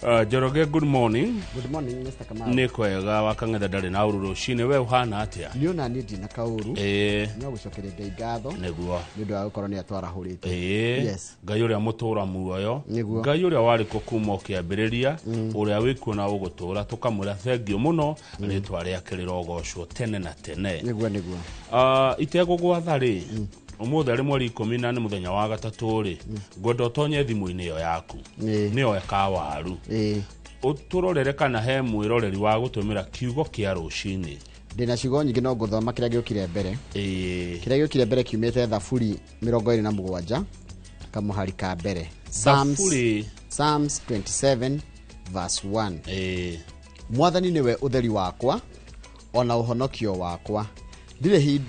Njoroge, good morning. Good morning, Mr. Kamau. Nĩ kwega wa Kang'ethe, ndarĩ na ũru rũcinĩ. We ũhana atĩa? Niĩ ona niĩ ndina kaũru. No gũcokeria Ngai ngatho nĩ ũndũ wa gũkorwo nĩ atwarahũrĩte. Yes. Ngai ũrĩa mũtũra muoyo. Nĩguo. Ngai ũrĩa warĩ kuo kuma o kĩambĩrĩria, ũrĩa wĩkuo na ũgũtũra, tũkamwĩra thengiũ mũno, rĩtwa rĩake rĩrogocwo tene na tene. Nĩguo, nĩguo. Itegũgwatha rĩ, ũmũthĩ arĩ mweri 10 na nĩ mũthenya wa gatatũ rĩ, ngwenda ũtonye thimũ-inĩ ĩyo yaku, nĩyo kawaru, ũtũrorere kana he mwĩroreri wa gũtũmĩra kiugo kĩa rũcinĩ. Ndĩna ciugo nyingĩ, no ngũthoma kĩrĩa gĩũkire mbere. Kĩrĩa gĩũkire mbere kiumĩte Thaburi 27 kamũhari ka mbere. Psalms, Thaburi. Psalms 27 verse 1. Mwathani nĩwe ũtheri wakwa ona ũhonokio wakwa, ndirĩ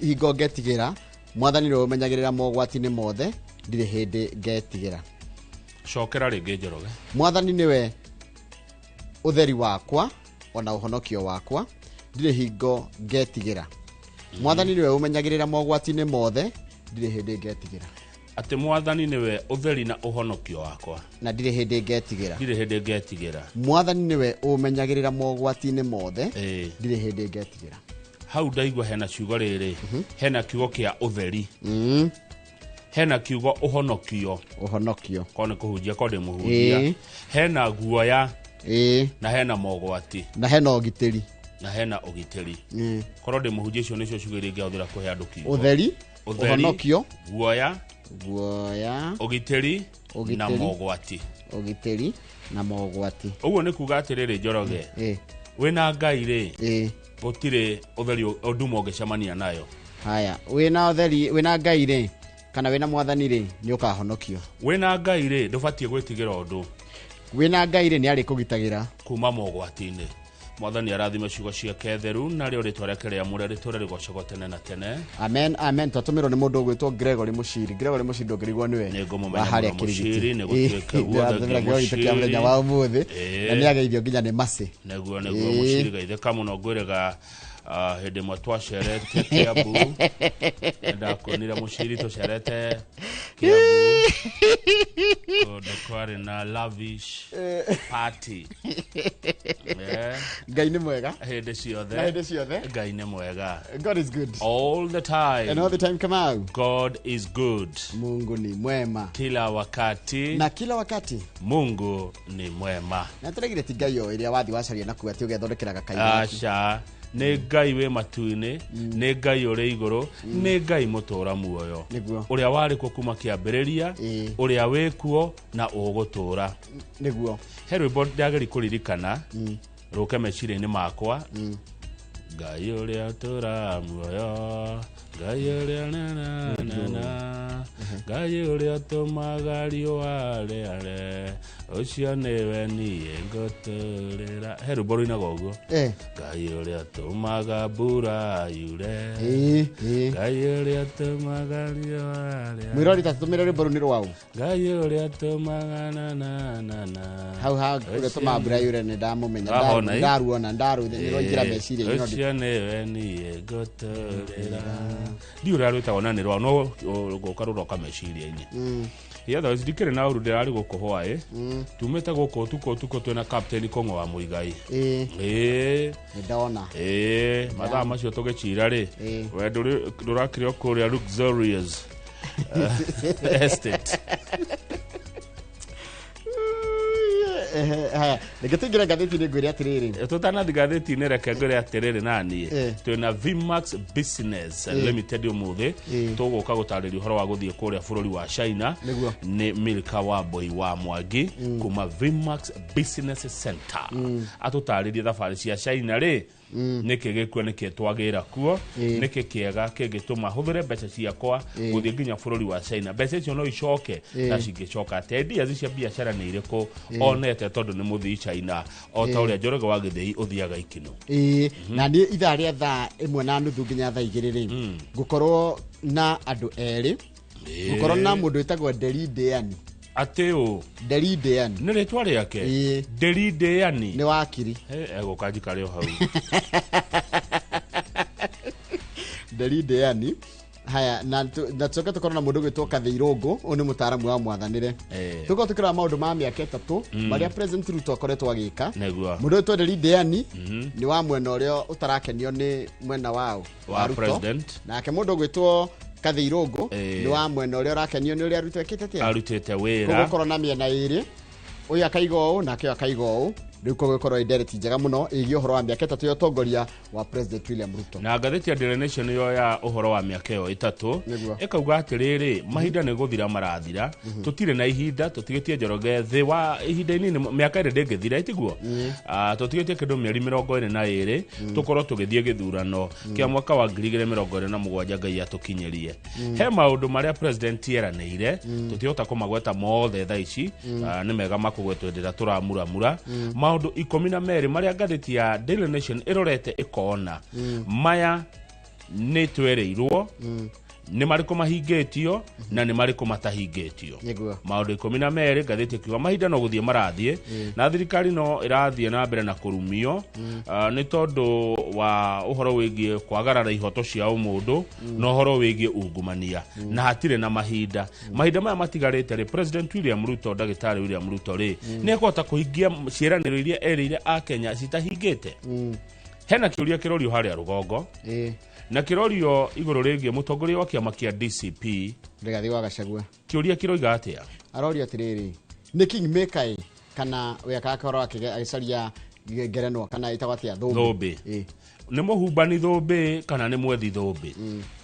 hingo ngetigĩra. Mwathani nĩwe ũmenyagĩrĩra mogwati-inĩ mothe, ndirĩ hĩndĩ ngetigĩra. Cokera rĩngĩ, Njoroge. Mwathani nĩwe ũtheri wakwa ona ũhonokio wakwa, ndirĩ hingo ngetigĩra. Mwathani nĩwe ũmenyagĩrĩra mogwati-inĩ mothe, ndirĩ hĩndĩ ngetigĩra. Atĩ Mwathani nĩwe ũtheri na ũhonokio wakwa, na ndirĩ hĩndĩ ngetigĩra. Ndirĩ hĩndĩ ngetigĩra. Mwathani nĩwe ũmenyagĩrĩra mogwati-inĩ mothe, ndirĩ hĩndĩ ngetigĩra. Hau ndaigua hena ciugo rĩrĩ, hena kiugo kĩa ũtheri, hena kiugo ũhonokio. Ũhonokio. Korwo nĩ kũhunjia, korwo ndĩ mũhunjia, hena guoya, na hena mogwati, na hena ũgitĩri. Na hena ũgitĩri. Korwo ndĩ mũhunjia, icio nĩcio ciugo iria ingĩhũthĩra kũhe andũ kiugo. Ũtheri, Ũtheri, ũhonokio, guoya, guoya, ũgitĩri na Ũgitĩri. mogwati. Ũgitĩri na mogwati. Ũguo nĩ kuga atĩrĩrĩ, Njoroge, wĩna Ngai rĩ, gũtirĩ ũtheri nduma ũngĩcemania nayo. Haya, wĩna ũtheri, wĩna Ngai rĩ, kana wĩna Mwathani rĩ, nĩ ũkahonokio. Wĩna Ngai rĩ, ndũbatiĩ gwĩtigĩra ũndũ. Wĩna Ngai rĩ, nĩ arĩkũgitagĩra kuma mogwati-inĩ. Mwathani arathime ciugo ciake theru, narĩo rĩtwa rĩake rĩamũre rĩtũre rĩgocagwo tene na tene. Amen, amen. Twatũmĩrwo nĩ mũndũ ũgwĩtwo Gregory Mũciri. Gregory Mũciri, ndũngĩrigwo nĩwe. Nĩ ngũmũmenya Wa harĩa mũno. Kĩrigiti. Mũciri, nĩ gũtuĩke guo, Ndĩratũmĩra thengiũ kĩheo gitũ kĩa Mũciri. mũthenya wa ũmũthĩ, na nĩ ageithio nginya nĩ macĩ. Nĩguo, nĩguo. Mũciri gaithĩka mũno. Ngwĩrĩga hĩndĩ ĩmwe twacerete Kiambu, ndakuonire Mũciri, tũcerete Kiambu kũndũ kwarĩ na lavish party. Ngai nĩ mwega hĩndĩ ciothe. Na hĩndĩ ciothe. Ngai nĩ mwega. God is good all the time. And all the time, Kamau. God is good. Mungu ni mwema kila wakati. Na kila wakati. Mungu ni mwema. Na tũregire ti Ngai o ĩrĩa wathi wacaria na kuga atĩ ũgethondekera gakai gaku. Aca, nĩ Ngai wĩ matu-inĩ, nĩ Ngai ũrĩ igũrũ, nĩ Ngai mũtũra muoyo, ũrĩa warĩ kuo kuma kĩambĩrĩria, ũrĩa wĩ kuo na ũgũtũra. He rwĩmbo ndageri kũririkana rũke meciria-inĩ makwa, Ngai ũrĩa ũtũraga muoyo, Ngai ũrĩa na na na na, Ngai ũrĩa ũtũmaga riũa rĩare, ũcio nĩwe niĩ ngũtũrĩra. He rwĩmbo rũinaga ũguo. Ngai ũrĩa ũtũmaga mbura yure, Ngai ũrĩa ũtũmaga riũa rĩare. Mwĩrori, tatũmĩre rwĩmbo rũu nĩ rwaũ? Ngai ũrĩa ũtũmaga na na na na. Hau ha ũrĩa tũmaga mbura yure nĩ ndamũmenya. Wahona, ĩ? Ndaruona, nĩ rwaingĩra meciria-inĩ no Ũcio nĩwe niĩ ngũtũrĩra. Ndiũ ũrĩa rwĩtagwo na nĩ rwa no gũka rũroka meciria-inĩ. Otherwise ndikĩrĩ na ũru, ndĩrarĩ gũkũ hwaĩ, tumĩte gũkũ ũtukũ ũtukũ twĩna Captain Kũng'o wa Mũigai. Nĩ ndona. Ĩĩ, mathaa macio tũgĩcira rĩ, we ndũrakĩrĩ o kũrĩa luxurious estate. Ehe, haya, reke tũingĩre ngathĩti-inĩ, ngwĩre atĩrĩrĩ. Tũtanathi ngathĩti-inĩ, reke ngwĩre atĩrĩrĩ, naniĩ twĩna Vmax Business Limited ũmũthĩ. Tũgũka gũtarĩria ũhoro wa gũthiĩ kũrĩa bũrũri wa China. Nĩ Milka wa Mboi wa Mwangi kuma Vmax Business Center atũtarĩrie thabarĩ cia China rĩ, nĩkĩ gĩkuo, nĩkĩ twagĩra kuo, nĩkĩ kĩega kĩngĩtũma hũthĩre mbeca ciakwa gũthiĩ nginya bũrũri wa China, mbeca icio no icoke na cingĩcoka atĩa, ideas cia biacara nĩ irĩkũ onete, tondũ nĩ mũthii China o ta ũrĩa Njoroge wa Gĩthĩi ũthiaga ikino. Ĩĩ, na niĩ ithaa rĩa 1:30 nginya 2:00 rĩ, ngũkorwo na andũ erĩ, ngũkorwo na mũndũ wĩtagwo Nderi Ndĩani. Atĩ ũ? Nderi Ndĩani. Nĩ rĩtwa rĩake? Ĩĩ. Nderi Ndĩani. Nĩ wakiri. Egũka njikare o hau. Nderi Ndĩani. Haya na tucoke tukorwo na mũndũ gwĩtwo Kathirũngũ, ũyũ nĩ mũtaaramu wa mwathanĩre. Tukorwo tukĩrora maũndũ ma mĩaka 3 marĩa President Ruto akoretwo agĩka. Mũndũ ũyũ Twenderi Ndĩani nĩ wa mwena ũrĩa ũtarakenio nĩ mwena wao wa President. Nake mũndũ gwĩtwo Kathirũngũ nĩ wa mwena ũrĩa ũrakenio nĩ ũrĩa Ruto ekĩte atĩa? Arutĩte wĩra. Gũkorwo na mĩena ĩrĩ, ũyũ akaiga ũũ nake ũyũ akaiga ũũ. Rĩu gũgĩkorwo ĩ njega mũno ĩgiĩ ũhoro wa mĩaka 3 ya ũtongoria wa President William Ruto. Na ngathĩti ya Daily Nation yoya ũhoro wa mĩaka ĩyo 3 ĩkauga atĩrĩrĩ, mahinda nĩ gũthira marathira, tũtirĩ na ihinda, tũtigĩtie Njoroge thĩ wa ihinda inini, mĩaka ĩrĩ ndĩngĩthira itiguo, tũtigĩtie kĩndũ mĩeri 22 tũkorwo tũgĩthiĩ gĩthurano kĩa mwaka wa 2027 Ngai atũkinyĩrie. He maũndũ marĩa President eranĩire tũtihota kũmagweta mothe thaa ici, nĩ mega makũgwetwo hĩndĩ ĩrĩa tũramuramura. Maũndũ 12 marĩa ngathĩti ya Daily Nation ĩrorete ĩkona maya nĩ twereirwo, nĩ marĩkũ mahingĩtio na nĩ marĩkũ matahingĩtio. Maũndũ 12 ngathĩti ĩkiuga mahinda no gũthiĩ marathiĩ na thirikari no ĩrathiĩ na mbere na kũrumio nĩ tondũ wa ũhoro wĩgiĩ kwagarara ihoto cia ũmũndũ na ũhoro wĩgiĩ ungumania na hatirĩ na mahinda. Mahinda maya matigarĩte rĩ, President William Ruto, ndagĩtarĩ William Ruto rĩ, nĩ ekũhota kũhingia ciĩranĩro iria erĩire Akenya citahingĩte. Hena kĩũria kĩrorio harĩa rũgongo na kĩrorio igũrũ rĩgiĩ mũtongoria wa kĩama kĩa DCP Rigathi wa Gachagua. Kĩũria kĩroiga atĩa? Arorio atĩrĩrĩ, nĩ kingmaker kana we akakorwo agĩcaria ngerenwa kana ĩtagwo atĩa? Thũmbĩ. Nĩ mũhumbani thũmbĩ kana nĩ mwethi thũmbĩ?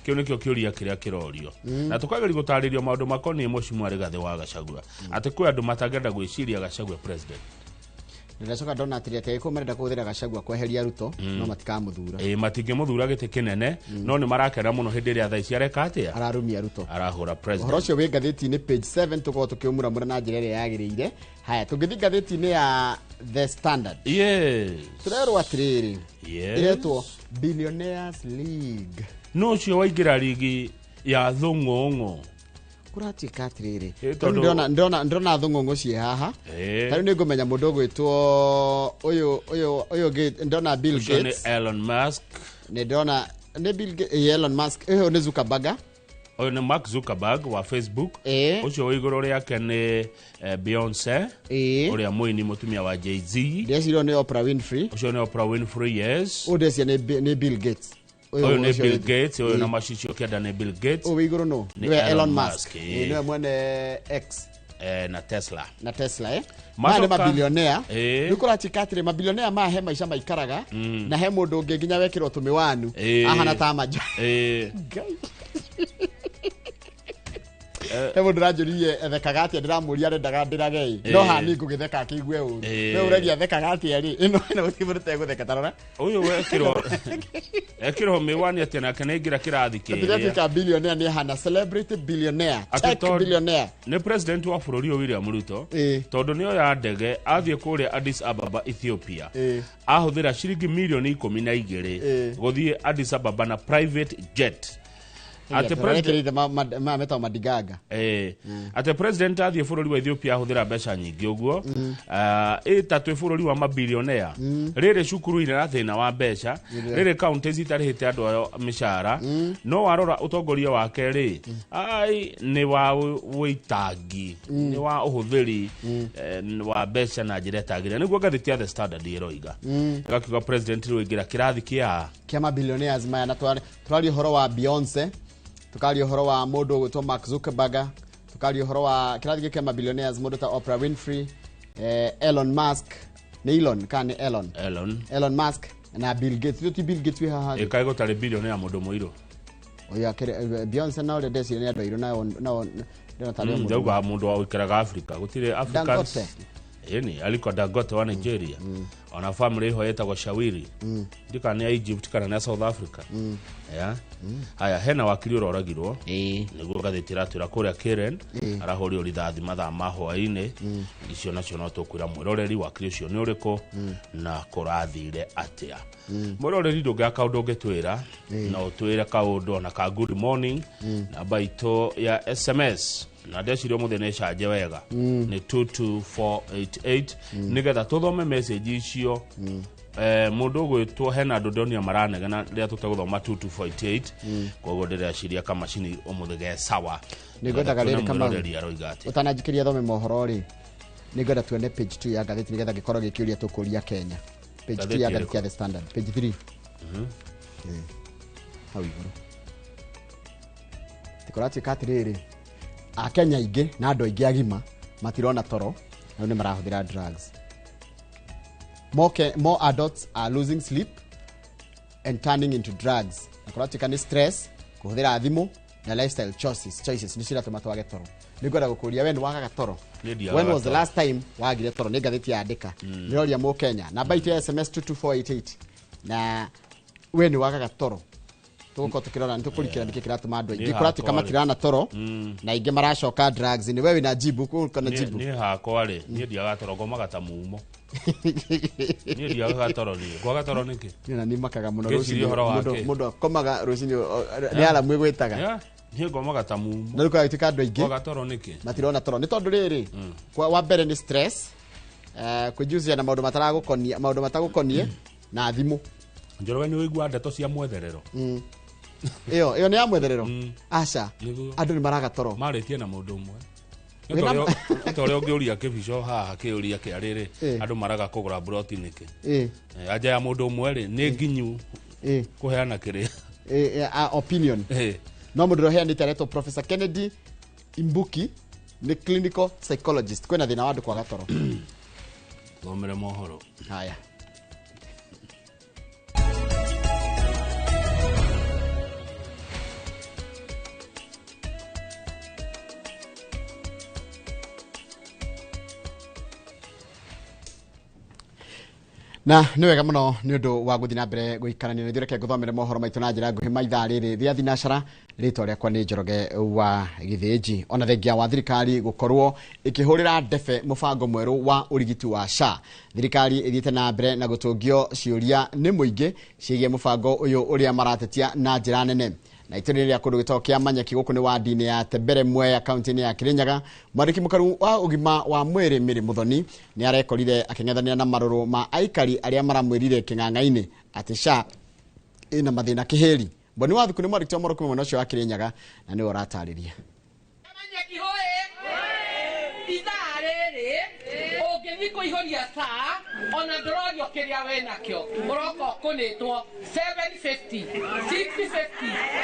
Kĩu nĩkĩo kĩũria kĩrĩa kĩrorio. Na tũkageria gũtarĩrio maũndũ makoniĩ Mheshimiwa Rigathi wa Gachagua, atĩ kwĩ andũ matangĩenda gwĩciria Gachagua president. Ndĩracoka ndona atĩrĩ, atĩ agĩkorwo marenda kũhũthĩra Gachagua kweheria Ruto, no matikamũthura. Matingĩmũthura gĩtĩ kĩnene, no nĩ marakena mũno hĩndĩ ĩrĩa thaa ici areka atĩa? Ararumia Ruto. Arahũra president. Ũhoro ũcio wĩ ngathĩti-inĩ page 7, tũkorwo tũkĩũmuramura na njĩra ĩrĩa yagĩrĩire. Haya, tũngĩthiĩ ngathĩti-inĩ ya The Standard. Yes. Tũrerwo atĩrĩrĩ, Yes. ĩretwo Billionaires League. No ũcio waingĩra ligi ya thũng'ũng'ũ. Kũratuĩka atĩrĩrĩ, ndĩrona thũng'ũng'ũ ciĩ haha. Ta rĩu nĩngũmenya mũndũ ũgwĩtwo ũyũ, ũyũ, ũyũ ũngĩ, ndĩrona Bill Gates. Nĩ Elon Musk. Nĩ ndĩrona nĩ Bill Gates, Elon Musk. Ũyũ nĩ Zuckerberg. Ũyũ nĩ Mark Zuckerberg wa Facebook. Ũcio wĩ igũrũ rĩake nĩ Beyonce, ũrĩa mũini mũtumia wa Jay-Z. Ndĩreciria nĩ Oprah Winfrey. Ũcio nĩ Oprah Winfrey, yes. Ũyũ ndĩreciria nĩ Bill Gates. Ũyũ nĩ Bill Gates, ũyũ na macicio kĩanda nĩ Bill Gates. Ũyũ wĩ igũrũ nũ? Nĩwe Elon Musk. Nĩwe mwene X. Na Tesla. Na Tesla, Maya nĩ mabilionea. Rĩu kũratuĩka atĩrĩ, mabilionea maya he maica maikaraga, na he mũndũ ũngĩ nginya wekĩrwo tũmĩwanu, ahana ta manja. Ngai. He mũndũ ũranjũririe ethekaga atĩa, ndĩramũria arendaga ndĩrage ĩ. No haha niĩ ngũgĩtheka akĩigue ũru. We ũragia ethekaga atĩa rĩ? Ĩno ĩno gũtirĩ mũndũ ũtegũtheka, ta rora. Ũyũ wekĩrwo mĩwani atĩa nake nĩaingĩra kĩrathi kĩrĩa. Ndĩratuĩka billionaire nĩ ahana celebrity billionaire, tech billionaire. Nĩ president wa bũrũri ũyũ William Ruto, tondũ nĩoya ndege athiĩ kũrĩa Addis Ababa Ethiopia. Ahũthĩra ciringi milioni 12 gũthiĩ Addis Ababa na private jet. Ate president ma Madigaga. Ate president athiĩ bũrũri wa Ethiopia ahũthĩra mbeca nyingĩ ũguo. Ĩta twĩ bũrũri wa mabilionea. Rĩrĩ cukuru ina thĩna wa mbeca, rĩrĩ counties itarĩhĩte andũ ayo mĩcara. No warora ũtongoria wake rĩ, ai nĩ wa wĩitangi, nĩ wa ũhũthĩri wa mbeca na njĩra ĩtagĩrĩire. Nĩguo ngathĩti ya The Standard ĩroiga. Ĩgakiuga president rĩu aingĩra kĩrathi kĩa mabilionaires maya, na tũraria ũhoro wa Beyonce, tukaria ũhoro wa mũndũ ũgwĩtwo Mark Zuckerberg, tukaria ũhoro wa kĩrathi gĩkĩ mabilionaires, mũndũ ta Oprah Winfrey, Elon Musk, nĩ Elon kana nĩ Elon? Elon. Elon Musk na Bill Gates. Ti Bill Gates wĩ haha? Ĩkaĩ gũtarĩ billionaire mũndũ mũirũ. Oya kere Beyonce na ũrĩa ndeciria nĩ andũ airũ, nao ndĩrona tarĩ mũndũ. Ndauga mũndũ wa ũikaraga Africa, gũtirĩ Africans. Ĩni Aliko Dangote wa Nigeria. Ona family ĩho ĩtagwo Shawiri. Ndika nĩ Egypt kana nĩ South Africa. Yeah. Haya, hena wakiri ũroragirwo. Nĩguo ngathĩti ĩratwĩra kũrĩa Karen, arahũrirwo rithathi mathaa ma hwaĩ-inĩ. Icio nacio no tũkwĩra mwĩroreri wakiri ũcio nĩ ũrĩkũ na kũrathire atĩa. Mwĩroreri ndũngĩaga kaũndũ ũngĩtwĩra, no ũtwĩre kaũndũ ona ka good morning, namba itũ ya SMS na ndeciria ũmũthĩ nĩ canje wega nĩ 22488 nĩgetha tũthome message icio. Mũndũ ũgwĩtwo hena andũ ndonio maranegena rĩrĩa tũtegũthoma 2248, koguo ndĩreciria kamacini ũmũthĩ ge sawa. Nĩngwendaga rĩrĩ Kamau. Mwĩroreri aroiga atĩa? Ũtananjikĩria thome mohoro rĩ, nĩngwenda tuone page 2 ya ngathĩti nĩgetha gĩkorwo gĩkĩũria tũkũria Kenya. Page 2 ya Ngathĩti ngathĩti ya The Standard, page 3. Hau igũrũ tikũratuĩka atĩrĩrĩ, akenya aingĩ na andũ aingĩ agima matirona toro na rĩu nĩ marahũthĩra drugs. More adults are losing sleep and turning into drugs. Na kũratuĩka nĩ stress, kũhũthĩra thimũ na lifestyle choices nĩ ciratũma twage toro. Nĩngwenda gũkũria, we nĩ wagaga toro? Niĩ ndiagaga When was the toro. last time wagire toro? Nĩ ngathĩti yandĩka. Nĩroria mũkenya, namba itũ ya SMS 22488, na we nĩ wagaga toro? Tũgũkorwo tũkĩrora nĩ tũkũrikĩra nĩkĩ kĩratũma andũ aingĩ Niĩ kũratuĩka hakwa rĩ. matirana toro na aingĩ maracoka drugs. Nĩ we wĩna jibu kana jibu? Niĩ hakwa rĩ, niĩ ndiagaga toro, ngomaga ta mumo. Niĩ ndiagaga toro, niĩ ngwaga toro nĩkĩ? Niĩ na nĩ makaga mũno. Ngĩciria Rũcinĩ ũhoro wa kĩ? mũndũ akomaga rũcinĩ nĩ aramu ĩgwĩtaga. Yeah, niĩ ngomaga ta mumo. Na rĩu kũratuĩka andũ aingĩ Ngwaga toro nĩkĩ? matirona toro nĩ tondũ rĩrĩ, wa mbere nĩ stress, kwĩjucia na maũndũ mataragũkonia, maũndũ matagũkonie na thimũ. Njoroge, nĩ ũigua ndeto cia mwetherero? Ĩyo nĩ ya mwetherero, aca. Nĩguo. Andũ nĩ maraga toro. Marĩtie na mũndũ ũmwe. Wĩna- Nĩ ta ũrĩa ũngĩũria kĩbico haha kĩũria kĩa rĩrĩ, andũ maraga kũgũra mburoti nĩkĩ? Anja ya mũndũ ũmwe rĩ, nĩ nginyu kũheana kĩrĩa. Opinion. No mũndũ ũrĩa ũheanĩte aretwo Professor Kennedy Imbuki, nĩ clinical psychologist. Kwĩna thĩna wa andũ kwaga toro. Thomere mohoro. Haya. Na nĩ wega mũno nĩ ũndũ wa gũthiĩ na mbere gũikarania na ithuĩ. Reke ngũthomere mohoro maitũ na njĩra nguhĩ ma ithaa rĩrĩ rĩa thinacara. Rĩtwa rĩakwa nĩ Njoroge wa Gĩthĩnji. Ona thengia wa thirikari gũkorwo ĩkĩhũrĩra ndebe mũbango mwerũ wa ũrigiti wa SHA, thirikari ĩthiĩte na mbere na gũtũngio ciũria nĩ mũingĩ ciĩgiĩ mũbango ũyũ ũrĩa maratetia na njĩra nene. Na itũra rĩa kũndũ gĩtagwo kĩa Manyeki gũkũ nĩ wadi-inĩ ya Tembere Mwea, kaunti-inĩ ya Kirinyaga, mwandĩki mũkaru wa ũgima wa mwĩrĩ Mary Muthoni nĩ arekorire akĩng'ethanĩra na marũrũ ma aikari arĩa maramwĩrire kĩng'ang'a-inĩ atĩ SHA ĩna mathĩna kĩhĩri. Mboni wa Thuku nĩ mwandĩki wa mohoro kuma mwena ũcio wa Kirinyaga na nĩwe ũratarĩria. Manyeki hoĩ, ithaa rĩrĩ ũngĩthiĩ kũihũria saa ona ndũrorio kĩrĩa wĩ nakĩo, ũroka ũkũnĩtwo 750, 650,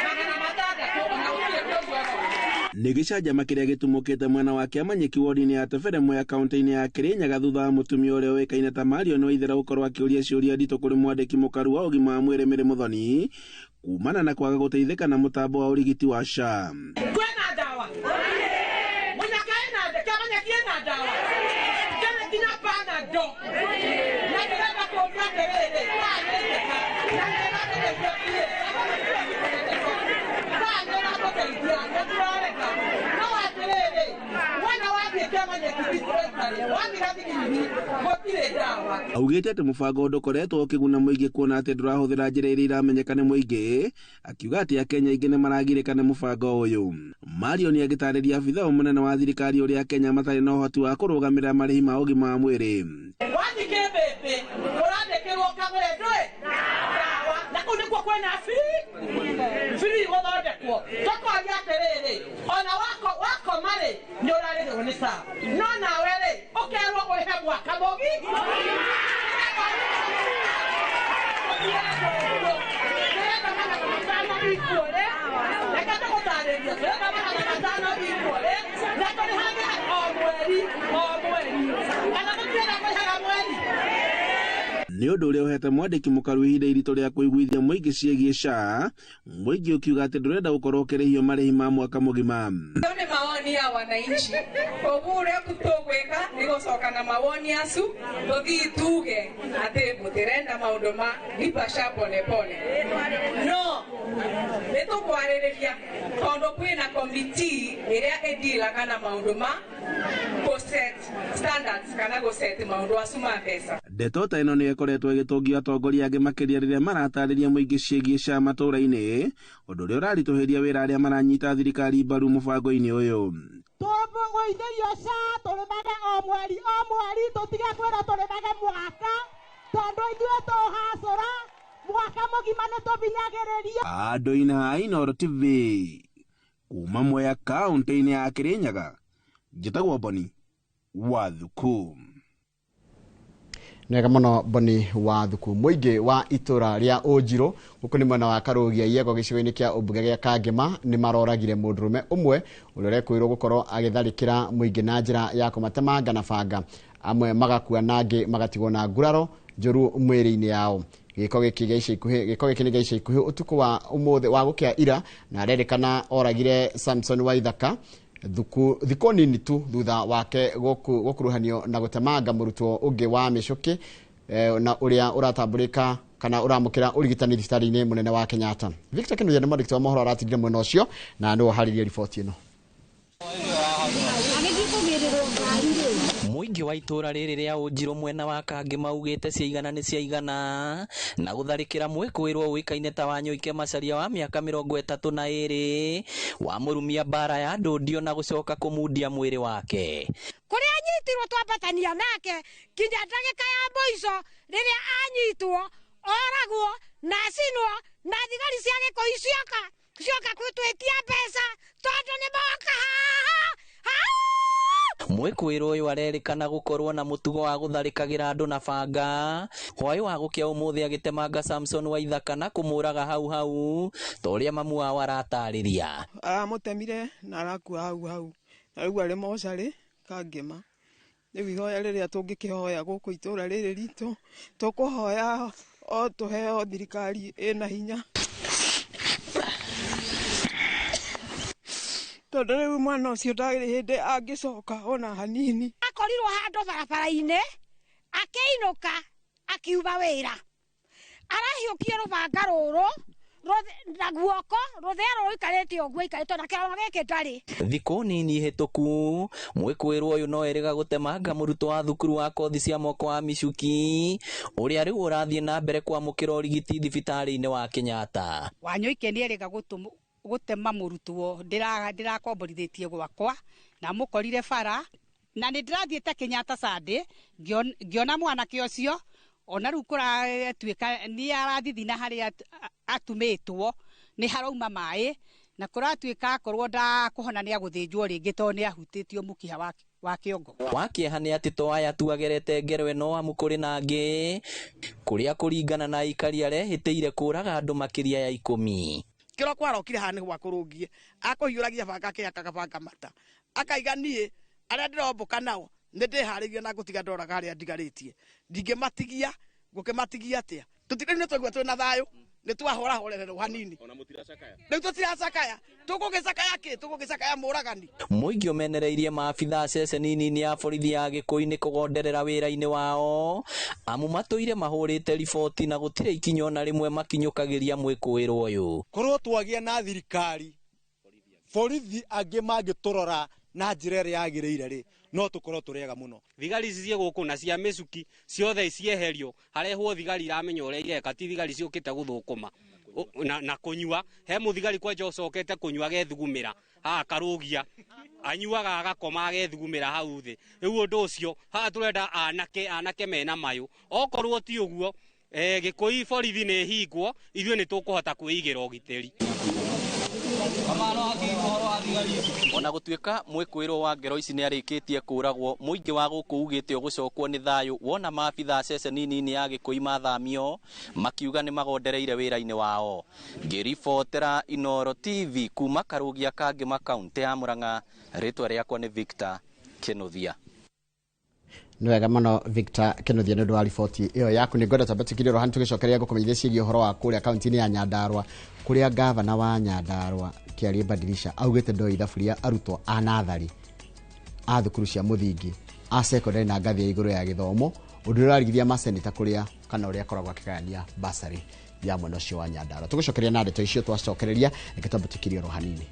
600, ona gũtirĩ kĩũria ũrorio. Nĩ gĩcanjama kĩrĩa gĩtumũkĩte mwena wa Kĩamanyeki wodi-inĩ ya Tebere Mwea, kaunti-inĩ ya Kĩrĩnyaga, thutha wa mũtumia ũrĩa ũĩkaine ta Marion Waithera gũkorwo akĩũria ciũria nditũ kũrĩ mwandĩki mũkaru wa ũgima wa mwĩrĩ Mary Muthoni kumana na kwaga gũteithĩka na mũtambo wa ũrigiti wa SHA. Kwĩna ndawa mũnyaka, ĩna Kĩamanyeki, ĩna ndawa kĩrĩ nginya Panado, na ndĩrenda kũũria atĩrĩrĩ, nĩka na nĩĩratũteithia biũ, saa nĩĩratũteithia, nĩtũrareka, no atĩrĩrĩ, wona wathiĩ Kĩamanyeki dispensary, wathiĩ Gathigini, gũtirĩ ndawa. Augĩte atĩ mũbango ndũkoretwo ũkĩguna mũingĩ kuona atĩ ndũrahũthĩra njĩra iria iramenyeka nĩ mũingĩ, akiuga atĩ akenya aingĩ nĩ maragirĩka nĩ mũbango ũyũ. Marion agĩtarĩria abithaa mũnene wa thirikari ũrĩa Akenya matarĩ na ũhoti wa kũrũgamĩrĩra marĩhi ma ũgima wa mwĩrĩ. Wathiĩ kĩmbĩmbĩ ũrandĩkĩrwo kagũre ndũĩ ndawa, na kũu nĩkuo kwĩna free free gũthondekwo. Tũkoria atĩrĩrĩ, ona wakoma rĩ, nĩ ũrarĩhĩrwo nĩ saa, no nawe rĩ, ũkerwo ũrĩhe mwaka mũgi. Ndĩrenda 500 equally. Reke tũgũtarĩrie, tũrenda 500 equally, na tũrĩhage o mweri o mweri, kana mũtienda kũrĩhaga mweri? Nĩ ũndũ ũrĩa ũhete mwandĩki mũkaru ihinda iritũ rĩa kũiguithia mũingĩ ciĩgiĩ SHA, mũingĩ ũkiuga atĩ ndũrenda gũkorwo ũkĩrĩhio marĩhi ma mwaka mũgima. Hayo nĩ mawoni ya wananchi, koguo ũrĩa tũgwĩka nĩ gũcoka na mawoni acu, tũthiĩ tuge atĩ mũtĩrenda maũndũ ma lipa SHA pole pole, no nĩ tũkwarĩrĩria tondũ kwĩna committee ĩrĩa ĩdilaga na maũndũ ma gũset standards kana gũset maũndũ acu ma mbeca. Ndeto ta ĩno nĩ ĩkoretwo ĩgĩtũngio atongoria angĩ, makĩria rĩrĩa maratarĩria mũingĩ ciĩgiĩ SHA matũũra-inĩ, ũndũ ũrĩa ũraritũhĩria wĩra arĩa maranyita thirikari mbaru mũbango-inĩ ũyũ. Tũgũithĩrio SHA tũrĩmage o mweri o mweri, tũtige kwĩrwo tũrĩmage mwaka. Tondũ ithuĩ tũhacũra mwaka mũgima nĩ tũbinyagĩrĩria. Andũ-inĩ a Inooro TV kuma Mwea kaunti-inĩ ya Kirinyaga, njĩtagwo Boni wa Thuku. Nĩwega mũno Boni wa Thuku. Mũingĩ wa itũra rĩa Ũnjirũ gũkũ nĩ mwena wa Karũgia Yego gĩcigo-inĩ kĩa ũmbunge gĩa Kangema nĩ maroragire mũndũrũme ũmwe ũrĩa ũrekwĩrwo gũkorwo agĩtharĩkĩra mũingĩ na njĩra ya kũmatemanga na banga, amwe magakua na angĩ magatigwo na nguraro njũru mwĩrĩ-inĩ yao. Gĩko gĩkĩ gĩa ica ikuhĩ, gĩko gĩkĩ nĩ gĩa ica ikuhĩ ũtukũ wa ũmũthĩ wa gũkĩa ira, na arerĩkana oragire Samson Waithaka thikũ nini tu thutha wake gũkuruhanio na gũtemanga mũrutwo ũngĩ wa mĩcũkĩ na ũrĩa ũratambũrĩka kana ũramũkĩra ũrigitani thibitarĩ-inĩ mũnene wa Kenyatta. Victor Kinuthia nĩ mwandĩki wa mohoro aratindire mwena ũcio na nĩwe ũharĩirie riboti ĩno. Mũingĩ wa itũra rĩrĩ rĩa Ũnjirũ mwena wa Kangema augĩte ciaigana nĩ ciaigana na gũtharĩkĩra mwĩkũĩrwo ũĩkaine ta Wanyoike Macharia wa mĩaka 32 wamũrumia mbara ya ndũndio na gũcoka kũmundia mwĩrĩ wake. Kũrĩa anyitirwo twambatania nake nginya ndagĩka ya mũico rĩrĩa anyitwo oragwo na acinwo na thigari cia Gĩkũyũ cioka gũtwĩtia mbeca tondũ nĩ moka haha. Mwĩkũĩrwo ũyũ arerĩkana gũkorwo na mũtugo wa gũtharĩkagĩra andũ na banga hwaĩ wa gũkĩa ũmũthĩ agĩtemanga Samson Waithaka na kũmũraga hau hau ta ũrĩa mamu wao aratarĩria. Aramũtemire na arakua hau hau na rĩu arĩ mocarĩ Kangema. Rĩu ihoya rĩrĩa tũngĩkĩhoya gũkũ itũra rĩrĩ ritũ tũkũhoya o tũheo thirikari ĩna hinya, tondũ rĩu mwana ũcio ndarĩ hĩndĩ angĩcoka ona hanini. Akorirwo handũ barabara-inĩ akĩinũka akiuma wĩra, arahiũkie rũbanga rũrũ na guoko rũthĩa rũikarĩte ũguo ikarĩte na kĩroma gĩkĩ ndarĩ. Thikũ nini hĩtũku mwĩkũĩrwo ũyũ no erĩga gũtemanga mũrutwo wa thukuru wa kothi cia moko wa Micuki ũrĩa rĩu ũrathiĩ na mbere kwamũkĩra ũrigiti thibitarĩ-inĩ wa Kenyatta. Wanyoike nĩ erĩga gũtema mũrutwo ndĩrakomborithĩtie gwakwa na mũkorire bara na nĩ ndĩrathiĩte Kenyatta Sunday ngĩona mwanake ũcio ona rĩu kũratuĩka nĩ arathithina harĩa atumĩtwo nĩ harauma maĩ na kũratuĩka akorwo ndakũhona nĩ agũthĩnjwo rĩngĩ tondũ nĩ ahutĩtio mũkiha wa kĩongo. Wa kĩeha nĩ atĩ to aya tu agerete ngero ĩno amu kũrĩ na angĩ kũrĩa kũringana na aikari arehĩtĩire kũraga andũ makĩria ya 10. Kĩroko arokire haha nĩ gwa kũrũngie akũhiũragia banga akĩhakaga banga mata akaiga niĩ arĩa ndĩrombũka nao nĩ ndĩharĩirie na ngũtiga ndoraga arĩa ndigarĩtie ndingĩmatigia ngũkĩmatigia atĩa tũtirĩ nĩ twaigua twĩna thayũ nĩ twahorahorererwo hanini rĩu tũtiracakaya tũgũgĩcakaya kĩ tũgũgĩcakaya mũragani. Mũingĩ ũmenereirie maabithaa ceceni nini ya borithi ya Gĩkũyũ-inĩ kũgonderera wĩra-inĩ wao amu matũire mahũrĩte riboti na gũtirĩ ikinya ona rĩmwe makinyũkagĩria mwĩkũĩrwo ũyũ. Korwo twagĩa na thirikari borithi angĩ mangĩtũrora na njĩra ĩrĩa yagĩrĩire rĩ no tũkorwo tũrĩega mũno. Thigari ici ciĩ gũkũ na cia mĩcuki ciothe cieherio harehwo thigari iramenya ũrĩa ireka ti thigari ciũkĩte gũthũkũma na kũnyua. He mũthigari kwanja ũcokete kũnyua agethugumĩra haha karũgia anyuaga agakoma agethugumĩra hau thĩ. Rĩu ũndũ ũcio haha tũrenda anake mena mayũ okorwo ti ũguo Gĩkũyũ borithi nĩ hingwo ithuĩ nĩ tũkũhota kwĩigĩra ũgitĩri. Ona gũtuĩka mwĩkũĩrwo wa ngero ici nĩ arĩkĩtie kũragwo mũingĩ wa gũkũ ugĩte ũgũcokwo nĩ thayũ wona maabithaa ceceni nini ya Gĩkũyũ mathamio makiuga nĩ magondereire wĩra-inĩ wao. Ngĩribotera Inooro TV kuma Karũgia Kangema kaunti ya Murang'a, rĩtwa rĩakwa nĩ Victor Kinuthia. Nĩ wega mũno Victor Kinuthia nĩ ũndũ wa riboti ĩyo yaku. Nĩ ngwenda twambe tũkire rohani tũgĩcokeria ngũkũmenyithia ciĩgiĩ ũhoro wa kũrĩa kaunti-inĩ ya Nyandarũa kũrĩa gavana wa Nyandarũa Kĩarie Badilisha augĩte ndoĩ ithabu rĩa arutwo a natharĩ a thukuru cia mũthingi a secondary na ngathĩ ya igũrũ ya gĩthomo ũndũ ũrĩa ũrarigithia maseneta kũrĩa kana ũrĩa akoragwo akĩgayania basarĩ ya mwena ũcio wa Nyandarũa. Tũgũcokeria na ndeto icio twacokereria reke twambe tũkirie oro hanini.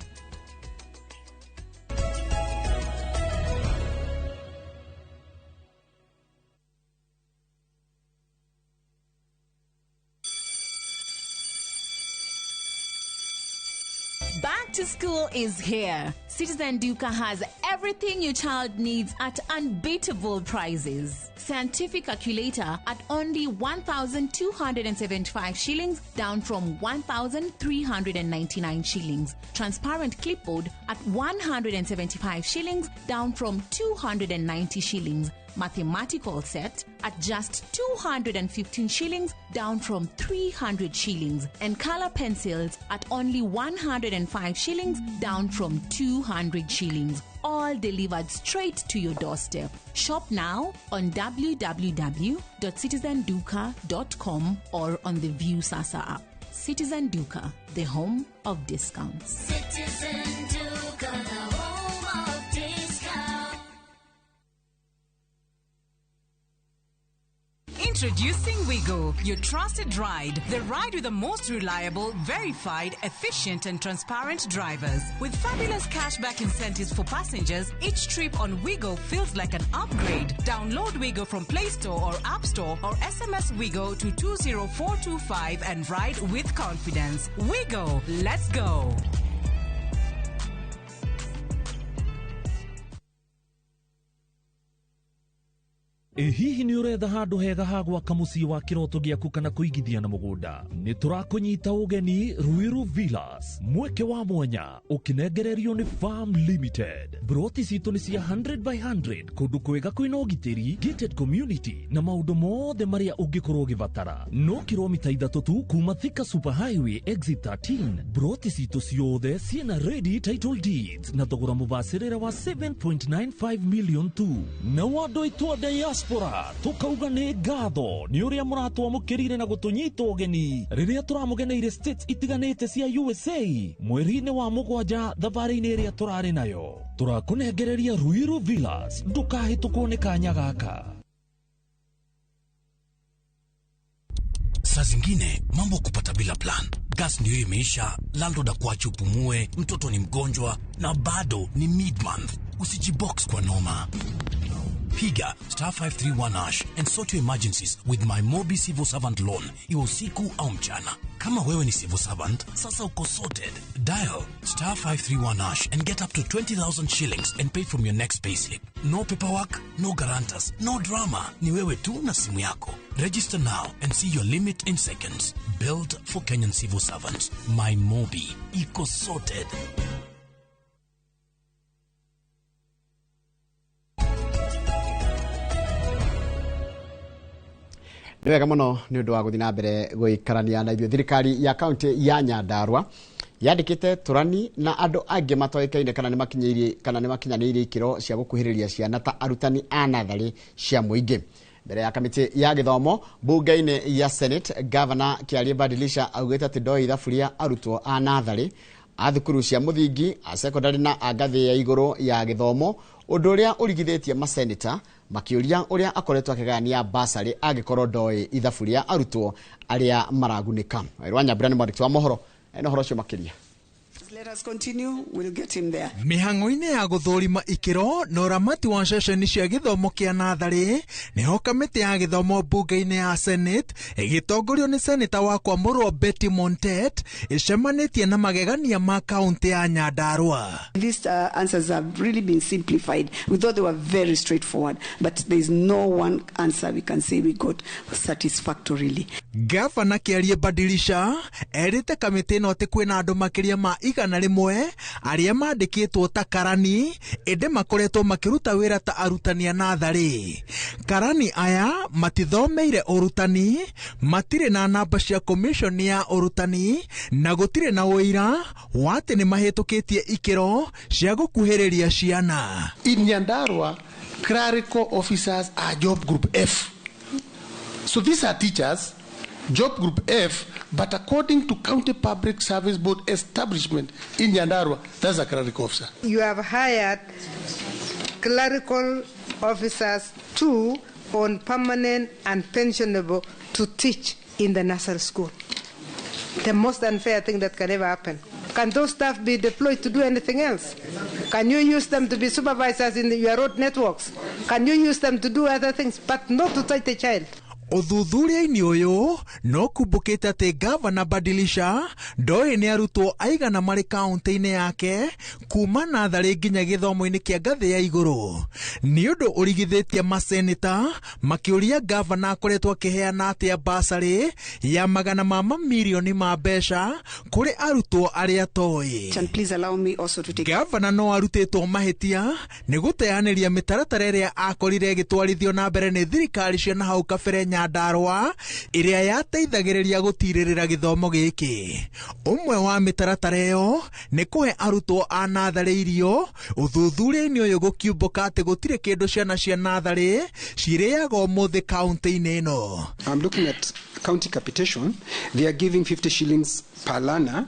Back to school is here. Citizen Duka has everything your child needs at unbeatable prices. Scientific calculator at only 1,275 shillings, down from 1,399 shillings. Transparent clipboard at 175 shillings, down from 290 shillings. Mathematical set at just 215 shillings, down from 300 shillings. And color pencils at only 105 shillings, down from 200 shillings. All delivered straight to your doorstep. Shop now on www.citizenduka.com or on the Viusasa app. Citizen Duka, the home of discounts. Citizen Duka, the home of discounts. Introducing Wigo, your trusted ride. The ride with the most reliable, verified, efficient, and transparent drivers. With fabulous cashback incentives for passengers, each trip on Wigo feels like an upgrade. Download Wigo from Play Store or App Store or SMS Wigo to 20425 and ride with confidence. Wigo, let's go. Ĩ hihi nĩ ũretha handũ hega ha gwaka mũciĩ wa kĩroto gĩaku kana kũigithia na mũgũnda? Nĩ tũrakũnyita ũgeni Ruiru Villas, mweke wa mwanya ũkĩnengererio nĩ Farm Limited. Broti citũ nĩ cia 100 by 100 kũndũ kwega kwĩna ũgitĩri, gated community na maũndũ mothe marĩa ũngĩkorwo ũgĩbatara. No kilomita 3 tu kuma Thika Super Highway exit 13. Broti citũ ciothe ciĩna ready title deeds na thogora mũbacĩrĩre wa 7.95 million tu. Na andũ aitũ a diaspora tukauga nĩ ngatho nĩ ũrĩa mũratwamũkĩrire na gũtũnyita ũgeni rĩrĩa tũramũgeneire states itiganĩte cia USA mweri-inĩ wa 7 thabarĩ-inĩ ĩrĩa tũrarĩ nayo. Tũrakũnengereria Ruiru Villas, ndũkahĩtũkwo nĩ kanya gaka. Saa zingine mambo kupata bila plan. Gas ndio imeisha, landlord akuache upumue, mtoto ni mgonjwa na bado ni mid-month. Usijibox kwa noma. Piga star 531 hash and sort your emergencies with my Mobi Civil Servant Loan, iwe usiku au mchana. Kama wewe ni civil servant, sasa uko sorted. Dial star 531 hash and get up to 20,000 shillings and pay from your next payslip. No paperwork, no guarantors, no drama. Ni wewe tu na simu yako. Register now and see your limit in seconds. Built for Kenyan civil servants. My Mobi. Iko sorted. Nĩ wega mũno nĩ ũndũ wa gũthiĩ na mbere gũikarania na ithuĩ. Thirikari ya kaunti ya Nyandarua yandĩkĩte tũrani na andũ angĩ matoĩkaine kana nĩ makinyanĩirie ikĩro cia gũkuhĩrĩria ciana ta arutani a natharĩ cia mũingĩ. Mbere ya kamĩtĩ ya gĩthomo mbunge-inĩ ya Senate, Governor Kĩarie Badilisha augĩte atĩ ndoĩ ithabu rĩa arutwo a natharĩ a thukuru cia mũthingi, a secondary na a ngathĩ ya igũrũ ya gĩthomo, ũndũ ũrĩa ũrigithĩtie maseneta makĩũria ũrĩa akoretwo akĩgayania basarĩ angĩkorwo ndoĩ ithabu rĩa arutwo arĩa maragunĩka. Wairũ Nyambura nĩ mwandĩki wa mohoro ena ũhoro ũcio makĩria. Let us continue, we'll get him there. Mĩhang'o-inĩ ya gũthũrima ikĩro na ũramati wa ceceni cia gĩthomo kĩa natharĩ nĩho kamĩtĩ ya gĩthomo mbunge-inĩ ya Senate ĩgĩtongorio nĩ seneta wa Kwamũrwo Betty Montet ĩcemanĩtie na magegania ma kaunti ya Nyandarua. These answers have really been simplified. We thought they were very straightforward, but there is no one answer we can say we got satisfactorily. Gavana Kĩarie Badilisha erĩte kamĩtĩ ĩno atĩ kwĩna andũ makĩria ma 100 arĩa mandĩkĩtwo ta karani ĩndĩ makoretwo makĩruta wĩra ta arutani a natharĩ. Karani aya matithomeire ũrutani, matirĩ na namba cia commission ya ũrutani na gũtirĩ na ũira wa atĩ nĩ mahĩtũkĩtie ikĩro cia gũkuhĩrĩria ciana. In Nyandarua, clerical officers are job group F. So these are teachers, job group F, but according to County Public Service Board establishment in Nyandarua, that's a clerical officer. You have hired clerical officers 2 on permanent and pensionable to teach in the nursery school. The most unfair thing that can ever happen. Can those staff be deployed to do anything else? Can you use them to be supervisors in your road networks? Can you use them to do other things, but not to touch the child? Ũthuthuria-inĩ ũyũ no kumbũkĩte atĩ gavana Badilisha ndoĩ nĩ arutwo aigana marĩ kaunti-inĩ yake kuma natharĩ nginya gĩthomo-inĩ kĩa ngathĩ ya igũrũ. Nĩ ũndũ ũrigithĩtie maseneta makĩũria gavana akoretwo akĩheana atĩa basarĩ ya magana ma mamirioni ma mbeca kũrĩ arutwo arĩa toĩ. And please allow me also to take Gavana no arutĩtwo mahĩtia nĩ gũteanĩria mĩtaratara ĩrĩa akorire ĩgĩtwarithio na mbere nĩ thirikari cia na hau kabere Nyandarũa ĩrĩa yateithagĩrĩria gũtirĩrĩra gĩthomo gĩkĩ. Ũmwe wa mĩtaratara ĩyo nĩ kũhe arutwo a natharĩ irio. Ũthuthuria-inĩ ũyũ gũkiumbũka atĩ gũtirĩ kĩndũ ciana cia natharĩ cirĩaga ũmũthĩ kaunti-inĩ ĩno. I'm looking at county capitation. They are giving 50 shillings per learner.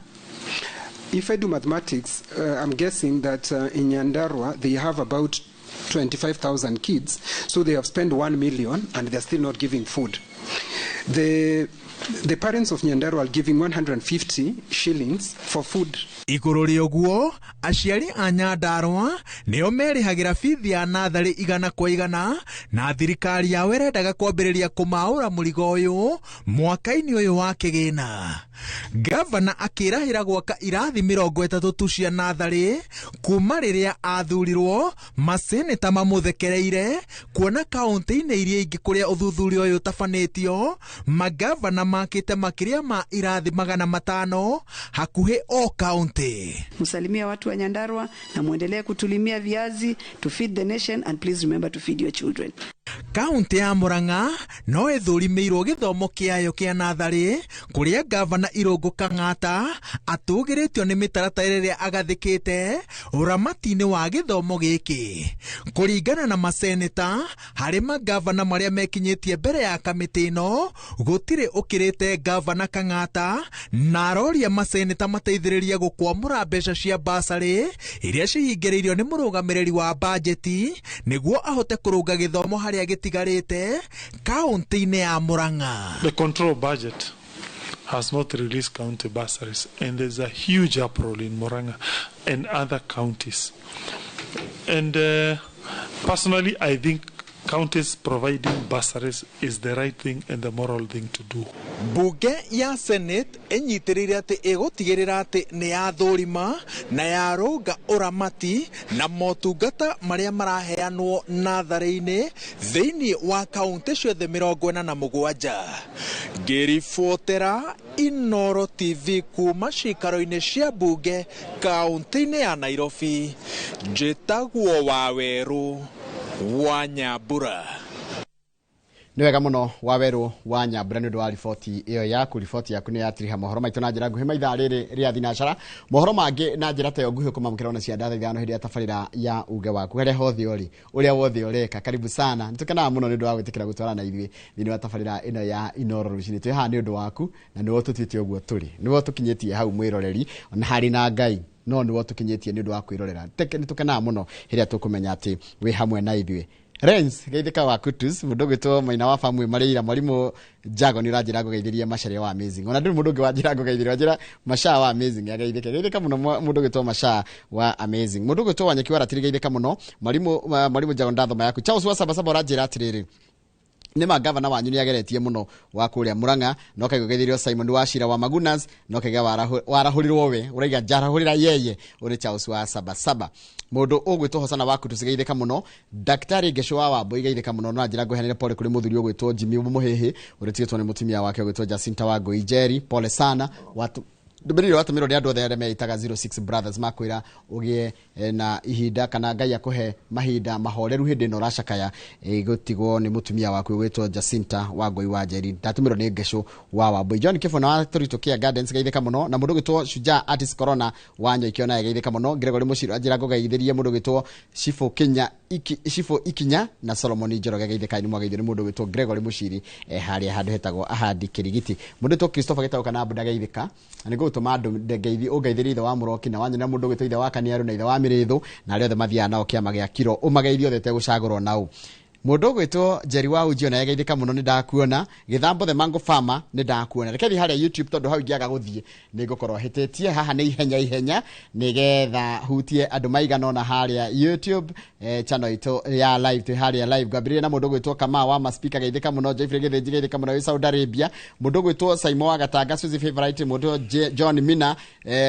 If I do mathematics, I'm guessing that in Nyandarua they have about 25,000 kids, so they have spent 1 million and they're still not giving food. The parents of Nyandarua are giving 150 shillings for food. Igũrũ rĩa ũguo, aciari a Nyandarua nĩo merĩhagĩra bithi ya natharĩ 100 kwa 100 na thirikari yao ĩrendaga kwambĩrĩria kũmaũra mũrigo ũyũ mwaka-inĩ ũyũ wa kĩgĩna. Gavana akĩrahĩra gwaka irathi 30 tu cia natharĩ kuma rĩrĩa athurirwo, maseneta mamũthekereire kuona kaunti-inĩ iria ingĩ kũrĩa ũthuthuria ũyũ ũtabanĩtio magavana makĩte makĩria ma irathi 500 hakuhĩ o kaunti. Msalimia watu wa Nyandarua na muendelee kutulimia viazi to feed the nation, and please remember to feed your children. Kaunti ya Murang'a no ĩthũrimĩirwo gĩthomo kĩayo kĩa natharĩ kũrĩa gavana Irũngũ Kang'ata atũgĩrĩtio nĩ mĩtaratara ĩrĩa agathĩkĩte ũramati-inĩ wa gĩthomo gĩkĩ. Kũringana na maseneta, harĩ magavana marĩa mekinyĩtie mbere ya kamĩtĩ ĩno gũtirĩ ũkĩrĩte gavana Kang'ata, na aroria maseneta mateithĩrĩrie gũkwamũra mbeca cia basarĩ iria cihingĩrĩirio nĩ mũrũgamĩrĩri wa bajeti nĩguo ahote kũrũnga gĩthomo harĩa gĩtigarĩte kaunti-inĩ ya Murang'a. The control budget has not released county bursaries, and there's a huge uproar in Murang'a and other counties. And personally, I think counties providing bursaries is the right thing and the moral thing to do. Bunge ya Senate ĩnyitĩrĩire atĩ ĩgũtigĩrĩra atĩ nĩ yathũrima na yarũnga ũramati na motungata marĩa maraheanwo natharĩ-inĩ thĩinĩ wa kaunti ciothe 47. Ngĩribotera Inooro TV kuma cikaro-inĩ cia bunge kaunti-inĩ ya Nairobi, njĩtagwo Wawerũ wa Nyambura. Nĩ wega mũno Wawerũ wa Nyambura nĩ ũndũ wa riboti ĩyo yaku. Riboti yaku nĩ yatiriha mohoro maitũ na njĩra nguhĩ maithaa rĩrĩ rĩa thinacara. Mohoro mangĩ na njĩra ta ĩyo nguhĩ ũkũmamũkĩra ona cia thaa 5 hĩndĩ ya tabarĩra ya uge waku harĩa hothe ũrĩ, ũrĩa wothe ũreka. Karibu sana, nĩ tũkenaga mũno nĩ ũndũ wa gwĩtĩkĩra gũtwarana na ithuĩ thĩinĩ wa tabarĩra ĩno ya Inooro rũcinĩ. Twĩ haha nĩ ũndũ waku na nĩwe ũtũtuĩte ũguo tũrĩ, nĩwe ũtũkinyĩtie hau mwĩroreri ona harĩ na Ngai no nĩwe ũtũkinyĩtie nĩ ũndũ wa kwĩrorera. Nĩ tũkenaga mũno hĩrĩa tũkũmenya atĩ wĩ hamwe na ithuĩ. Renz geithĩka wa Kutus mũndũ ũgwĩtwo Maina wa Famwe Marĩira mwarimũ Jago nĩ ũranjĩra ngũgeithĩrie Macharia wa Amazing. Ona ndũrĩ mũndũ ũngĩ wanjĩra ngũgeithĩrie, wanjĩra Mashaa wa Amazing ageithĩke. Geithĩka mũno mũndũ ũgwĩtwo Mashaa wa Amazing. Mũndũ ũgwĩtwo Wanyeki wa Ratiri geithĩka mũno mwarimũ Jago ndathoma yaku. Charles wa Sabasaba ũranjĩra atĩrĩrĩ, nĩ ma gavana wanyu nĩ ageretie mũno wa kũrĩa Murang'a no kaigua geithĩrio Simon wa Shira wa Magunas no kaiga warahũrirwo we ũraiga njarahũrĩra yeye ũrĩ Charles wa Sabasaba. Mũndũ ũgwĩtwo Hosana wa Kutus geithĩka mũno. Daktari Ngesho wa Wambui geithĩka mũno na njĩra ngũheanĩre pole kũrĩ mũthuri ũgwĩtwo Jimmy Mũhĩhĩ ũrĩa ũtigĩtwo nĩ mũtumia wake ũgwĩtwo Jacinta wa Ngũi Njeri, pole sana. Watu ndũmĩrĩri watũmĩrwo nĩ andũ othe arĩa meitaga 06 Brothers makwĩra ũgĩe na ihinda kana Ngai akũhe mahinda mahoreru hĩndĩ ĩno ũracakaya gũtigwo nĩ mũtumia waku ũgwĩtwo Jacinta wa Ngũi wa Njeri. Ndatũmĩrwo nĩ Ngesho wa Wambui. John Kĩbona wa Tũritũ Kia Gardens geithĩka mũno, na mũndũ ũgwĩtwo Shujaa Artist Corona wa Nyoikio naye geithĩka mũno. Gregory Mũciro anjĩra ngũgeithĩrie mũndũ ũgwĩtwo Shifo Kinya Shifo Ikinya na Solomon Njoroge geithĩka nĩ mwageithio nĩ mũndũ ũgwĩtwo Gregory Mũciri harĩa handũ hetagwo Ahadi Kĩrigiti. Mũndũ ũgwĩtwo Christopher Gĩtaũ kana Mbunda geithĩka na nĩngũgũtũma ngeithi ũngeithĩrie ithe wa Mũroki na wanyona mũndũ ũgwĩtwo ithe wa Kaniaru na ithe wa Mĩrĩthũ na arĩa othe mathiaga nao kĩama gĩa Kiro ũmageithie othe ũtegũcagũrwo nao. Mundu gwitwo Jerry wa Uji ona geithika muno ni ndakuona. Githambo the Mango Farmer ni ndakuona. Reke thi haria YouTube tondu hau ingiaga guthie ni ngukorwo hititie haha ni ihenya ihenya nigetha hutie andu maigana ona haria YouTube channel itu ya live tu haria live ngambiririe na mundu gwitwo Kamau wa Maspika geithika muno Jeffrey Githinji geithika muno Saudi Arabia mundu gwitwo Saimo wa Gatanga Suzy favorite mundu John Mina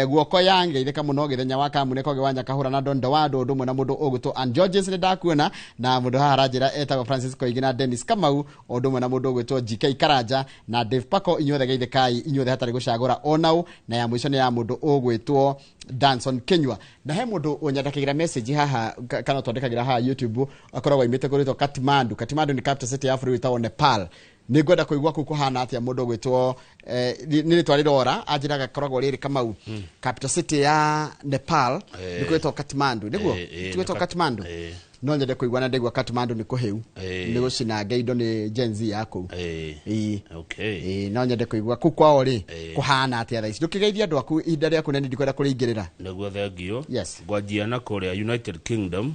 guoko yange geithika muno githenya wa Kamune ko giwanja kahura na Dondo wa ndu ndumwe na mundu ugwitwo Ann Georges ni ndakuona na mundu haha aranjira etagwo Francis Koigi na Dennis Kamau o ndumwe na mundu ugwitwo GK Karanja na Dave Pako inyuothe geithikai inyuothe hatari gucagura onau na ya mwisho ni ya mundu ugwitwo Danson Kenywa na he mundu unyandikagira message haha kana twandikagira haha YouTube akoragwo aimite kuritwo Kathmandu. Kathmandu ni capital city ya bũrũri wĩtagwo Nepal. Nĩ ngwenda kũigua kũu kũhana atĩa mũndũ ũgwĩtwo nĩ rĩtwa rĩrora anjĩraga koragwo rĩrĩ Kamau. Capital city ya Nepal nĩ kwĩtwo Kathmandu nĩguo twĩtwo Kathmandu. No nyende kũigua na ndaigua Kathmandu nĩ kũhĩu nĩ gũcinange indo nĩ Gen Z ya kũu. Okay. No nyende kũigua kũu kwao rĩ kũhana atĩa thaa ici. Ndũkĩgeithia andũ aku ihinda rĩaku na ndikwenda kũrĩingĩrĩra. Nĩguo thengio. Ngwanjia na kũrĩa United Kingdom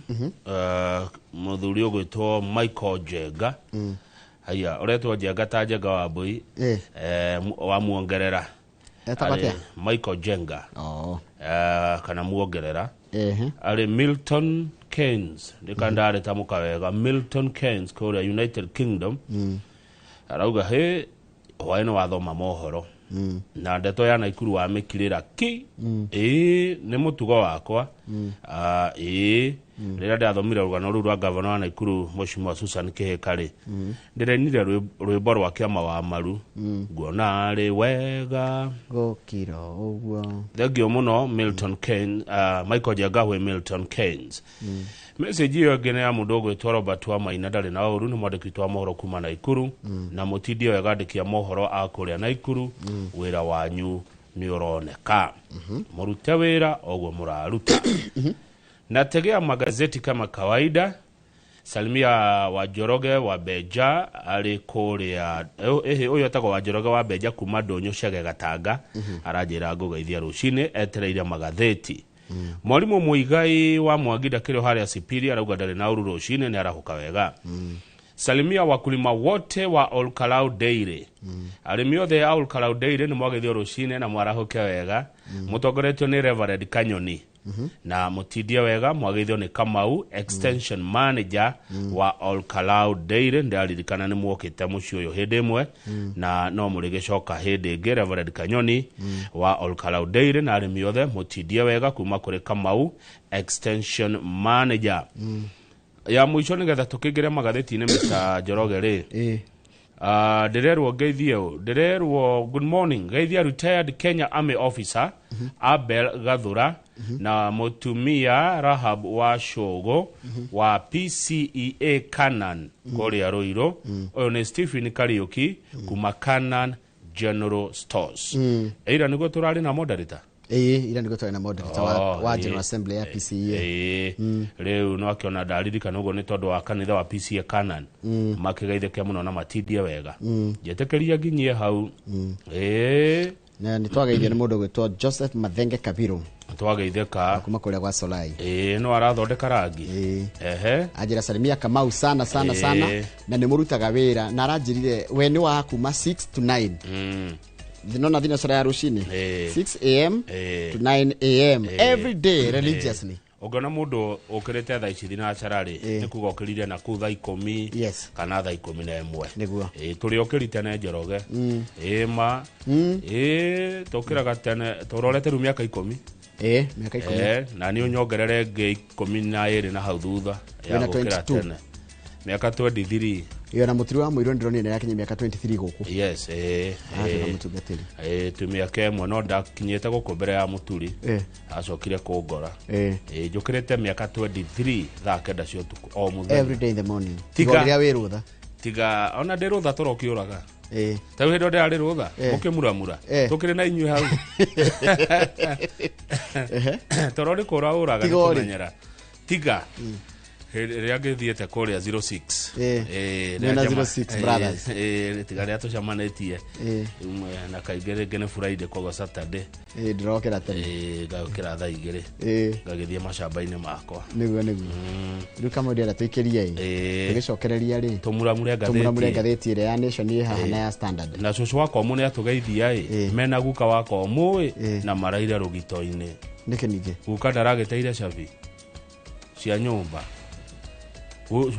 mũthuri ũgwĩtwo Michael Njenga. Haya ũretwo Njenga ta Njenga wa mbũi wa muongerera. Etagwo atĩa? Michael Njenga. Kana muongerera. Arĩ Milton Keynes ndikandare tamuka wega Milton Keynes kũrĩa United Kingdom. Arauga he hwaĩ nĩ wathoma mohoro na ndeto ya Naikuru wa mĩkirĩra ki ĩĩ nĩ mũtugo wakwa ĩĩ rĩrĩa ndathomire rũgano rũu rwa gavana wa Naikuru Mheshimiwa Susan Kihika rĩ ndĩrainire rwĩmbo rwa kĩama wa maru nguona arĩ wega gũkira ũguo. Thengio mũno Milton Keynes Michael Njenga wĩ Milton Keynes. Message ĩyo ĩngĩ nĩ ya mũndũ ũgwĩtwo Robert wa Maina ndarĩ na ũru nĩ mwandĩki witũ wa mohoro kuma Naikuru na mũtindi wega andĩki a mohoro a kũrĩa Naikuru wĩra wanyu nĩ ũroneka mũrute wĩra oguo mũraruta. Nategea magazeti kama kawaida. Salimia wa Njoroge wa Beja arĩ kũrĩa ũyũ etagwo wa Njoroge wa Beja kuma Ndũnyũ Chege Gatanga aranjĩra ngũgeithia rũcinĩ etereire magathĩti. Mwalimu Muigai wa Mwangi ndakĩrĩ harĩa Sipiri arauga ndarĩ na ũru rũcinĩ nĩ arahũka wega. Salimia wakulima wote wa Olkalau Dairy. Arĩmi othe a Olkalau Dairy nĩ mwageithio rũcinĩ na mwarahũke wega. Mũtongoretio nĩ Reverend Kanyoni. Na mũtindie wega mwageithio nĩ Kamau extension manager wa Olkalau Dairy ndaririkana nĩ muokĩte mũciĩ ũyũ hĩndĩ ĩmwe na no mũrĩgĩcoka hĩndĩ ĩngĩ. Reverend Kanyoni wa Olkalau Dairy na arĩmi othe mũtindie wega kuma kũrĩ Kamau extension manager. Ya mũico nĩgetha tũkĩingĩre magathĩti-inĩ Mr. Njoroge rĩ ndĩrerwo ngeithie ũ ndĩrerwo good morning geithia retired Kenya Army officer Abel Gathura na mũtumia Rahab wa Shogo wa PCEA Canaan kũrĩa Ruiru. Ũyũ nĩ Stephen Kariuki kuma Canaan General Stores. Ĩira nĩguo tũrarĩ na moderator. Ĩĩ ira nĩguo tũrarĩ na moderator wa General Assembly ya PCEA. Rĩu no akĩona ndaririkana ũguo nĩ tondũ wa kanitha wa PCEA Canaan makĩgeithĩke mũno na matindie wega. Njetĩkĩria nginyie hau. Na nĩ twageithio nĩ mũndũ ũgwĩtwo Joseph Mathenge Kabiru twageithĩka kuma kũrĩa gwa Solai. No arathondeka rangi. Ehe anjĩra salimia Kamau sana sana sana na nĩ mũrutaga wĩra na aranjĩrire we nĩ wa kuma 6 to 9 nona thina sara ya rũcinĩ 6 am to 9 am every day religiously. Ũngĩona mũndũ ũkĩrĩte thaa ici thinacara rĩ nĩ kuga ũkĩrire na kũu thaa 10 kana thaa 11 nĩguo. Tũrĩ ũkĩri tene Njoroge. Ma tũkĩraga tene tũrorete rĩu mĩaka 10. Mĩaka 10 na nĩ ũnyongerere ĩngĩ 12 na hau thutha ya gũkĩra tene mĩaka 23. Iyo na mutiri wa muiru ndironire yakinye miaka 23 guku. Yes Mũtungatĩri tu miaka ĩmwe no ndakinyĩte gũkũ mbere ya mũturi acokire kũngora. Njũkĩrĩte mĩaka 23 thaa 9 cia ũtukũ o mũthenya every day in the morning. Tiga rĩrĩa wĩ rũtha tiga ona ndĩ rũtha tũrokĩũraga. Ta rĩu hĩndĩ ĩyo ndĩrarĩ rũtha mũkĩmuramura tũkĩrĩ na inyuĩ hau toro nĩ kũra ũraga nĩ kũmenyera tiga Hĩndĩ ĩrĩa ngĩthiĩte kũrĩa 06. Ĩĩ. Mwena 06 brothers. Tiga rĩrĩa tũcemanĩtie. Ĩĩ. Na kaingĩ rĩngĩ nĩ Friday, koguo Saturday. Ĩĩ, ndĩrokĩra tene. Ĩĩ, ngagĩũkĩra thaa 2. Ĩĩ. Ngagĩthiĩ macamba-inĩ makwa. Nĩguo rĩu kamau ndĩrenda tũikĩrie ĩ, tũgĩcokereria rĩ, tũmuramure ngathĩti. Tũmuramure ngathĩti ĩrĩa ya Nation ĩ haha na ya Standard. Na cũcũ wa Komũ nĩ atũgeithia ĩ, mena guka wa Komũ ĩ, na maraire rũgito-inĩ. Nĩkĩ ningĩ? Guka ndaragĩteire cabi cia nyũmba.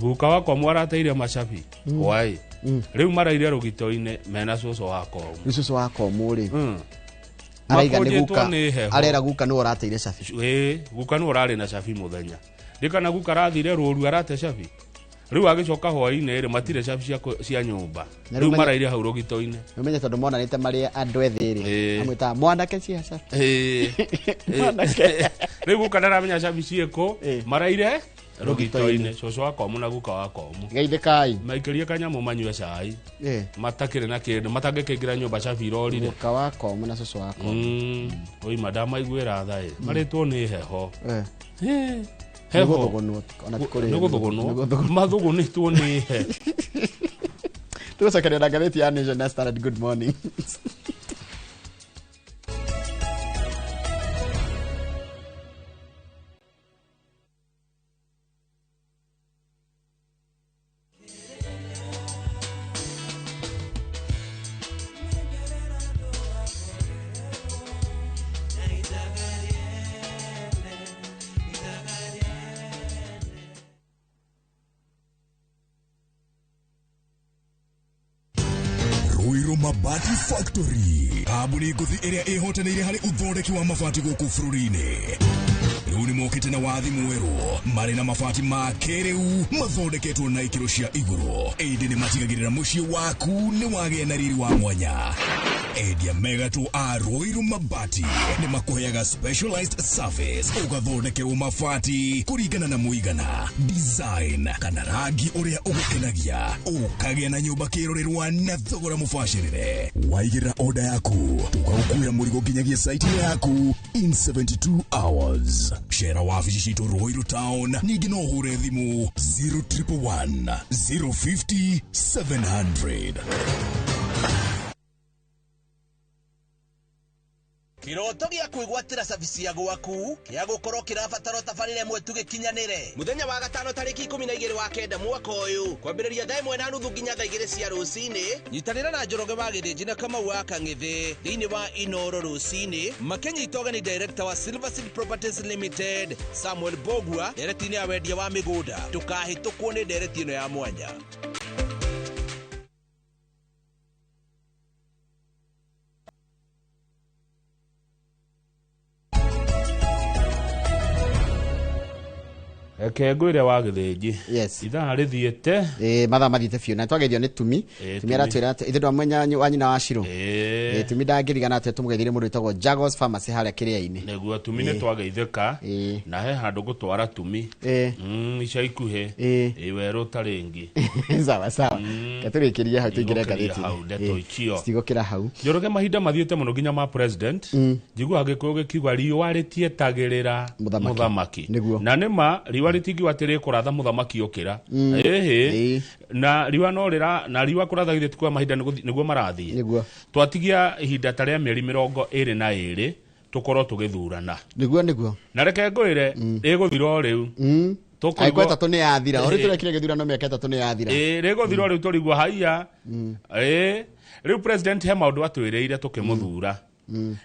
Guka wa Komũ arateire macabi hwaĩ. Rĩu maraire rũgito-inĩ mena cũcũ wa Komũ. Rĩu cũcũ wa Komũ rĩ, araiga nĩ Makũnjĩtwo guka nĩ heho. Arera guka nĩwe ũrateire cabi. Ĩĩ, guka nĩwe ũrarĩ na cabi mũthenya, ndĩkana guka arathire rũru arate cabi. Rĩu agĩcoka hwaĩ-inĩ rĩ, matirĩ cabi cia nyũmba. Na rĩu rĩu maraire hau rũgito-inĩ. Ũmenye tondũ monanĩte marĩ andũ ethĩ rĩ, amwĩtaga mwanake cia cabi. Ĩĩ. Rĩu guka ndaramenya cabi ciĩkũ, maraire rũgito-inĩ, cũcũ wa Komũ na guka wa Komũ. Geithĩkai. Maikĩrie kanyamũ manyue cai. Ĩĩ. Matakĩrĩ na kĩndũ matangĩkĩingĩra nyũmba cabi irorire. Guka wa Komũ na cũcũ wa Komũ. Oima ndamaiguĩra tha ĩ, marĩtwo nĩ heho. Ĩĩ. Heho. Nĩgũthũgũnwo, ona ti kũrĩo. Nĩ gũthũgũnwo, mathũgũnĩtwo nĩ he. Tũgũcokeria na ngathĩti ya Nation na Standard. Good morning. Ruiru Mabati Factory, kambuni ngũthi ĩrĩa ĩhotanĩire harĩ ũthondeki wa mabati gũkũ bũrũri-inĩ. Rĩu nĩ mokĩte na wathi mwerũ, marĩ na mabati ma kĩrĩu mathondeketwo na ikĩro cia igũrũ, ĩndĩ nĩ matigagĩrĩra mũciĩ waku nĩ wagĩa na riri wa mwanya. Endia megatũ a Ruiru Mabati nĩ makũheaga specialized service, ũgathondekerwo mabati kũringana na mũigana, design kana rangi ũrĩa ũgũkenagia, ũkagĩa na nyũmba kĩrorerwa na thogora mũbacĩrĩre. Waigĩrĩra oda yaku, tũgagũkuĩra mũrigo nginyagia site yaku in 72 hours. Cera wabici citũ Ruiru Town, ningĩ no ũhũre thimũ 0111 050 700. Kiroto gĩa kwĩgwatĩra cabi cia gwaku kĩa gũkorwo kĩrabatara ũtabarĩre ĩmwe tu gĩkinyanĩre. Mũthenya wa gatano tarĩki 12 wa 9 mwaka ũyũ, kwambĩrĩria thaa 1:30 nginya thaa 2 cia rũcinĩ, nyitanĩra na Njoroge wa Gĩthĩnji na Kamau wa Kang'ĩthĩ thĩinĩ wa Inoro rũcinĩ, makĩnyita ũgeni director wa Silver Seed Properties Limited Samuel Bogua ndereti-inĩ ya wendia wa mĩgũnda. Ndũkahĩtũkwo nĩ ndereti ĩno ya mwanya. Reke ngwĩre wa Gĩthĩnji. Yes. Ithaa rĩthiĩte. Ĩĩ, mathaa mathiĩte biũ na twageithio nĩ Tumi. Ĩĩ, Tumi Tumi. aratwĩra atĩ ithe ndwamenya wa nyina wa Shiro. Ĩĩ. Ĩĩ, Tumi ndangĩrigana atĩ tũmũgeithirie mũndũ wĩtagwo Jagos Pharmacy harĩa Kĩrĩa-inĩ. Nĩguo Tumi, nĩ twageithĩka na he handũ ngũtwara Tumi. Ica ikuhĩ. Ĩĩ, werũ ta rĩngĩ. Sawa sawa. Ketũrĩkĩrie hau tũingĩre Igũkĩria ngathĩti. hau, ndeto icio. Citigũkĩra hau. Njoroge, mahinda mathiĩte mũno nginya ma president. Njiguaga Gĩkũyũ gĩkiuga riũa rĩtietagĩrĩra mũthamaki. Nĩguo. Na nĩma riũa rĩtingiuga atĩ rĩkũratha mũthamaki ũkĩra. Ĩhĩ, na riũa no rĩra na riũa kũratha githĩ ti kwa mahinda nĩguo marathiĩ. Nĩguo. Twatigia ihinda ta rĩa mĩeri 22 tũkorwo tũgĩthurana. Nĩguo. Na reke ngwĩre, rĩgũthira o rĩu. Tũkũigua- Angĩkorwo 3 nĩ yathira. O rĩu Ĩĩ. tũrekire gĩthurano mĩaka 3 nĩ yathira. Ĩĩ, rĩgũthira o rĩu tũrigwo haiya. Ĩĩ, rĩu president he maũndũ atwĩrĩire tũkĩmũthura,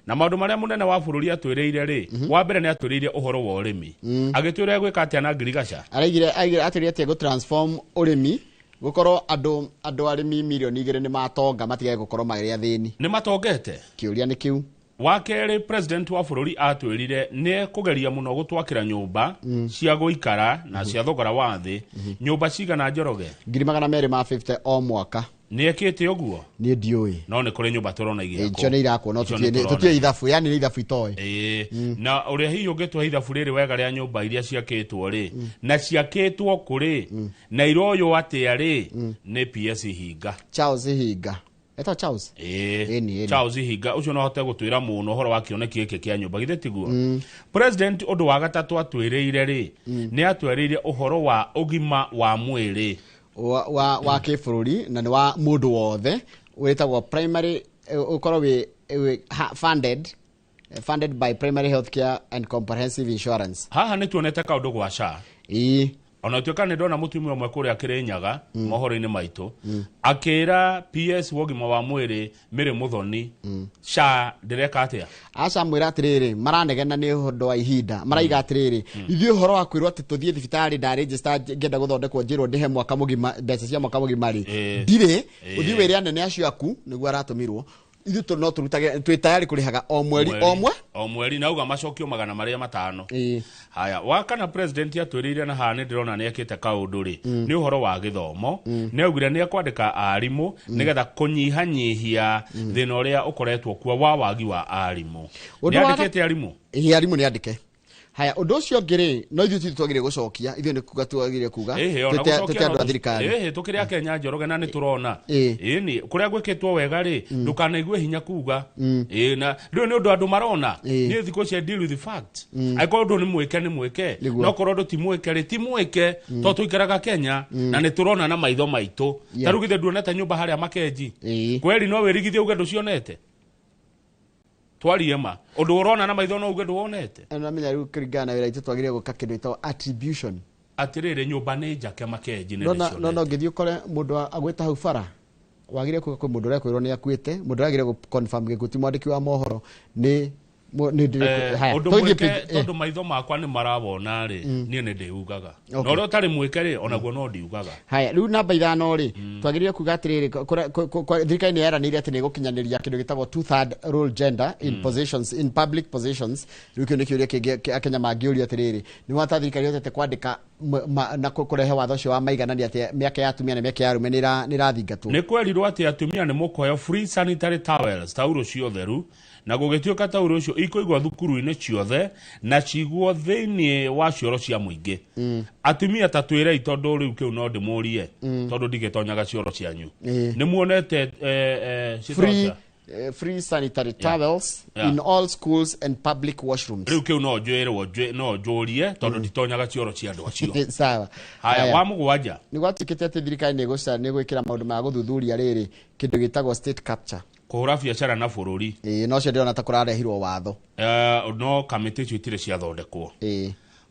na maũndũ marĩa mũnene wa bũrũri atwĩrĩire rĩ, wa mbere nĩ atwĩrĩire ũhoro wa ũrĩmi. Agĩtwĩra egwĩka atĩa na ngirigaca? Araigire atĩrĩ atĩ gũ transform ũrĩmi gũkorwo andũ arĩmi mirioni 2 nĩ matonga, matigage gũkorwo marĩ athĩni. Nĩ matongete? Kĩũria nĩ kĩu. Wa kerĩ, president wa bũrũri atwĩrire nĩ ekũgeria mũno gũtwakĩra nyũmba cia gũikara na cia thogora wa thĩ. Nyũmba cigana, Njoroge? 250,000 o mwaka. Nĩ ekĩte ũguo? Niĩ ndiũĩ. No nĩ kũrĩ nyũmba tũrona igĩakwo. Icio nĩ irakwo, no Icio nĩ tũrona. tũtiĩ ithabu, yani nĩ ithabu itoĩ. Ĩĩ, na ũrĩa hihi ũngĩtũhe ithabu rĩrĩ wega rĩa nyũmba iria ciakĩtwo rĩ, na ciakĩtwo kũrĩ na iroywo atĩa rĩ, nĩ PS Hinga. Charles Hinga. Etagwo Charles. Ĩĩ, Charles Ihinga ũcio no ahote gũtwĩra mũno ũhoro wa kĩoneki gĩkĩ kĩa nyũmba, githĩ tiguo? President ũndũ wa gatatũ atwĩrĩire rĩ, nĩ atwĩrĩire ũhoro wa ũgima wa mwĩrĩ wa kĩbũrũri, na nĩ wa mũndũ wothe, wĩtagwo primary, ũkorwo wĩ funded by primary health care and comprehensive insurance. Haha nĩ tuonete kaũndũ gwa SHA. Ĩĩ. Ona tuĩka nĩ ndona mũtumia ũmwe kũrĩa Kĩrĩnyaga mohoro-inĩ maitũ akĩra PS wa ũgima wa mwĩrĩ Mary Muthoni, SHA ndĩreka atĩa? Aca mwĩra atĩrĩrĩ, maranegena nĩ ũndũ wa ihinda, maraiga atĩrĩrĩ, ithuĩ ũhoro wa kwĩrwo atĩ tũthiĩ thibitarĩ ndarĩnjĩsta ngĩenda gũthondekwo njĩrwo ndĩhe mwaka mũgima, mbeca cia mwaka mũgima rĩ, ndirĩ. Ũthiĩ wĩre anene acio aku nĩguo aratũmirwo, ithuĩ no tũrutage, twĩ tayari kũrĩhaga o mweri, o mwe o mweri, na auga macokio 500. Haya, wa kana president atwĩrĩire, na haha nĩ ndĩrona nĩ ekĩte kaũndũ rĩ, nĩ ũhoro wa gĩthomo. Nĩ augire nĩ ekwandĩka arimũ nĩgetha kũnyihanyihia thĩna ũrĩa ũkoretwo kuo wa wagi wa arimũ. Nĩ andĩkĩte arimũ? Ĩĩ, arimũ nĩ andĩke. Haya, ũndũ ũcio ũngĩ rĩ, no ithuĩ ti twagĩrĩire gũcokia, ithuĩ nĩ kuga twagĩrĩire kuga, twĩte andũ a thirikari. Ĩhĩ, tũkĩrĩ a Kenya Njoroge, na nĩ tũrona ĩni kũrĩa gwĩkĩtwo wega rĩ, ndũkanaigue hinya kuga. Ĩĩ, na rĩu nĩ ũndũ andũ marona. Niĩ thikũ ici I deal with the fact. Angĩkorwo ũndũ nĩ mwĩke, nĩ mwĩke, no korwo ũndũ ti mwĩke rĩ, ti mwĩke, tondũ tũikaraga Kenya na nĩ tũrona na maitho maitũ. Ta rĩu githĩ nduonete nyũmba harĩa Makenji kweri, no wĩrigithie uge ndũcionete? Twarie ma, ũndũ ũrona na maitho no uge ndũwonete? Namenya rĩu kũringana na wĩra witũ twagĩrĩire gwĩka kĩndũ gĩtagwo attribution. Atĩrĩrĩ, nyũmba nĩ njake Makenji, nĩ No no ngĩthiĩ ũkore mũndũ agwĩta hau bara, wagĩrĩire kuga kwĩ mũndũ ũrĩa kwĩrwo nĩ akuĩte, mũndũ ũrĩa agĩrĩire gũ-confirm gĩkuũ ti mwandĩki wa mohoro, nĩ ũndũ mwĩke, tondũ maitho makwa nĩ marawona rĩ, niĩ nĩ ndĩugaga, na ũrĩa ũtarĩ mwĩke rĩ, onaguo no ndiugaga. Haya, rĩu namba 5 rĩ, twagĩrĩire kuga atĩrĩrĩ, thirikari nĩ yeranĩire atĩ nĩ ĩgũkinyanĩria kĩndũ gĩtagwo 2/3 rule gender in positions, in public positions. Rĩu kĩu nĩ kĩũria kĩngĩ Akenya mangĩũria atĩrĩrĩ, nĩ wata thirikari yotete kwandĩka na kũrehe watho ũcio wa maiganania atĩ mĩaka ya atumia na mĩaka ya arũme nĩ ĩrathingatwo. Nĩ kwerirwo atĩ atumia nĩ mũkũheo free sanitary towels, taurũ cia ũtheru, na gũgĩtuĩka taurũ icio ikũigwo thukuru-inĩ ciothe na cigwo thĩinĩ wa cioro cia mũingĩ. Atumia ta twĩrei, tondũ rĩu kĩu no ndĩmũrie, tondũ ndigĩtonyaga cioro cianyu, nĩ muonete free sanitary towels in all schools and public washrooms? Rĩu kĩu no njwĩrwo, no njũrie, tondũ nditonyaga cioro cia andũ acio. Sawa. Haya, wa mũgwanja nĩ gwatuĩkĩte atĩ thirikari nĩ ĩgwĩkĩra maũndũ ma gũthuthuria rĩrĩ kĩndũ gĩtagwo state capture, kũhũra biacara na bũrũri. Ĩĩ, no cio ndĩrona ta kũrarehirwo watho. No kamĩtĩ icio itirĩ ciathondekwo.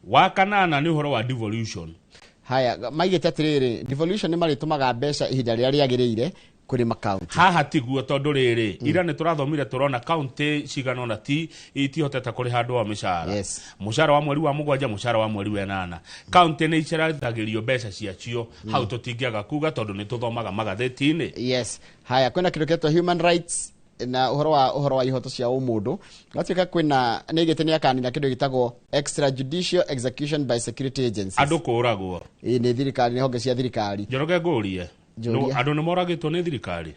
Wa kanana nĩ ũhoro wa devolution. Haya, maigĩte atĩrĩrĩ, devolution nĩ marĩtũmaga mbeca ihinda rĩrĩa rĩagĩrĩire kũrĩ makaunti. Haha tiguo, tondũ rĩrĩ, ira nĩ tũrathomire tũrona kaunti cigana ũna ti itihotete kũrĩha andũ ao mĩcara, mũcara wa mweri wa 7, mũcara wa mweri wa 8. Kaunti nĩ icerithagĩrio mbeca ciacio, hau tũtingĩaga kuga tondũ nĩ tũthomaga magathĩti-inĩ. Yes. Haya, kwĩna kĩndũ kĩetwo human rights na ũhoro wa ihoto cia ũmũndũ. Gwatuĩka kwĩna nĩ igĩte nĩ akanina kĩndũ gĩtagwo extrajudicial execution by security agencies. Andũ kũragwo. Ĩĩ, nĩ thirikari, nĩ honge cia thirikari. Njoroge ngũrie, andũ nĩ moragĩtwo nĩ thirikari?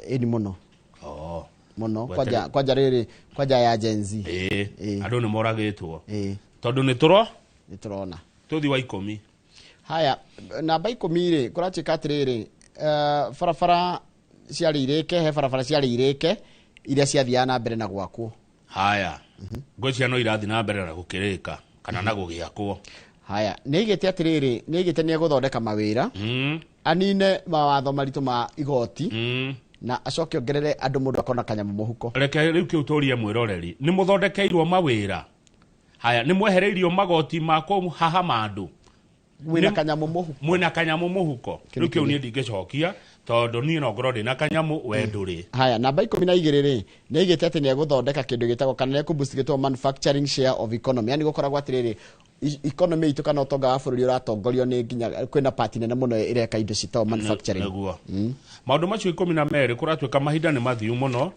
Ĩni mũno. Mũno, kwanja rĩrĩ, kwanja ya Gen Z. Ĩĩ, andũ nĩ moragĩtwo. Tondũ nĩ tũrona. Tũthiĩ wa 10. Haya, namba 10 rĩ, kũratuĩka atĩrĩrĩ, barabara ciarĩ irĩke, he barabara ciarĩ irĩke iria ciathiaga na mbere na gwakwo. Haya, ngwĩciria no irathiĩ na mbere na gũkĩrĩka kana na gũgĩakwo. Haya, nĩ igĩte atĩrĩrĩ, nĩ igĩte nĩ egũthondeka mawĩra, anine mawatho maritũ ma igoti, na acoke ongerere andũ mũndũ akona kanyamũ mũhuko. Reke rĩu kĩu tũrie mwĩroreri, nĩ mũthondekeirwo mawĩra? Haya, nĩ mwehereirio magoti ma kũhahama andũ? Mwĩna kanyamũ mũhuko. Mwĩna kanyamũ mũhuko. Rĩu kĩu niĩ ndingĩcokia, tondũ niĩ no ngorwo ndĩna kanyamũ, we ndũrĩ. Haya, namba 12 rĩ, nĩ igĩte atĩ nĩ egũthondeka kĩndũ gĩtagwo kana nĩ ekũboost gĩtagwo manufacturing share of economy. Yani gũkoragwo atĩrĩrĩ, economy itũ kana ũtonga wa bũrũri ũratongorio nĩ nginya kwĩna part nene mũno ĩreka indo citagwo manufacturing. Nĩguo. Maũndũ macio 12 kũratuĩka mahinda nĩ mathiu mũno,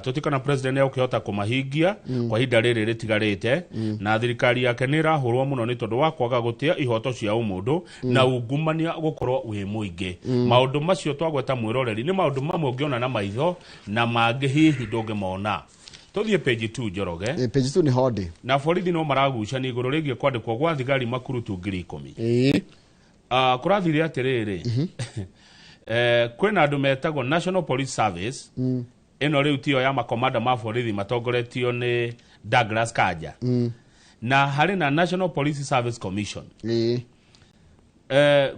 tũtikana president nĩ egũkĩhota kũmahingia kwa ihinda rĩrĩ rĩtigarĩte, na thirikari yake nĩ ĩrahũrwo mũno nĩ tondũ wa kwaga gũtĩa ihoto cia ũmũndũ na ungumania gũkorwo wĩ mũingĩ. Maũndũ macio twagweta mwĩroreri nĩ maũndũ mamwe ũngĩona na maitho na mangĩ hihi ndũngĩmona. Tũthiĩ page 2 Njoroge. Page 2 nĩ hodi. Na borithi no maragucania igũrũ rĩgiĩ kwandĩkwo gwa thigari makurutu 10,000. Kũrathire atĩrĩrĩ, Kwĩna andũ metagwo National Police Service. Ĩno rĩu tiyo ya makomanda ma borithi matongoretio nĩ Douglas Kanja. Na harĩ na National Police Service Commission.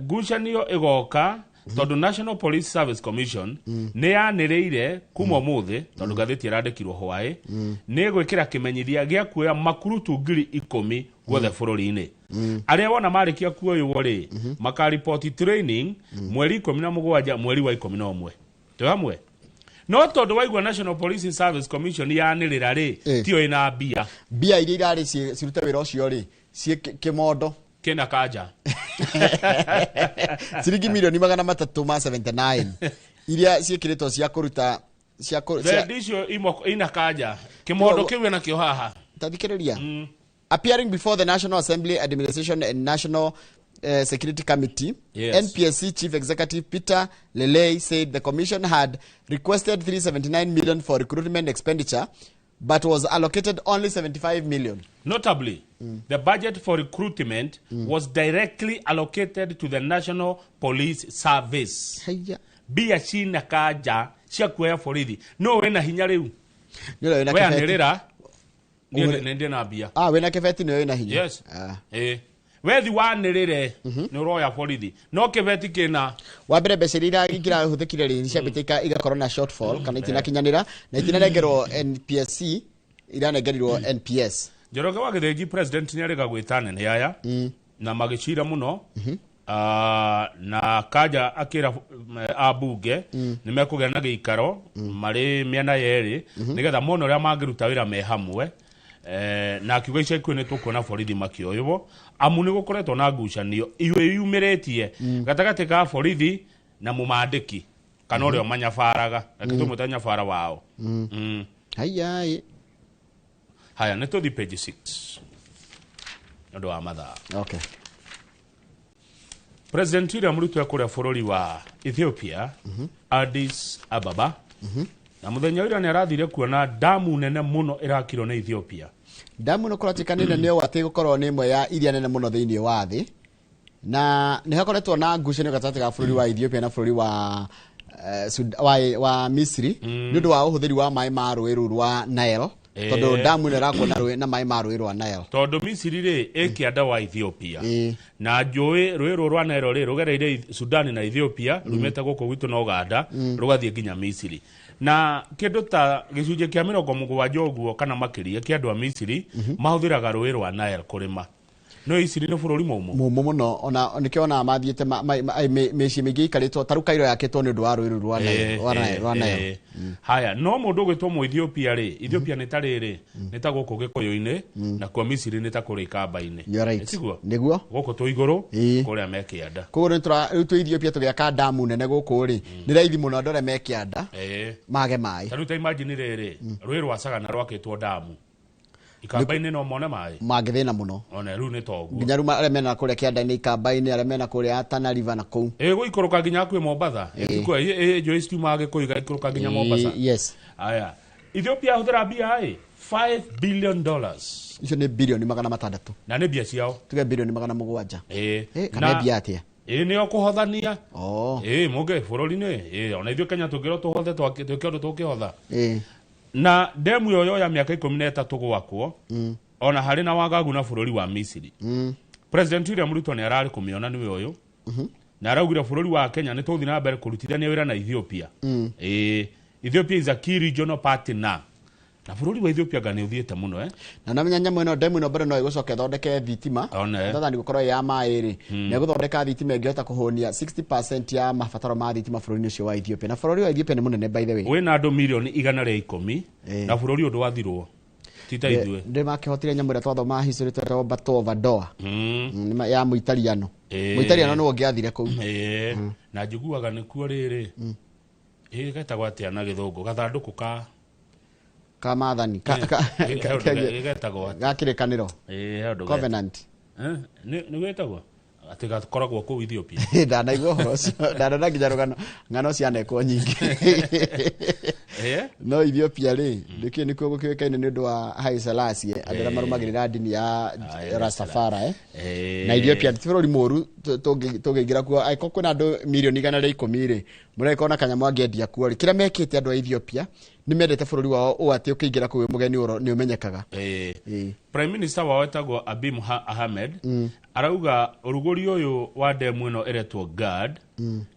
Ngucanio ĩgoka tondũ National Police Service Commission nĩ yanĩrĩire kuma ũmũthĩ, tondũ ngathĩti ĩrandĩkirwo hwaĩ, nĩ ĩgwĩkĩra kĩmenyithia gĩa kuoya makurutu 10,000 guothe bũrũri-inĩ. Arĩa wona marĩkia kuoywo rĩ, makaripoti training mweri 17 mweri wa 11. Twĩ hamwe? No tondũ waigua National Police Service Commission yanĩrĩra rĩ, tiyo ĩna mbia. Mbia iria irarĩ cirute wĩra ũcio rĩ, ciĩ kĩmondo. Kĩna Kanja. Ciringi milioni 379 iria ciĩkĩrĩtwo cia kũruta cia Thendi icio ina Kanja kĩmondo kĩu ĩnakĩo haha. Tathikĩrĩria. Appearing before the National Assembly Administration and National Security Committee, NPSC Chief Executive Peter Lelei said the commission had requested 379 million for recruitment expenditure, but was allocated only 75 million. Notably, the budget for recruitment was directly allocated to the National Police Service. Mbia cina Kanja cia kuoya borithi no wĩna hinya rĩu. Nĩ ũrĩa wĩna kĩbeti. Weanĩrĩra niĩ nĩ ndĩ na mbia. Ah, wĩna kĩbeti nĩwe wĩna hinya. Yes. Wethi wanĩrĩre nĩ ũroya borithi no kĩbeti kĩna. Wa mbere, mbeca iria ingĩrahũthĩkire rĩ, ciambĩte igakorwo na shortfall kana itinakinyanĩra na itinanengerwo NPSC, iranengerirwo NPS. Njoroge wa Gĩthĩnji, president nĩ arĩga gwĩta anene aya na magĩcira mũno. Na Kanja akĩra ambunge nĩ mekũgĩa na gĩikaro marĩ mĩena yerĩ nĩgetha mone ũrĩa mangĩruta wĩra me hamwe. Na akiuga ica ikuhĩ nĩ tũkuona borithi makĩoywo, amu nĩ gũkoretwo na ngucanio iwe yumĩrĩtie gatagatĩ ka borithi na mũmandĩki kana ũrĩa ũmanyabaraga, reke tũmwĩte nyabara wao. Haiya. Haya, nĩ tũthi page 6 nĩ ũndũ wa mathaa. Okay. President William Ruto kũrĩa bũrũri wa Ethiopia, Addis Ababa, na mũthenya ũrĩa nĩ arathire kuona damu nene mũno ĩrakirwo nĩ Ethiopia. Damu ĩno kũratuĩka nĩ nene ũũ atĩ gũkorwo nĩ ĩmwe ya iria nene mũno thĩinĩ wa thĩ, na nĩ hakoretwo na ngucanio gatagatĩ ga bũrũri wa Ethiopia na bũrũri wa wa Misri nĩ ũndũ wa ũhũthĩri wa maĩ ma rũĩ rũu rwa Nile, tondũ damu ĩno ĩrakwo na rũĩ na maĩ ma rũĩ rwa Nile. Tondũ Misiri rĩ ĩ kĩanda wa Ethiopia na njũĩ rũĩ rũrũ rwa Nile rĩ rũgereire Sudan na Ethiopia, rumĩte gũkũ gwitũ na Uganda, rũgathiĩ nginya Misiri, na kĩndũ ta gĩcunjĩ kĩa 70 ũguo kana makĩria kĩa andũ a Misiri mahũthĩraga rũĩ rwa Nile kũrĩma. No Misiri nĩ bũrũri mũmũ. Mũmũ mũno, ona nĩkĩo ona mathiĩte mĩciĩ mĩingĩ ĩikarĩtwo ta rĩu Cairo yakĩtwo nĩ ũndũ wa rũĩ rũu rwa Nile, rwa Nile, rwa Nile. Haya, no mũndũ ũgwĩtwo mũ Ethiopia rĩ, Ethiopia nĩ ta rĩrĩ, nĩ ta gũkũ Gĩkũyũ-inĩ, nakuo Misiri nĩ ta kũrĩa Ikamba-inĩ. You're right. Tiguo? Nĩguo. Gũkũ twĩ igũrũ, kũrĩa me kĩanda. Koguo rĩu twĩ Ethiopia tũgĩaka damu nene gũkũ rĩ, nĩ raithi mũno andũ arĩa me kĩanda mage maĩ. Ta rĩu ta imagine rĩrĩ, rũĩ rwa Sagana rwakĩtwo damu. Ikamba-inĩ no mone maĩ. Mangĩthĩna mũno. One rĩu nĩ toguo. Nginya rĩu arĩa mena kũrĩa kĩanda-inĩ Ikamba-inĩ, arĩa mena kũrĩa Tana River na kũu. Gũikũrũka nginya hakuhĩ Mombatha. Njũĩ citiumaga Gĩkũyũ igaikũrũka nginya Mombasa. Yes. Aya. Ethiopia hũthĩra mbia ĩ $5 billion. Icio nĩ bilioni 600. Na nĩ mbia ciao. Tuge bilioni 700. Kana mbia atĩa? Nĩo kũhothania. Mũngĩ bũrũri-inĩ. Ona ithuĩ Kenya tũngĩrwo tũhothe twĩke ũndũ tũngĩhotha. Na demu ĩyo yoya mĩaka 13 gwakwo, ona harĩ na wagagu na bũrũri wa Misiri. President William Ruto nĩ ararĩ kũmĩona nĩwe ũyũ. Na araugire bũrũri wa Kenya nĩ tũgũthiĩ na mbere kũrutithania wĩra na Ethiopia. Ethiopia is a key regional partner. Na bũrũri wa Ethiopia nga nĩ ũthiĩte mũno. Na namenya nyamũ ĩno, demu ĩno mbere no ĩgũcoka ĩthondeke thitima. One. Thatha nĩ gũkorwo ĩ ya maĩ rĩ, nĩ ĩgũthondeka thitima ĩngĩhota kũhũnia 60% ya mabataro ma thitima bũrũri-inĩ ũcio wa Ethiopia. Na bũrũri wa Ethiopia nĩ mũnene, by the way. Wĩna andũ milioni 110 na bũrũri ũndũ wathirwo. Ti ta ithuĩ. Ndĩ makĩhotire nyamũ ĩrĩa twathoma history twetagwo Battle of Adwa. Ya Mũitaliano. Mũitaliano nĩwe ũngĩathire kũu. Na njiguaga nĩkuo rĩrĩ. Getagwo atĩa na gĩthũngũ? Gathandũkũ ka ka maathani getagwo atĩa? Ga kĩrĩkanĩro. He ũndũ Covenant. Nĩ gwĩtagwo? Atĩ gakoragwo kũu Ethiopia. Ndanaigua ũhoro ũcio, ndanona nginya rũgano ng'ano cianekwo nyingĩ. No Ethiopia rĩ, nĩkĩ nĩkuo gũkĩũĩkaine nĩ ũndũ wa Haile Selassie, andũ arĩa marũmagĩrĩra ndini ya Rastafari, eh? Na Ethiopia ti bũrũri mũru tũngĩingĩra kuo, angĩkorwo kwĩna andũ mirioni 110 rĩ, mũragĩkorwo na kanyamũ angĩendia kuo rĩ, kĩrĩa mekĩte andũ a Ethiopia nĩ mendete bũrũri wao ũũ atĩ ũkĩingĩra kũu wĩ mũgeni nĩ ũmenyekaga. Prime Minister wao etagwo Abiy Ahmed. Arauga ũrugũri ũyũ wa ndemu ĩno ĩretwo GERD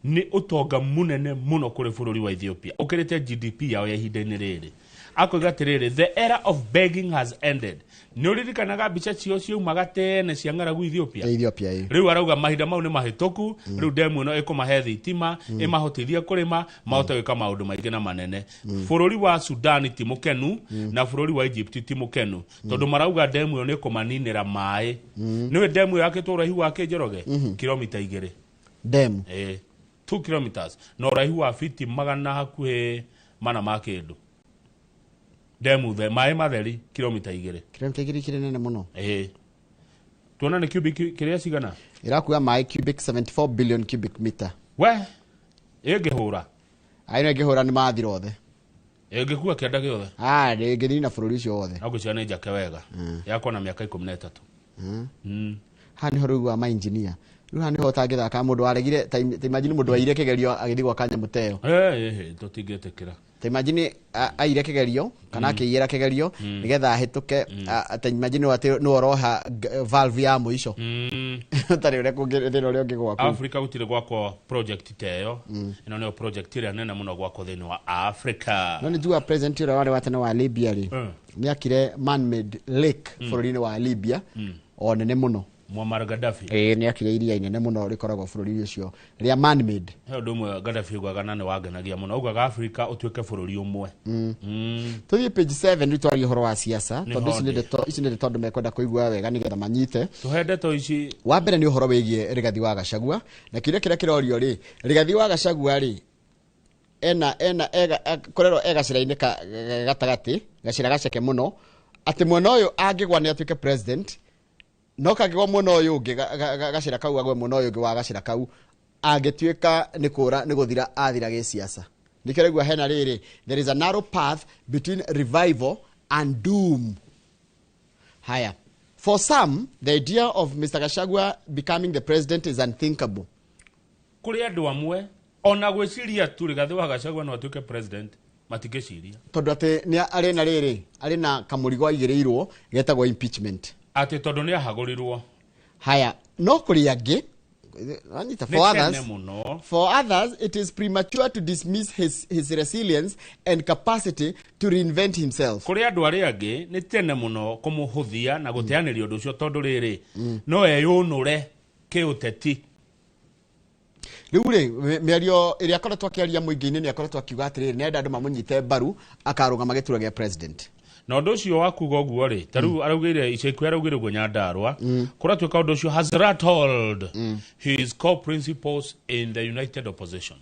nĩ ũtonga mũnene mũno kũrĩ bũrũri wa Ethiopia, ũkĩrĩte GDP yao ya ihinda-inĩ rĩrĩ. Akoiga atĩrĩrĩ, "The era of begging has ended." Nĩ ũririkanaga mbica cio ciaumaga tene cia ng'aragu Ethiopia? Ethiopia, ĩ. Rĩu arauga mahinda mau nĩ mahĩtũku. Rĩu ndemu ĩno ĩkũmahe thitima, ĩmahotithie kũrĩma, mahote gwĩka maũndũ maingĩ na manene. Bũrũri wa Sudan ti mũkenu na bũrũri wa Egypt ti mũkenu, tondũ marauga ndemu ĩyo nĩ ĩkũmaninĩra maĩ. Nĩwe ndemu ĩyo yakĩtwo ũraihu wa kĩnjoroge kilomita 2. Ndemu? Ĩ, 2 kilometers na ũraihu wa fiti magana hakuhĩ mana ma kĩndũ. Ndemu the maĩ matheri kilomita 2. Kilomita 2 ikĩrĩ nene mũno. Ĩ, tuona nĩ cubic kĩrĩa cigana. Ĩrakua maĩ cubic 74 billion cubic meter. We ĩngĩhũra. Aino ĩngĩhũra nĩ mathira othe. Ĩngĩkua kĩanda gĩothe. Ah, ĩngĩnina bũrũri ũcio wothe. No ngwĩciria nĩ njake wega, yakwa na mĩaka 13. Haha nĩho rĩu wa mainjinia, rĩu haha nĩho ũtangĩthaka mũndũ waregire, ta imagine mũndũ waire kĩgerio agĩthiĩ gwaka nyamũ ta ĩyo. Tũtingĩtĩkĩra. Ta imagine aire kĩgerio kana akĩiyĩra kĩgerio nĩgetha ahĩtũke, ta imagine atĩ nĩwe ũroha valve ya mũico, ũtarĩ ũrĩa thĩna ũrĩa ũngĩgwa kũu. Africa gũtirĩ gwakwo project ta ĩyo. Ĩno nĩyo project ĩrĩa nene mũno gwakwo thĩinĩ wa Africa. No nĩ njugua president ũrĩa warĩ wa tene wa Libya rĩ, nĩ akire man-made lake bũrũri-inĩ wa Libya o nene mũno. Muammar Gaddafi? Ĩĩ, nĩ akire iria inene mũno rĩkoragwo bũrũri ũcio rĩa man-made. He ũndũ ũmwe Gaddafi augaga na nĩ wangenagia mũno, augaga Africa ũtuĩke bũrũri ũmwe. Tũthiĩ page 7 rĩu twarie ũhoro wa siasa, Nĩ tondũ ici nĩ hondĩ. ndeto, ici nĩ ndeto andũ mekwenda kũigua wega nĩgetha manyite. Tũhe ndeto ici. Wa mbere nĩ ũhoro wĩgiĩ Rigathi wa Gachagua, na kĩũria kĩrĩa kĩrorio rĩ, Rigathi wa Gachagua rĩ, ena ega kũrerwo e gacĩra-inĩ ka gatagatĩ, gacĩra gaceke mũno, atĩ mwena ũyũ angĩgwa nĩ atuĩke president, no kangĩgwa mwena ũyũ ũngĩ gacĩra kau, agwe mwena ũyũ ũngĩ wa gacĩra kau, angĩtuĩka nĩ kũra nĩ gũthira athira gĩsiasa. Nĩkĩo raigua hena rĩrĩ, there is a narrow path between revival and doom. Haya, for some, the idea of Mr. Gachagua becoming the president is unthinkable. Kũrĩ andũ amwe ona gwĩciria tu Rigathi wa Gachagua no atuĩke president matingĩciria. Tondũ atĩ nĩ arĩ na rĩrĩ, arĩ na kamũrigo aigĩrĩirwo getagwo impeachment. Atĩ tondũ nĩ ahagũrirwo. Haya, no kũrĩ angĩ wanyita, Nĩ for tene others, mũno. for others it is premature to dismiss his resilience and capacity to reinvent himself. Kũrĩ andũ arĩa angĩ nĩ tene mũno kũmũhũthia na gũteanĩria ũndũ ũcio, tondũ rĩrĩ, no eyũnũre kĩũteti. Rĩu rĩ, mĩario ĩrĩa akoretwo akĩaria mũingĩ-inĩ, nĩ akoretwo akiuga atĩrĩrĩ, nĩ enda andũ mamũnyite mbaru akarũgama gĩturwa gĩa president. Na ũndũ ũcio wa kuga ũguo rĩ, ta rĩu araugĩire ica ikuhĩ, araugĩire ũguo Nyandarua kũratuĩka ũndũ ũcio has rattled his core principles in the united opposition.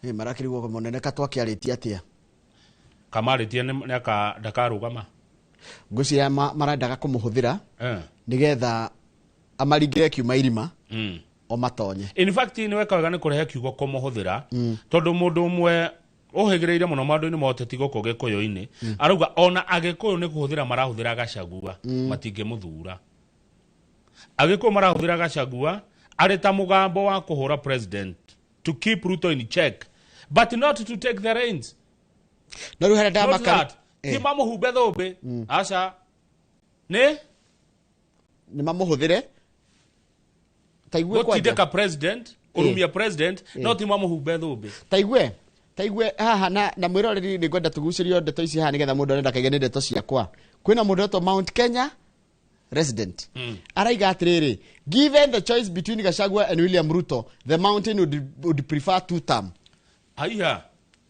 Marakĩrigwo mũnene katwakĩarĩtie atĩa. Kamarĩtie nĩ ndakarũgama. Ngwĩciria marendaga kũmũhũthĩra nĩgetha amaringĩre kiuma irima o matonye. In fact, nĩ weka wega nĩ kũrehe kiugo kũmũhũthĩra, tondũ mũndũ ũmwe ũhĩgĩrĩire mũno maũndũ-inĩ ma ũteti gũkũ gĩkũyũ-inĩ arauga ona agĩkũyũ nĩ kũhũthĩra marahũthĩra Gachagua, matingĩmũthura. Agĩkũyũ marahũthĩra Gachagua arĩ ta mũgambo wa kũhũra president, to keep Ruto in check but not to take the reins. No rĩu harĩa Not ndamaka that. Ti mamũhumbe thũmbĩ, aca, nĩ nĩ mamũhũthĩre taigue kwanja. Gũtindĩka president, kũrumia president, no ti mamũhumbe thũmbĩ. Taigue haha na mwĩroreri, nĩ ngwenda tũgucĩrio ndeto ici haha nĩgetha mũndũ arenda kaige nĩ ndeto ciakwa. Kwĩna mũndũ wetwo Mount Kenya resident araiga atĩrĩrĩ, given the choice between Gachagua and William Ruto, the mountain would prefer two term. Haiya.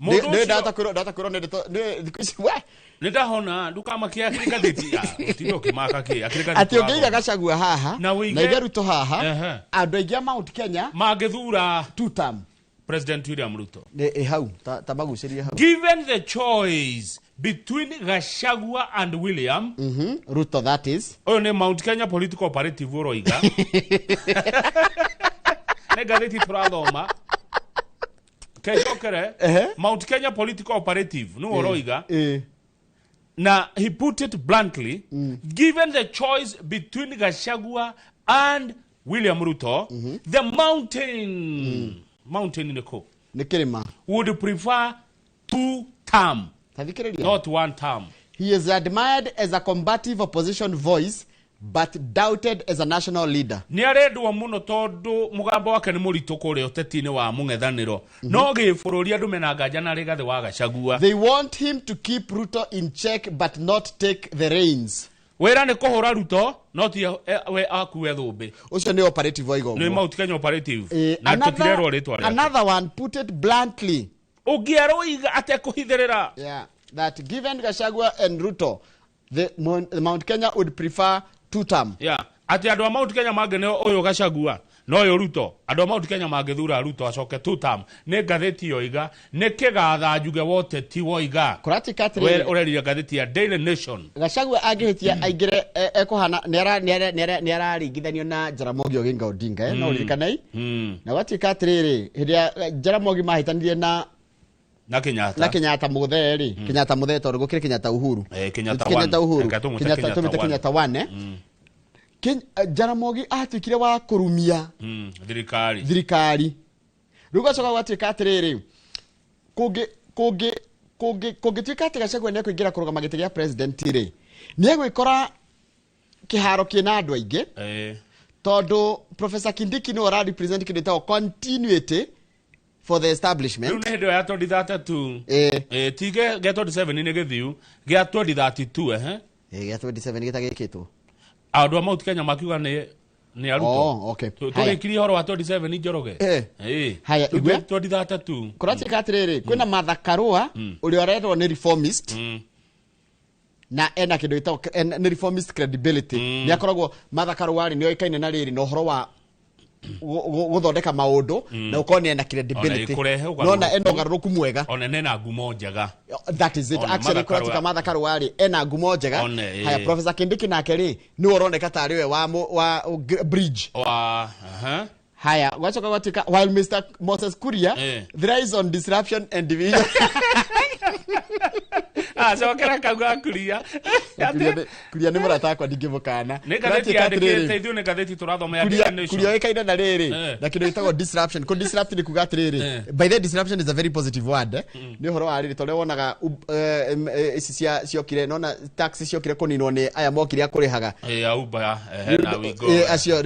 Nĩ Mũndũ nĩ ũcio ndahota kwĩrwo nĩ ndeto nĩ thikũ ici we. Nĩ ndahona ndũkamakia akĩrĩ ngathĩti. Ah, ũtinde ũkĩmaka kĩ akĩrĩ ngathĩti atĩ ũngĩiga wathoma. Gachagua haha Na ũige na ũige Ruto haha, Ehe. andũ aingĩ a Mount Kenya mangĩthura two term. President William Ruto. Nĩ hau ta magucĩrie hau. Given the choice between Gachagua and William Ruto, that is. Ũyũ nĩ Mount Kenya Political Operative ũroiga. Nĩ ngathĩti tũrathoma. Kecokere Mount Kenya Political Operative nĩwe ũroiga. Na he put it bluntly, given the choice between Gachagua and William Ruto, the mountain, mountain nĩ kũ? Nĩ kĩrĩma. Would prefer two term, Tathikĩrĩria. not one term. He is admired as a combative opposition voice but doubted as a national leader. Nĩ arendwo mũno tondũ mũgambo wake nĩ mũritũ kũrĩa ũteti-inĩ wa mũng'ethanĩro, no gĩbũrũri andũ mena nganja na Rigathĩ wa Gachagua. They want him to keep Ruto in check but not take the reins. Wĩra nĩ kũhũra Ruto no ti we akue thũmbĩ. Ũcio nĩ operative waiga Nĩ ũguo. Mount Kenya Operative na tũtirerwo rĩtwa rĩake. Another one put it bluntly. Ũngĩ aroiga atekũhithĩrĩra. Yeah, that given Gachagua and Ruto, the Mount Kenya would prefer two term. Yeah, atĩ andũ a Mount Kenya mangĩneo ũyũ Gachagua na ũyũ Ruto, andũ a Mount Kenya mangĩthura Ruto acoke two term. Nĩ ngathĩti yoiga, nĩ kĩgatha njuge wa ũteti woiga. Kũratuĩka atĩrĩrĩ. We ũrerire ngathĩti ya Daily Nation. Gachagua angĩhĩtia aingĩre ekũhana nĩ araringithanio na Jaramogi Oginga Odinga, no ũririkanei. Na gwatuĩka atĩrĩrĩ, hĩndĩ ĩrĩa Jaramogi mahĩtanirie na na Kenyatta, na Kenyatta mũthee rĩ, Kenyatta mũthee tondũ gũkĩrĩ Kenyatta Uhuru. Kenyatta Kenyatta one. Uhuru. Reke tũmwĩte Kenyatta Kenyatta tũmwĩte one. Kenyatta one, eh? Jaramogi atuĩkire wa kũrumia thirikari. Thirikari. Rĩu gwacoka gwatuĩka atĩrĩrĩ, kũngĩtuĩka atĩ Gachagua nĩ ekũingĩra kũrũgama gĩtĩ gĩa president rĩ, nĩ egwĩkora kĩharo kĩna andũ aingĩ, tondũ Professor Kindiki nĩwe ũra represent kĩndũ gĩtagwo continuity for the establishment. Rĩu nĩ hĩndĩ ĩyo ya 2032. Ti gĩa 27 nĩ gĩthiu, gĩa 2032 ehe. Gĩa 27 gĩtagĩkĩtwo. Andũ a Mount Kenya makiuga nĩ a Ruto. Oh, okay. Tũrĩkirie ũhoro wa 27 Njoroge. Haya, Rĩu igwe. 2032. Kũratuĩka atĩrĩrĩ, kwĩna Martha Karua ũrĩa ũrerwo nĩ reformist, na ena kĩndũ gĩtagwo nĩ reformist credibility. Nĩ akoragwo Martha Karua rĩ nĩ oĩkaine na rĩrĩ na ũhoro wa gũthondeka maũndũ, na ũkorwo nĩ ena credibility. Ona ĩkũrehe ũgarũrũku. Nona ena ũgarũrũku mwega. Ona nena ngumo njega. That is it. Ona Actually, Martha kũratuĩka Karua. Martha Karua rĩ ena ngumo njega. One, Haya, Professor Kindiki nake rĩ nĩwe ũroneka tarĩ we wa bridge. Wa, aha. Haya, gwacoka gwatuĩka while Mr. Moses Kuria thrives on disruption and division. Acokera kau ga Kuria. Kuria nĩ mũrata wakwa ndingĩmũkana. Nĩ ngathĩti Kũratuĩka yandĩkĩte atĩrĩrĩ, ithuĩ nĩ ngathĩti tũrathoma ya Kuria Daily Nation. Kuria oĩkaine na rĩrĩ na kĩndũ gĩtagwo disruption. Kũ disrupt nĩ kuga atĩrĩrĩ, by the way, disruption is a very positive word, eh. Nĩ ũhoro wa rĩrĩ tondũ wonaga ici ciokire, nona taxi ciokire kũninwo nĩ aya mokire a kũrĩhaga. Ya Uber, na Wigo. Acio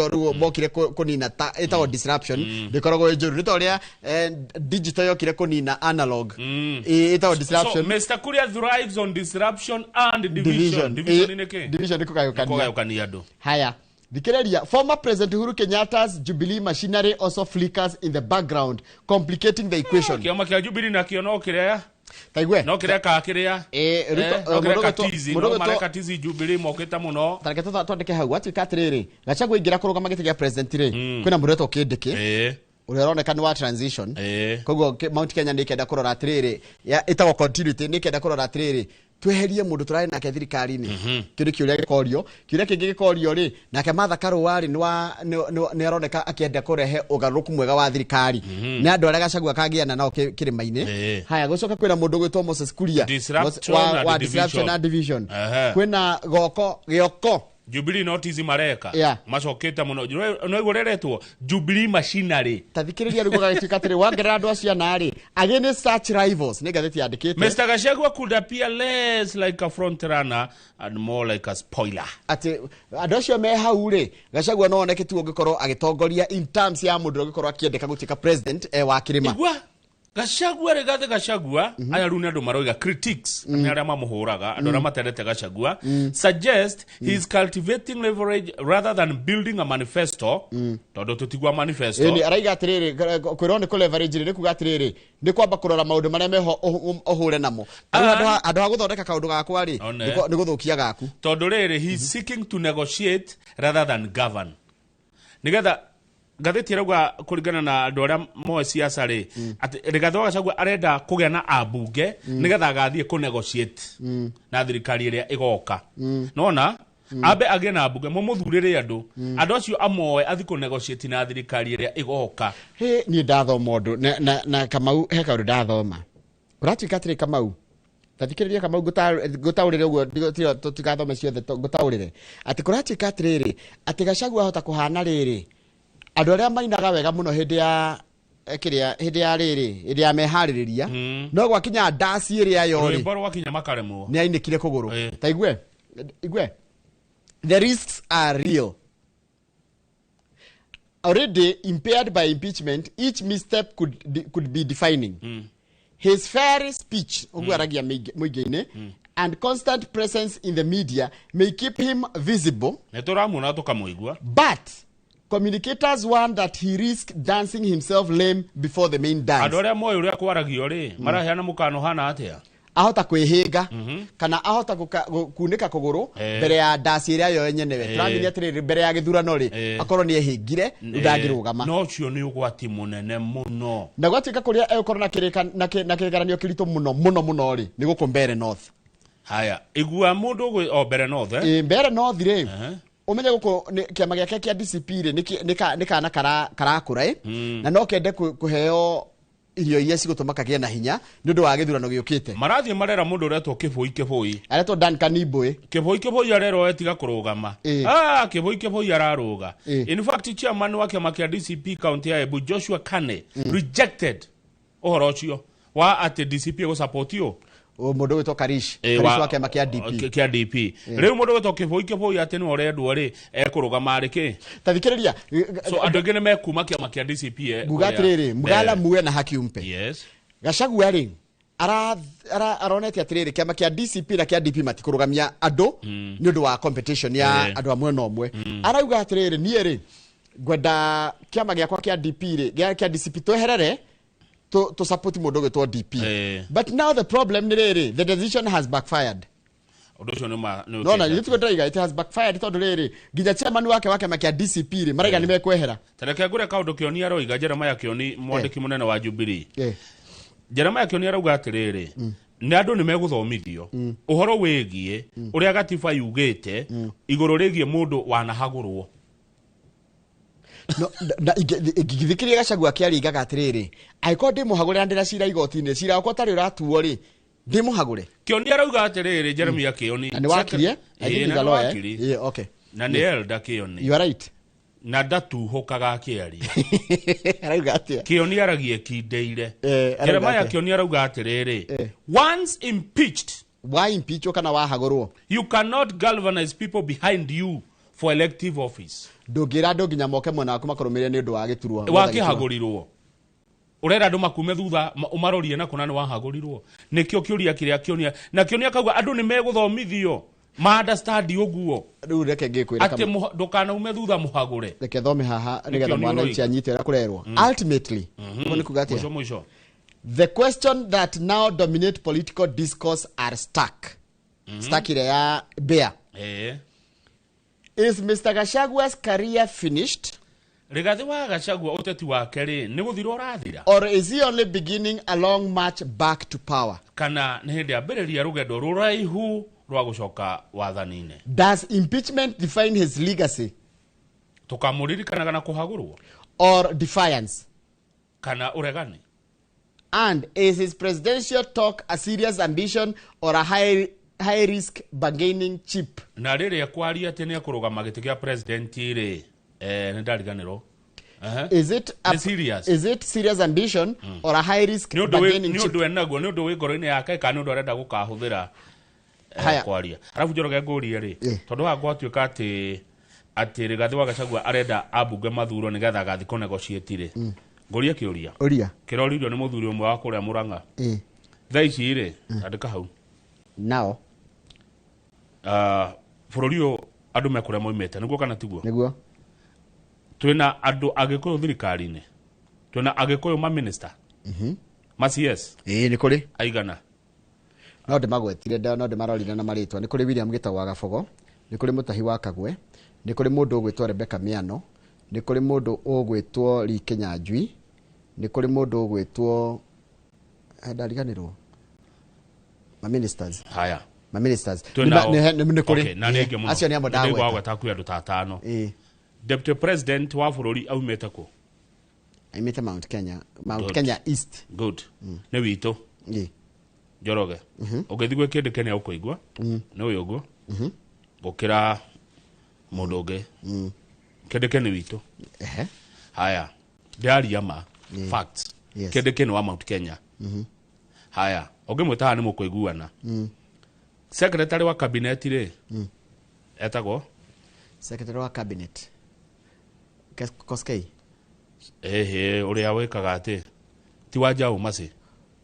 rĩu mokire kũnina ta ĩtagwo disruption, ndĩkoragwo ĩ njũru nĩ ta ũrĩa digital yokire kũnina analog. Ĩtagwo disruption. So Mr. Kuria thrives on disruption and division. Division nĩ kĩ? Division nĩ kũgayũkania. Kũgayũkania andũ. Haya, thikĩrĩria, former President Uhuru Kenyatta's Jubilee machinery also flickers in the background, complicating the equation. Kĩama kĩa Jubilee nakĩo no kĩrĩa Taigue. no kĩreka kĩrĩa Ruto, no mũndũ kĩreka tizi mũndũ no ũgwĩtwo- mareka tizi Jubilee mokĩte mũno. Tareke twandĩke hau gwatuĩka atĩrĩrĩ, Gachagua aingĩra kũrũgama gĩtĩ gĩa president rĩ, kwĩna mũndũ wetwo Kindiki ũrĩa ũroneka nĩ wa transition. Koguo Mount Kenya nĩ ĩkenda kũrora atĩrĩrĩ, ĩtagwo continuity, nĩ ĩkenda kũrora atĩrĩrĩ, tweherie mũndũ tũrarĩ nake thirikari-inĩ. Kĩu nĩ kĩũria gĩkorio. Kĩũria kĩngĩ gĩkorio rĩ, nake Martha Karua rĩ nĩ aroneka akĩenda kũrehe ũgarũrũku mwega wa thirikari, nĩ andũ arĩa Gachagua kagĩana nao kĩrĩma-inĩ. Haya, gũcoka kwĩna mũndũ ũgwĩtwo Moses Kuria Disruption and wa disruption division. and division. Ehe. Kwĩna goko gĩoko Jubilee no tizi mareka Yeah. macokete mũno no igũ rĩretwo Jubilee machinery. Tathikĩrĩria rĩu gũgagĩtuĩka atĩrĩ, wongerera andũ acio ana rĩ, against such rivals, nĩ ngathĩti yandĩkĩte. Mr. Gachagua could appear less like a front runner and more like a spoiler. Atĩ andũ acio me hau rĩ, Gachagua no oneke tu ũngĩkorwo agĩtongoria in terms ya mũndũ ũrĩa ũngĩkorwo akĩendeka gũtuĩka president wa kĩrĩma. Igua Gachagua Rigathi Gachagua aya rĩu nĩ andũ maroiga critics, nĩ arĩa mamũhũraga, andũ arĩa matendete Gachagua, suggest he is cultivating leverage rather than building a manifesto, tondũ tũtigua manifesto. Ĩni araiga atĩrĩrĩ, kwĩrwo nĩ kũ leverage rĩ, nĩ kuga atĩrĩrĩ, nĩ kwamba kũrora maũndũ marĩa meho ũhũre namo. Rĩu handũ ha gũthondeka kaũndũ gakwa rĩ, One. nĩ gũthũkia gaku. Tondũ rĩrĩ, he is seeking to negotiate rather than govern, nĩgetha Ngathĩti ĩrauga kũringana na andũ arĩa moĩ siasa rĩ, atĩ Rigathĩ wa Gachagua arenda kũgĩa na ambunge nĩgetha agathiĩ kũ negotiate na thirikari ĩrĩa ĩgoka. Nona ambe agĩe na ambunge mũmũthurĩre andũ, andũ acio amoe athiĩ kũ negotiate na thirikari ĩrĩa ĩgoka. Hĩ, niĩ ndathoma ũndũ na Kamau, he kaũndũ ndathoma kũratuĩka atĩrĩ. Kamau, tathikĩrĩria Kamau, ngũtaũrĩre ũguo, tũtigathome ciothe, ngũtaũrĩre atĩ kũratuĩka atĩrĩrĩ, atĩ Gachagua ahota kũhana rĩrĩ andũ arĩa mainaga wega mũno hĩndĩ ya kĩrĩa, hĩndĩ ya rĩrĩ, hĩndĩ ya meharĩrĩria, no gwakinya ndaci ĩrĩa yo rĩ, rwĩmbo rwakinya makaremwo. Nĩ ainĩkire kũgũrũ. Ta igue, igue, the risks are real. Already impaired by impeachment, each misstep could be defining. His fiery speech, ũguo aragia mũingĩ-inĩ, and constant presence in the media may keep him visible. Nĩ tũramuona tũkamũigua. But communicators warn that he risked dancing himself lame before the main dance. Andũ arĩa moĩ ũrĩa kwaragio rĩ, maraheana mũkano hana atĩa? Ahota kwĩhĩnga kana ahota kunĩka kũgũrũ mbere ya ndaci ĩrĩa yo yenyewe. Tũramenya atĩrĩrĩ, mbere ya gĩthurano rĩ, akorwo nĩ ehĩngire, rĩu ndangĩrũgama. No ũcio nĩ ũgwati mũnene mũno. Na gwatuĩka kũrĩa egũkorwo na na kĩgeranio kĩritũ mũno mũno mũno rĩ, nĩ gũkũ Mbeere North. Haya, igua mũndũ o Mbeere North, eh? Ĩ, Mbeere North rĩ, ũmenye gũkũ kĩama gĩake kĩa DCP rĩ, nĩ kana karakũra ĩ, na no kende kũheo irio iria cigũtũma kagĩe na hinya nĩ ũndũ wa gĩthurano gĩũkĩte. Marathiĩ marera mũndũ ũretwo Kĩbũi Kĩbũi. Aretwo Duncan Ibwe. Kĩbũi Kĩbũi arerwo etiga kũrũgama. Ah, Kĩbũi Kĩbũi ararũga. In fact, chairman wa kĩama kĩa DCP county ya Embu, Joshua Kane, rejected ũhoro ũcio wa atĩ DCP ĩgũsupportio mũndũ wĩtwo Karish. Karish wa kĩama kĩa DP. Kĩa DP. Rĩu mũndũ wĩtwo Kĩbũi Kĩbũi atĩ nĩwe ũrendwo rĩ, ekũrũgama arĩ kĩ? Tathikĩrĩria. So andũ aingĩ nĩ mekuma kĩama kĩa DCP nguga kũrĩa atĩrĩrĩ, mgala Mbeere. Muwe na haki umpe. Gachagua rĩ, aronete atĩrĩrĩ, kĩama kĩa DCP na kĩa DP matikũrũgamia andũ nĩ ũndũ wa competition ya andũ a mwena ũmwe. Arauga atĩrĩrĩ, niĩ rĩ, ngwenda kĩama gĩakwa kĩa DP rĩ, kĩa DCP, tweherere to support mũndũ ũgwĩtwo DP. But now the problem nĩ rĩrĩ, the decision has backfired. Ũndũ ũcio nĩ nĩ Nona ũkĩte. nĩ ndĩraiga it has backfired, tondũ rĩrĩ, nginya chairman wake wa kĩama kĩa DCP rĩ, maraiga nĩ mekwehera. Tareke ngũre kaũndũ Kĩoni aroiga, Jeremiah Kĩoni, mwandĩki mũnene wa Jubilee. Jeremiah Kĩoni arauga atĩrĩrĩ, nĩ andũ nĩ megũthomithio ũhoro wĩgiĩ ũrĩa gatiba yugĩte igũrũ rĩgiĩ mũndũ wanahagũrwo. No, na ingĩthikĩrĩria Gachagua akĩaria, igaga atĩrĩrĩ, angĩkorwo ndĩ mũhagũre na ndĩna cira igoti-inĩ, cira wakwa ũtarĩ ũratuo rĩ, ndĩ mũhagũre? Kĩoni arauga atĩrĩrĩ, Jeremiah Kĩoni. Na nĩ wakiri, eh? I think Ĩĩ, he's na a nĩ lawyer, eh? wakiri. Yeah, okay. Na nĩ elder Kĩoni. You are right. Na ndatuhũkaga akĩaria. Arauga atĩa? Kĩoni aragia kindĩire. Arauga Jeremiah atĩa? Kĩoni arauga atĩrĩrĩ, once impeached, wa impeachwo kana wahagũrwo, you cannot galvanize people behind you for elective office. Ndũngĩra andũ nginya moke mwena waku makũrũmĩrĩre nĩ ũndũ wa gĩturwa. Wakĩhagũrirwo, ũrera andũ makume thutha ũmarorie na kũna nĩ wahagũrirwo? Nĩkĩo kĩũria kĩrĩa kĩonia na kĩonia akauga andũ nĩ megũthomithio ma understand ũguo. Rĩu reke ngĩkwĩre atĩ ndũkanaume thutha mũhagũre. Reke thome haha nĩgetha Nĩkĩo nĩ mwananchi ũroiga. anyite ũrĩa kũrerwo. Ultimately, ũguo nĩ kuga atĩa? Mũico mũico. The question that now dominate political discourse are stuck. Stuck ĩrĩa ya bear. Is Mr. Gachagua's career finished? Rigathi wa Gachagua ũteti wake rĩ, nĩ gũthira ũrathira? Or is he only beginning a long march back to power? Kana nĩ hĩndĩ ambĩrĩria rũgendo rũraihu rwa gũcoka wathani-inĩ? Does impeachment define his legacy? Tũkamũririkanaga na kũhagũrwo? Or defiance? Kana ũregani? And is his presidential talk a serious ambition or a high risk bargaining chip? Na rĩrĩa kwaria atĩ nĩ ekũrũgama gĩtĩ kĩa president rĩ, nĩ ndariganĩrwo. Is it a, Nĩ serious. Is it serious ambition or a high risk Nĩ ũndũ bargaining nĩ chip? ũndũ enaguo, nĩ ũndũ wĩ ngoro-inĩ yake, kana nĩ ũndũ arenda gũkahũthĩra Haya. kwaria? Arabu Njoroge, ngũrie rĩ, tondũ haha gwatuĩka atĩ Rigathi wa Gachagua arenda ambunge mathurwo nĩgetha agathiĩ kũ negotiate rĩ, ngũrie kĩũria. Ũria. Kĩroririo nĩ mũthuri ũmwe wa kũrĩa Mũrang'a. Thaa ici rĩ, andĩka hau. Nao. Bũrũri ũyũ andũ me kũrĩa moimĩte, nĩguo kana tiguo? Nĩguo. Twĩna andũ Agĩkũyũ thirikari-inĩ, twĩna Agĩkũyũ ma minister, ma CS? Ĩĩ, nĩ kũrĩ. Aigana? No ndĩmagwetire, no ndĩmarorire na marĩtwa. Nĩ kũrĩ William Gĩtau wa Gabogo, nĩ kũrĩ Mũtahi wa Kagwe, nĩ kũrĩ mũndũ ũgwĩtwo Rebecca Miano, Nĩ kũrĩ mũndũ ũgwĩtwo Lee Kinyanjui, nĩ kũrĩ mũndũ ũgwĩtwo ndariganĩrwo ma ministers. Haya. Ma ministers. Twĩ nao. Nĩ kũrĩ. Okay, na nĩ aingĩ mũno. Acio nĩ amwe Nĩ ndaigua ndagweta. wagweta kwĩ andũ ta atano. Deputy president wa bũrũri aumĩte kũ? Aumĩte Mount Kenya, Mount Good. Kenya East. Good. Nĩ witũ. Njoroge. Ũngĩthiĩ gwĩ kĩndũ Kenya ũkũigua nĩ ũyũ ũguo gũkĩra mũndũ ũngĩ. Kĩndũ kĩ nĩ witũ. Haya, ndĩraria ma facts. Yes. Kĩndũ kĩ nĩ wa Mount Kenya. Haya, ũngĩmwĩta haha nĩ mũkũiguana. Secretary wa cabinet rĩ, etagwo? Secretary wa cabinet Koskei. Ĩhĩ, ũrĩa wĩkaga atĩ ti wa Njaũ Maci.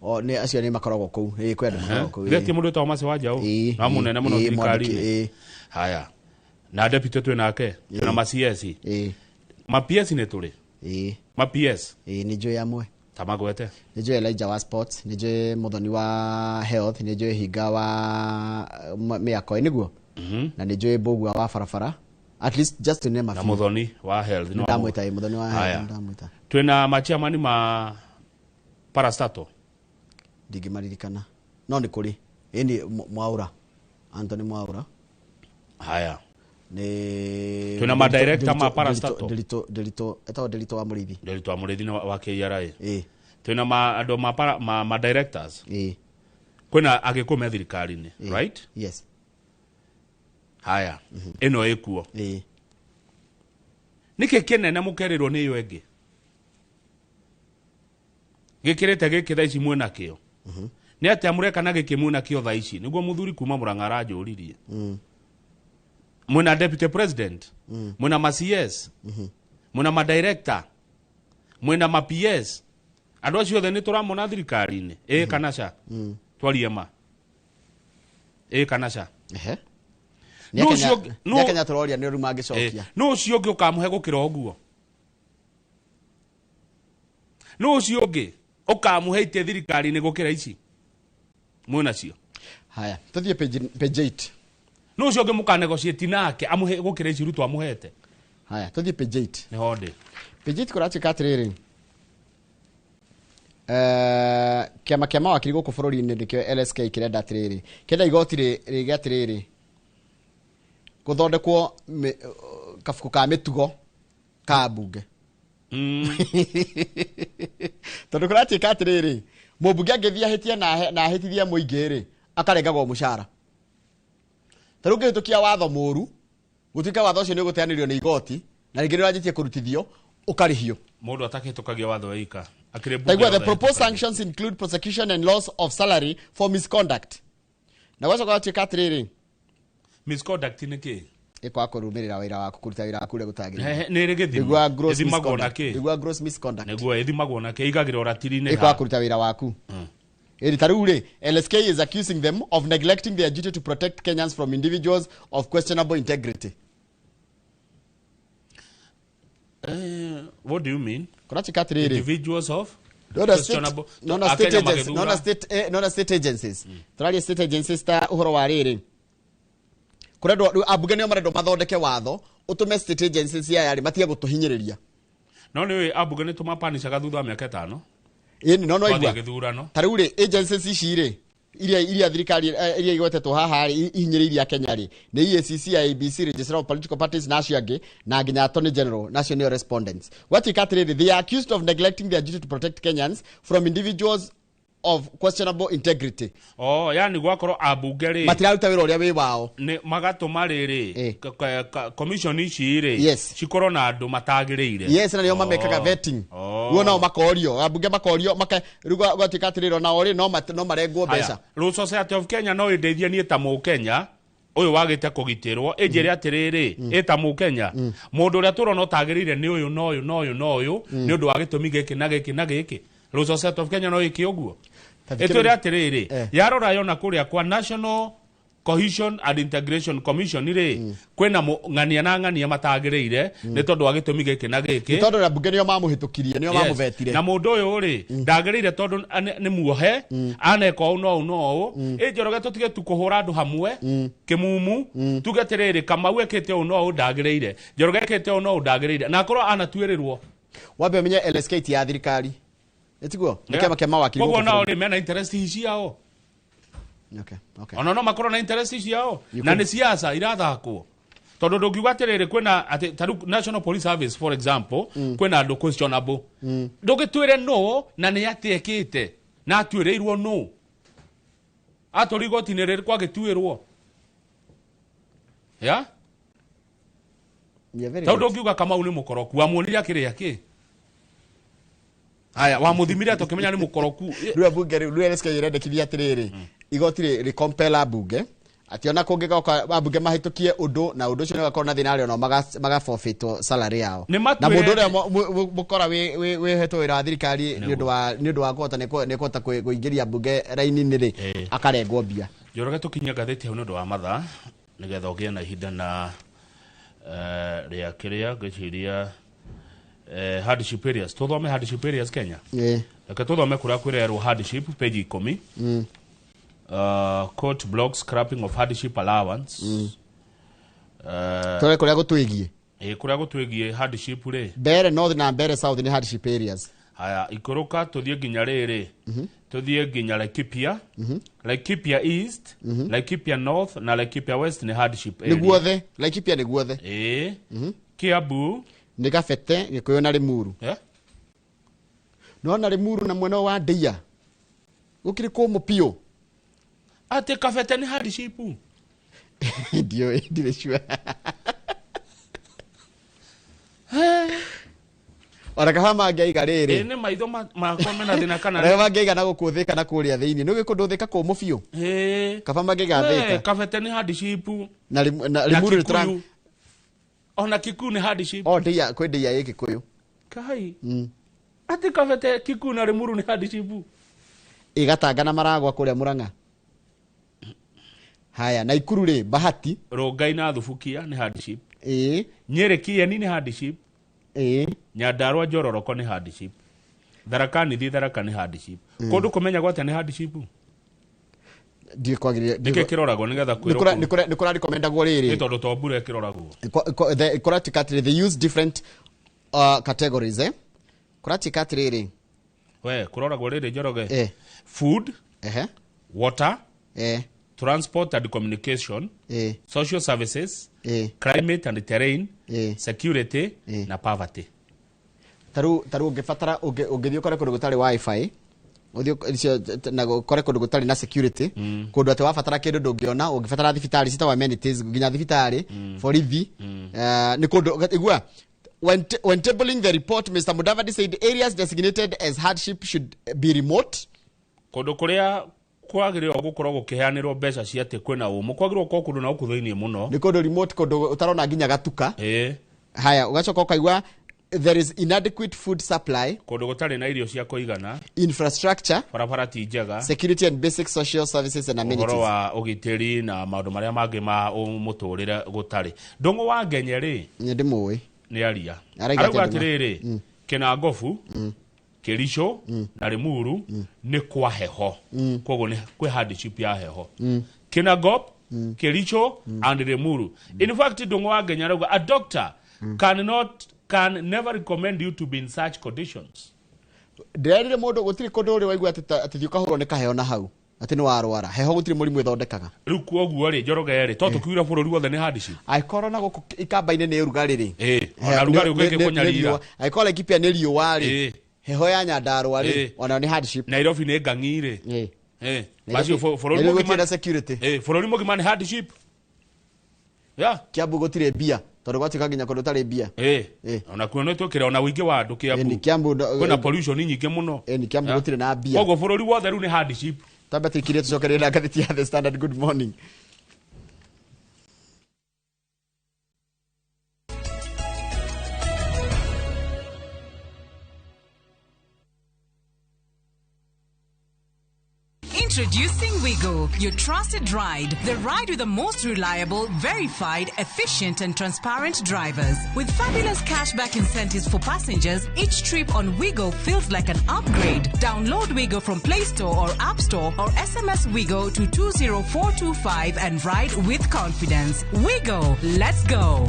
O nĩ acio nĩ makoragwo kũu. Ĩĩ, kwĩ andũ makoragwo kũu. Githĩ ti mũndũ wĩtagwo Maci wa Njaũ na mũnene mũno Ĩĩ, mwandĩki, thirikari-inĩ? Haya, na deputy twĩ nake, twĩna ma CS, ma PS nĩ tũrĩ ma PS. Ĩĩ, nĩ njũĩ amwe. Ta magwete. Nĩ njũĩ Elijah wa sports, nĩ njũĩ Muthoni wa health, nĩ njũĩ Hinga wa mĩako, ĩ nĩguo? Na nĩ njũĩ Mbũgua wa barabara, at least just to name a Na few. Muthoni wa health. Nĩ ndamwĩta, ĩ, Muthoni wa health. Haya. Nĩ ndamwĩta. Twĩna machairman ma parastato. Ndingĩmaririkana, no nĩ kũrĩ. Ĩni Mwaura, Anthony Mwaura. Haya. Nĩ Twĩna ma director ma parastatal. Ndiritu, etagwo Ndiritu wa Mũrĩithi. Ndiritu wa Mũrĩithi nĩ wa KRA. Ĩĩ. Twĩna ma andũ ma para, ma directors. Ĩĩ. Kwĩna agĩkũyũ me thirikari-inĩ, right? Yes. Haya, ĩno ĩkuo. Ĩĩ. Nĩkĩ kĩnene mũkerĩrwo nĩ ĩyo ĩngĩ gĩkĩrĩte gĩkĩ thaa ici mwĩna kĩo? Nĩ atĩa mũreka na gĩkĩ mwĩna kĩo thaa ici? Nĩguo mũthuri kuma Mũrang'a aranjũririe. Mwĩna deputy president, mwĩna ma CS, mwĩna ma director, mwĩna ma PS. Andũ acio othe nĩ tũramona thirikari-inĩ, ĩ kana ca? Twarie ma, ĩ kana ca? Ehe. Nũ ũcio ũngĩ- Nĩ Kenya tũroria nĩ rĩu mangĩcokia. Nũ ũcio ũngĩ ũkamũhe gũkĩra ũguo? Nũ ũcio ũngĩ ũkamũhe itĩ thirikari-inĩ gũkĩra ici mwĩnacio? Haya, tũthiĩ page 8. Nũ ũcio ũngĩ mũkanegotiate nake amũhe gũkĩra ici Ruto amũhete? Haya, tũthiĩ page 8. Nĩho ndĩ. Page 8 kũratuĩka atĩrĩrĩ, kĩama kĩa mawakiri gũkũ bũrũri-inĩ nĩkĩo LSK kĩrenda atĩrĩrĩ, kĩrenda igoti rĩge atĩrĩrĩ, gũthondekwo kabuku ka mĩtugo ka mbunge. Tondũ kũratuĩka atĩrĩrĩ, mũmbunge angĩthiĩ ahĩtie na ahĩtithie mũingĩ rĩ, akarengagwo mũcara. Ta rĩu ũngĩhĩtũkia watho mũru, gũtuĩka watho ũcio nĩ ũgũteanĩrio nĩ igoti, na rĩngĩ nĩ ũranjĩtie kũrutithio, ũkarĩhio. Mũndũ atakĩhĩtũkagia watho wika akĩrĩ mbunge Taigua, the yothe. proposed sanctions include prosecution and loss of salary for misconduct. Na gwacoka gwatuĩka atĩrĩrĩ, Misconduct nĩ kĩ? Ĩkwaga kũrũmĩrĩra wĩra waku, kũruta wĩra waku ũrĩa gũtagĩrĩire. He, nĩ ĩrĩ gĩthimo. Nĩguo gross Ĩthimagwo na misconduct. kĩ? Nĩguo gross misconduct. Nĩguo ĩthimagwo na kĩ? Ĩigagĩrwo ratiri-inĩ Ĩkwaga ha? kũruta wĩra waku. Ĩni ta rĩu rĩ, LSK is accusing them of neglecting their duty to protect Kenyans from individuals of questionable integrity. What do you mean? Kũratuĩka atĩrĩrĩ, Individuals of Nona state, questionable- nona Akenya state agencies, magĩthura. nona state, nona state agencies. Tũraria state agencies ta ũhoro wa rĩrĩ. Kũrendwo rĩu ambunge nĩo marendwo mathondeke watho ũtũme state agencies aya rĩ matige gũtũhinyĩrĩria. No nĩ ambunge nĩ tũmapanicaga thutha wa mĩaka 5. Ĩni no no Twathiĩ igua. gĩthurano. Ta rĩu rĩ, agencies ici rĩ, iria thirikari, iria igwetetwo haha rĩ, ihinyĩrĩirie Kenya rĩ, nĩ EACC, IEBC, Registrar of Political Parties na acio angĩ, na nginya Attorney General, na acio nĩo respondents. Gwatuĩka atĩrĩrĩ, they are accused of neglecting their duty to protect Kenyans from individuals of questionable integrity. Oh, yani gwakorwo ambunge rĩ matiraruta wĩra ũrĩa wĩ wao. Nĩ magatũma rĩrĩ commission ici rĩ cikorwo na andũ matagĩrĩire. Yes, na nĩo mamekaga vetting. Guo nao makorio, ambunge makorio, rĩu gwatuĩka atĩrĩrĩ, onao rĩ, no marengwo mbeca. Law Society of Kenya no ĩndeithie niĩ ta Mũkenya ũyũ wagĩte kũgitĩrwo, ĩnjĩre atĩrĩrĩ, ĩ ta Mũkenya mũndũ ũrĩa tũrona ũtagĩrĩire nĩ ũyũ na ũyũ na ũyũ na ũyũ, nĩ ũndũ wa gĩtũmi gĩkĩ na gĩkĩ na gĩkĩ. Law Society of Kenya no ĩke ũguo. Ta thikĩrĩria. Ĩtwĩre atĩrĩrĩ, yarora yona kũrĩa kwa National Cohesion and Integration Commission rĩ, kwĩna ng'ania na ng'ania matagĩrĩire nĩ tondũ wa gĩtũmi gĩkĩ na gĩkĩ. Nĩ tondũ na mbunge nĩo mamũhĩtũkirie, nĩo Yes. mamũvetire. Na mũndũ ũyũ rĩ, ndagĩrĩire tondũ nĩ muohe, aneka ũũ no ũũ no ũũ. Ĩ Njoroge, tũtige tu kũhũra andũ hamwe kĩmumu, tuge atĩrĩrĩ, Kamau ekĩte ũũ no ũũ ndagĩrĩire, Njoroge ekĩte ũũ no ũũ ndagĩrĩire, na akorwo anatuĩrĩrwo. Wambe ũmenye LSK ti ya thirikari, ĩtiguo nĩ kĩama kĩa mawakiri Koguo gũkũ nao bũrũri. rĩ, mena interest ciao. Okay. Ona no makorwo na interest ciao You na could- nĩ siasa irathakwo, tondũ ndũngiuga atĩrĩrĩ, kwĩna atĩ ta rĩu National Police Service, for example, kwĩna andũ questionable, ndũgĩtwĩre nũ na nĩ atĩ ekĩte na atuĩrĩirwo nũ, atũri igoti-inĩ rĩrĩkũ agĩtuĩrwo ya. Yeah, very Tondũ good. ndũngiuga Kamau nĩ mũkoroku, wamuonire akĩrĩa kĩ haya, wamũthimire atĩ ũkĩmenya nĩ mũkoroku? Rĩu ambunge rĩu LSK ĩrendekithia atĩrĩrĩ, igoti rĩ ambunge atĩ ona kũngĩgoka ambunge mahĩtũkie ũndũ na ũndũ ũcio nĩ ũgakorwo na thĩna arĩa onao magaforfeitwo salary yao. Nĩ Na mũndũ ũrĩa mũkora wĩhetwo wĩra wa thirikari nĩ ũndũ wa kũhota nĩ kũhota kũingĩria mbunge raini-inĩ rĩ, akarengwo mbia. Njoroge, tũkinyie ngathĩti hau nĩ ũndũ wa mathaa, nĩgetha ũgĩe na ihinda na rĩa kĩrĩa ngwĩciria hardship areas. Tũthome hardship areas Kenya. Reke tũthome kũrĩa kwĩrerwo hardship, page 10. Court blocks scrapping of hardship allowance. Tũrore kũrĩa gũtwĩgiĩ. Ĩ, kũrĩa gũtwĩgiĩ hardship rĩ. Mbere North na Mbere South nĩ hardship areas. Haya, ikũrũka tũthiĩ nginya rĩrĩ, tũthiĩ nginya Laikipia, Laikipia East, Laikipia North na Laikipia West nĩ hardship Nĩ area. guothe Laikipia, nĩ guothe. Ĩ, Kiambu Nĩ Gabete, Gĩkũyũ na Rĩmuru. Nona Rĩmuru na mwena wa Ndeia gũkĩrĩ kũmũ biũ. Atĩ Kabete nĩ hardship? Ndiũĩ, ndirĩ sure. Ona kaba mangĩaiga Ĩ, rĩrĩ, nĩ maitho makwa mena thĩna kana? Ona mangĩaiga na gũkũ Thĩka na kũrĩa thĩinĩ nĩ gũkũ Thĩka kũmũ biũ. Kaba mangĩaiga Thĩka. Kabete nĩ hardship. Na Na Limuru nĩ tũra Kikuyu. Ona Kikuyu nĩ hardship. O Ndeia, kwĩ Ndeia ĩ Gĩkũyũ. Kai, atĩ Kabete, Kikuyu na Limuru nĩ hardship? Ĩ, Gatanga na Maragwa kũrĩa Mũrang'a. Haya, na Ikuru rĩ, Bahati. Rongai na Thubukia nĩ hardship. Ĩ. Nyeri Kieni nĩ hardship. Ĩ. Nyandarua Njororoko nĩ hardship. Tharaka Nithi, Tharaka nĩ hardship. Kũndũ kũmenyagwo atĩa nĩ hardship? Ndiĩ kwagĩrĩire. Nĩkĩ kĩroragwo nĩgetha kwĩrwo kũu? Nĩ kũrarekomendagwo rĩrĩ. Nĩ tondũ to mbura ĩkĩroragwo. Kũratuĩka atĩrĩ, they use different categories, eh? Kũratuĩka atĩrĩrĩ. We, kũroragwo rĩrĩ, Njoroge. Food, water, transport and communication, social services, climate and terrain, security na poverty. Tarĩu ũngĩbatara ũngĩthiĩ ũkore kũndũ gũtarĩ wifi, ũthiĩ na ũkore kũndũ gũtarĩ na security, kũndũ atĩ wabatara kĩndũ ndũngĩona, ũngĩbatara thibitarĩ citagwo amenities, nginya thibitarĩ, borithi, nĩ kũndũ igua. When tabling the report, Mr. Mudavadi said areas designated as hardship should be remote. Kũndũ kũrĩa kwagĩrĩirwo gũkorwo gũkĩheanĩrwo mbeca cia atĩ kwĩna ũmũ, kwagĩrĩirwo gũkorwo kũndũ na gũkũ thĩinĩ mũno. Nĩ kũndũ remote, kũndũ ũtarona nginya gatuka. Ĩ. Haya, ũgacoka ũkaigua there is inadequate food supply, kũndũ gũtarĩ na irio cia kũigana, infrastructure, barabara ti njega, security and basic social services and amenities. Ũhoro wa ũgitĩri na maũndũ marĩa mangĩ ma mũtũrĩre gũtarĩ. Ndũng'ũ wa Ngenye rĩ? Nĩ ndĩmũĩ. Nĩ aria. Arauga Arauga atĩa, Ndũng'ũ? atĩrĩrĩ, Kĩnangobu, Kĩrico na Limuru nĩ kwa heho, koguo nĩ kwĩ hardship ya heho. Kinangop, Kericho and Limuru. In fact, Ndũng'ũ wa Ngenye arauga a doctor cannot, can never recommend you to be in such conditions. Ndĩrerire mũndũ gũtirĩ kũndũ ũrĩ waigua atĩ atĩ thiĩ ũkahũrwo nĩ kaheo na hau atĩ nĩ warwara heho, gũtirĩ mũrimũ ĩthondekaga. Rĩu kuoguo rĩ, Njoroge rĩ, to tũkiuga bũrũri wothe nĩ hardship? Angĩkorwo na gũkũ ikamba-inĩ nĩ ũrugarĩ rĩ, Ĩ, ona rugarĩ ũngĩkũnyarira. Angĩkorwo Laikipia nĩ riũa rĩ, heho ya Nyandarua rĩ, onayo nĩ hardship. Nairobi nĩ ngang'i rĩ. Nairobi- Macio bũrũri Nairobi mũgima gũtirĩ na security. Bũrũri mũgima nĩ hardship, yeah. Kiambu gũtirĩ mbia, tondũ gwatuĩka nginya kũndũ ũtarĩ mbia. Ona kuo nĩ twĩkĩra ona ũingĩ wa andũ Kiambu. Kiambu kwĩna pollution nyingĩ mũno. Ĩni, Kiambu gũtirĩ na mbia. Koguo bũrũri wothe rĩu nĩ hardship. Twambe tũikirie, tũcokererie na ngathĩti ya The Standard. Good morning. Introducing Wigo, your trusted ride. The ride with the most reliable, verified, efficient, and transparent drivers. With fabulous cashback incentives for passengers, each trip on Wigo feels like an upgrade. Download Wigo from Play Store or App Store or SMS Wigo to 20425 and ride with confidence. Wigo, let's go.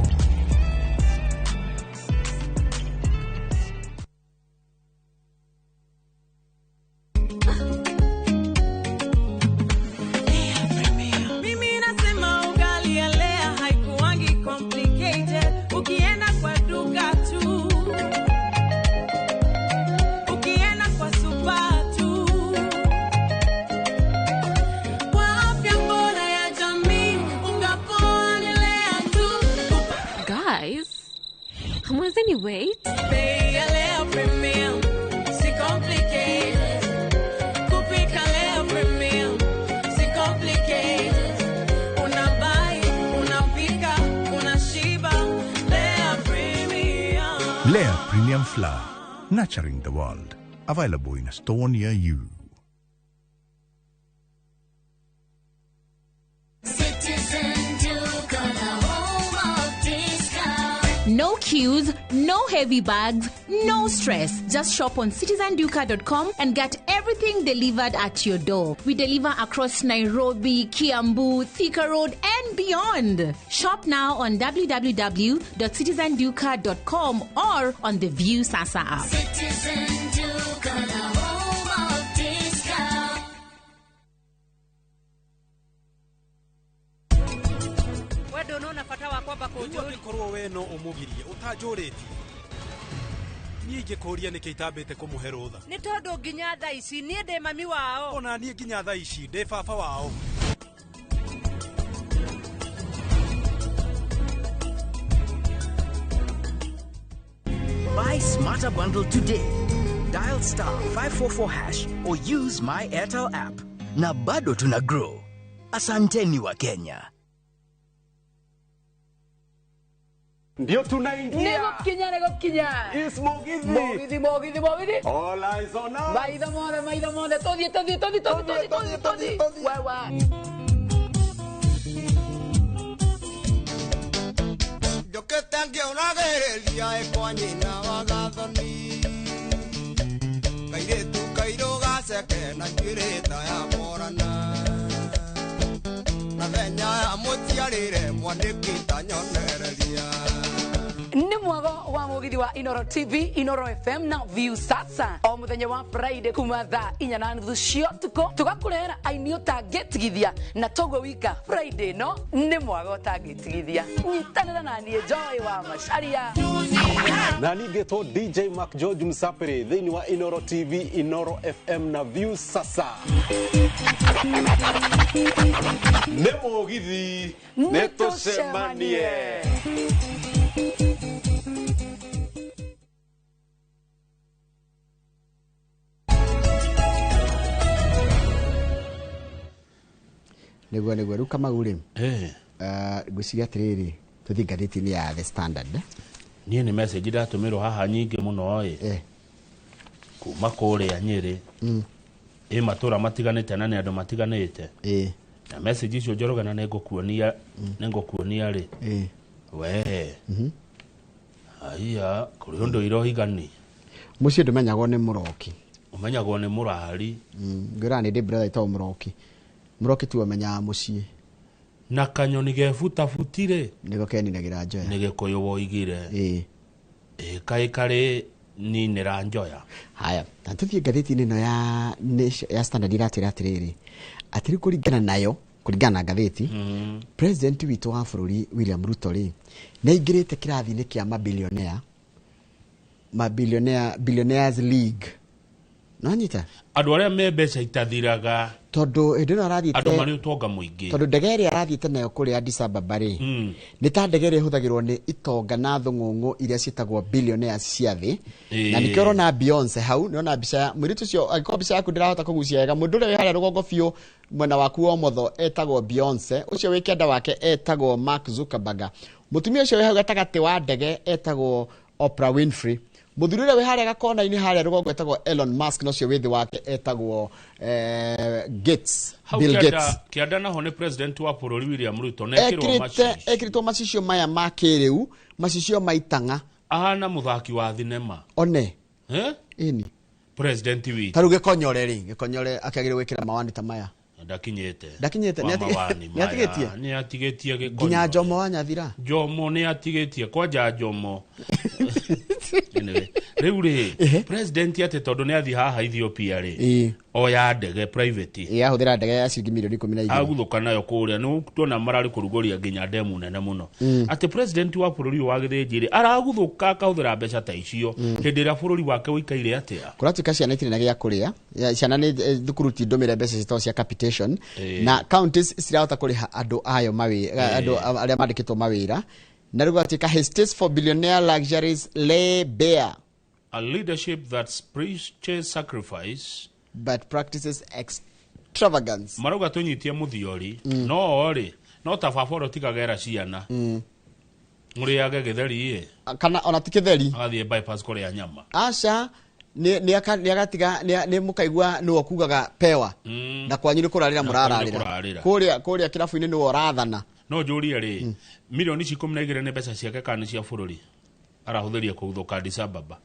Mimi nasema ugali ya Lea haikuangi complicated. Ukienda kwa duka tu, ukienda kwa supa tu, kwa afya bora ya jamii, unga poa ni Lea tu. Guys, hamwezeni wait? Bei ya Lea Premium, si complicated. Kupika Lea Premium, si complicated. Unabuy, unapika, unashiba. Lea Premium. Lea Premium Flour, nurturing the world. Available in a store near you. Citizen Duka, the home of discount. No queues, no heavy bags, no stress. Just shop on citizenduka.com and get everything delivered at your door. We deliver across Nairobi, Kiambu, Thika Road, and beyond. Shop now on www.citizenduka.com or on the View Sasa app. Citizen Duka, the home of discount. We ndũnona bata wa kwamba Nĩguo angĩkorwo we no ũmũgirie ũtanjũrĩtie niĩ ingĩkũria nĩkĩ itambĩte kũmũhe rũtha nĩ tondũ nginya thaa ici niĩ ndĩ mami wao ona niĩ nginya thaa ici ndĩ baba wao. Buy Smarter Bundle today. Dial star 544 hash or use my Airtel app. Na bado tuna grow. Asanteni wa Kenya. Ndio tunaingia. Nĩgũkinya nĩgũkinya. Is Mugithi. Mũgithi mũgithi mũgithi. All eyes on us. Maitho mothe maitho mothe tũthiĩ tũthiĩ tũthiĩ tũthiĩ tũthiĩ tũthiĩ tũthiĩ. Wewe. Njũkĩte ngĩũragĩrĩria ĩ kwa nyina wa gathoni kairĩtu kairũ gaceke na njuĩrĩ ta ya morana na thenya ya mũciarĩre mwanĩki ta nyonereria. Nĩ mwago wa mũgithi wa Inoro TV, Inoro FM na View Sasa o mũthenya wa Friday kuma thaa 4:30 cia ũtukũ tũgakũrehera aini ũtangĩtigithia na toguo wika Friday no nĩ mwago ũtangĩtigithia. Nyitanĩra na niĩ Joy wa Macharia na ningĩtwo DJ Mark George Msapere thĩinĩ wa Inoro TV, Inoro FM na View Sasa. Nĩ mũgithi nĩ tũcemanie. Nĩguo nĩguo rĩu Kamau rĩ, ngwĩciria atĩrĩrĩ tũthiĩ ngathĩti-inĩ ya The Standard. Niĩ nĩ message ndatũmĩrwo haha nyingĩ mũno ĩ kuma kũrĩa Nyĩrĩ ĩ matũra matiganĩte na nĩ andũ matiganĩte na message icio Njoroge na nĩngũkuonia nĩngũkuonia rĩ we aiya kũrĩ ũndũ irohigani mũciĩ ndũmenyagwo nĩ mũroki ũmenyagwo nĩ mũrari. Ngwĩraga nĩ ndĩ brother ĩtagwo mũroki mũroki tu amenyaga mũciĩ na kanyoni gebutabuti rĩ nĩko keninagĩra njoya nĩ Gĩkũyũ woigire ĩ kaĩ karĩ ninĩra njoya. Haya na tũthiĩ ngathĩti-inĩ ĩno ya Standard iratwĩra atĩrĩrĩ atĩrĩ kũringana nayo kũringana na ngathĩti president witũ wa bũrũri William Ruto rĩ nĩ aingĩrĩte kĩrathi-inĩ kĩa mabilionea billionaires league nonyita andũ arĩa me mbeca itathiraga tondũ hĩndĩ ĩno arathiĩte andũ marĩ ũtonga mũingĩ tondũ ndege ĩrĩa arathiĩte nayo kũrĩa Addis Ababa rĩ nĩ ta ndege ĩrĩa ĩhũthagĩrwo nĩ itonga na thũng'ũng'ũ iria ciĩtagwo billionaires cia thĩ na nĩkĩo ũrona Beyonce hau nĩona mbica ya mũirĩtu ũcio angĩkorwo mbica yaku ndĩrahota kũgucia wega mũndũ ũrĩa wĩ harĩa rũgongo biũ mwena waku wa ũmotho etagwo Beyonce ũcio wĩ kĩanda wake etagwo Mark Zuckerberg mũtumia ũcio wĩ hau gatagatĩ wa ndege etagwo Oprah Winfrey Muthuri ũrĩa wĩ harĩa gakona-inĩ harĩa rũgongo etagwo Elon Musk, na ũcio wĩ thĩ wake etagwo Gates, Hau Bill kĩanda Gates. Kĩanda naho nĩ president wa bũrũri William Ruto na ekĩrwo macicio. Ekĩrĩtwo macicio maya ma kĩrĩu, macicio ma itang'a. Ahana mũthaki wa thinema. One. Eh? Ĩni. President witũ. Ta rĩu Gĩkonyore rĩ, Gĩkonyore akĩagĩrĩirwo gwĩkĩra mawani ta maya. Ndakinyĩte. Ndakinyĩte, Wa mawani nĩ atigĩtie? maya, nĩ atigĩtie Nginya Gĩkonyore. Jomo wa Nyathira. Jomo nĩ atigĩtie kwanja Jomo. Anyway, rĩu rĩ, president atĩ tondũ nĩ athiĩ haha Ethiopia rĩ, oya ndege private. Ĩ, ahũthĩra ndege ya ciringi mirioni 12. Aguthũka nayo kũrĩa nĩ tuona mararĩ kũrugũria nginya ndemu nene mũno. Atĩ president wa bũrũri ũyũ wa gĩthĩnji rĩ, araguthũka akahũthĩra mbeca ta icio hĩndĩ ĩrĩa bũrũri wake ũikaire atĩa? Kũratuĩka ciana itirĩ na gĩa kũrĩa. Ciana nĩ thukuru ti ndũmĩre mbeca citoo cia capitation. Na counties cirahota kũrĩha andũ ayo mawĩra, andũ arĩa mandĩkĩtwo mawĩra. Na rĩu gũgatuĩka his taste for billionaire luxuries lay bare. A leadership that preaches sacrifice but practices extravagance. Marauga tũnyitie mũthiori no rĩ, no ta baba ũrĩa ũtigagera ciana mũrĩage gĩtheri ĩ. Kana ona ti gĩtheri. Agathiĩ bypass kũrĩa nyama. Aca, nĩ agatiga nĩ mũkaigua nĩwe ũkugaga pewa. Na kwanyu nĩ kũrarĩra Na kwanyu nĩ mũrararĩra. kũrarĩra. Kũrĩa kĩrabu-inĩ nĩwe ũrathana. No njũrie rĩ, mirioni ici 12 nĩ mbeca ciake kana nĩ cia bũrũri arahũthĩria kũguthũka Addis Ababa?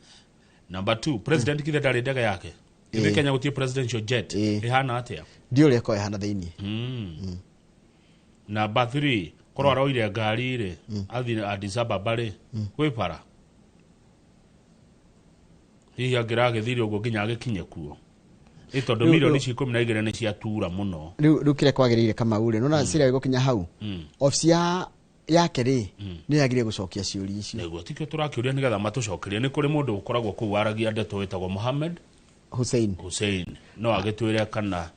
Number 2, president kithe ndarĩ ndege yake. Ithuĩ Kenya gũtirĩ presidential jet. Ĩhana atĩa? Ndiũĩ ũrĩa ĩkoragwo ĩhana thĩinĩ. Number 3, korwo aroire ngari rĩ, athiĩ Addis Ababa rĩ, kwĩ bara. Hihi angĩragĩthire ũguo nginya agĩkinye kuo. Ĩ tondũ mirioni ici 12 nĩ ciatura mũno. Rĩu kĩrĩa kwagĩrĩire Kamau rĩ, nĩwona cira ĩgũkinya hau. Obici yake rĩ, nĩ yagĩrĩire gũcokia ciũria icio. Nĩguo tikĩo tũrakĩũria nĩgetha matũcokerie. Nĩ kũrĩ mũndũ ũkoragwo kũu waragia ndeto wĩtagwo Mohamed Hussein. Hussein. No agĩtwĩre kana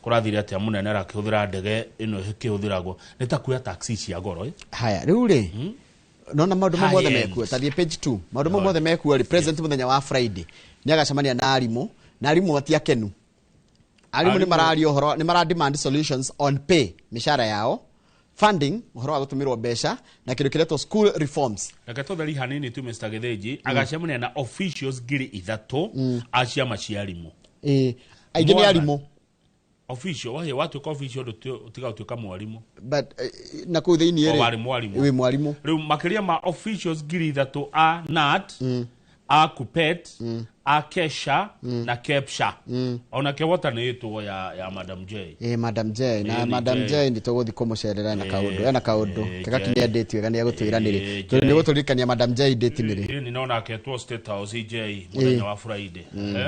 kũrathire atĩa mũnene arakĩhũthĩra ndege ĩno ĩkĩhũthĩragwo nĩ ta kuoya taxi cia goro. Haya, rĩu rĩ, nona maũndũ mau mothe High end. mekuo, ta thiĩ page 2. Maũndũ mau mothe mekuo rĩ, president mũthenya wa Friday nĩ agacemania na arimũ, na arimũ matiakenu. Arimũ nĩ mararia ũhoro, nĩ mara demand solutions on pay, mĩcara yao, funding, ũhoro wa gũtũmĩrwo mbeca, na kĩndũ kĩretwo school reforms. Reke tũtheri hanini tu Mr. Gĩthĩnji, agacemania na officials 3,000 a ciama cia arimũ. Aingĩ nĩ arimũ. Official, wahe watuĩka official ũtiga gũtuĩka mwarimũ. But na kũu thĩinĩ rĩ, O warĩ mwarimũ. Wĩ mwarimũ. Rĩu makĩria ma officials 3,000 a NAT, a KUPPET, a KESHA na KEPSHA. Ona KEWOTA nĩ ĩtwo ya Madam J. Madam J, na Nĩ Madam J. J nĩ tũgũthiĩ kũmũcerera na kaũndũ, ena kaũndũ. Kega J. kinya date wega nĩ egũtwĩra nĩ rĩ. J. Tondũ nĩ gũtũririkania Madam J date nĩ rĩ. Nĩ nona aketwo State House J mũthenya wa Friday.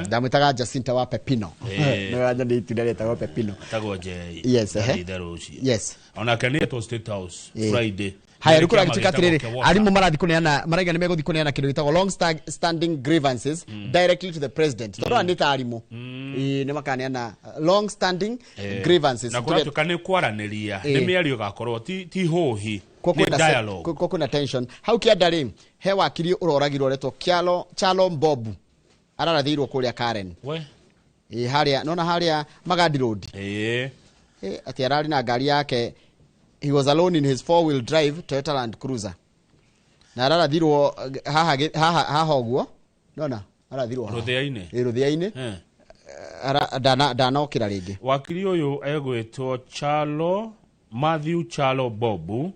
Ndamwĩtaga Jacinta wa Pepino. Nĩ wanja nĩ itunda rĩtagwo Pepino. Etagwo J. Yes, ehe. Itherũ ũcio. Yes. Onake nĩ etwo State House Friday. Haya, rĩu Nĩ kĩama kũragĩtuĩka gĩtagwo atĩrĩrĩ, KEWOTA. arimũ marathiĩ kũneana, maraiga nĩ megũthiĩ kũneana kĩndũ gĩtagwo long standing grievances directly to the president. Tondũ aya nĩ ta arimũ. Nĩ makaneana long standing grievances. Na kũratuĩka nĩ kwaranĩria, nĩ mĩario ĩgakorwo ti hũhi, nĩ dialogue. Kwa kwĩna tension. Hau kĩanda rĩ, he wakiri ũroragirwo ũretwo Kyalo Mbobu. Ararathĩirwo kũrĩa Karen. We. Harĩa, nona harĩa Magadi Road. Atĩ ararĩ na ngari yake. He was alone in his 4-wheel drive Toyota Land Cruiser. Na ararathirwo haha ũguo. Nona, arathirwo haha. Rũthĩa-inĩ. Rũthĩa-inĩ. Ndanokĩra rĩngĩ. Wakiri ũyũ egwĩtwo Kyalo Matthew Kyalo Bobu.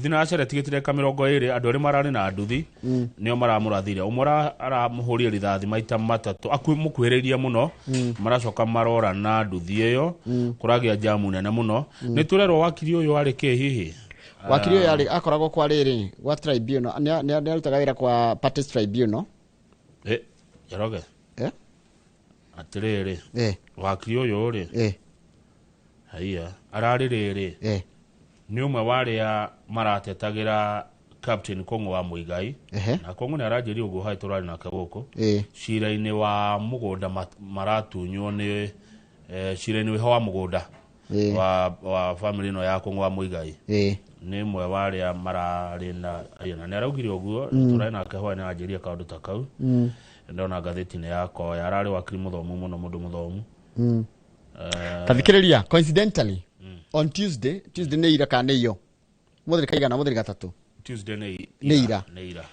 Thinacara tigĩtire ka 20 andũ arĩa mararĩ na nduthi nĩo maramũrathire. Ũmwe aramũhũrire rithathi maita matatũ, mũkuhĩrĩirie mũno, maracoka marora na nduthi ĩyo, kũragĩa jamu nene mũno. Nĩ tũrerwo wakiri ũyũ arĩ kĩ hihi? Wakiri ũyũ akoragwo kwa rĩrĩ, gwa tribunal, nĩ arutaga wĩra kwa parties tribunal. Njoroge. Atĩrĩrĩ. Wakiri ũyũ rĩ. Haiya, ararĩ rĩrĩ. Nĩ ũmwe wa arĩa maratetagĩra Captain Kong'o wa Muigai. Na Kong'o nĩ aranjĩria ũguo haĩ tũrarĩ nake gũkũ. Cira-inĩ wa mũgũnda maratunywo nĩ, cira-inĩ wĩho wa mũgũnda wa family ĩno ya Kong'o wa Muigai. Nĩ ũmwe wa arĩa mararĩ na, na nĩ araugire ũguo, tũrarĩ nake hwaĩ nĩ aranjĩria kaũndũ ta kau. Ndona ngathĩti-inĩ yakwa, ararĩ wakiri mũthomu mũno, mũndũ mũthomu. Tathikĩrĩria, coincidentally, on Tuesday, Tuesday nĩ ira kana nĩ iyo? Mũthĩ kaigana, mũthĩ gatatũ. Tuesday nĩ Nĩ ira. Nĩ ira.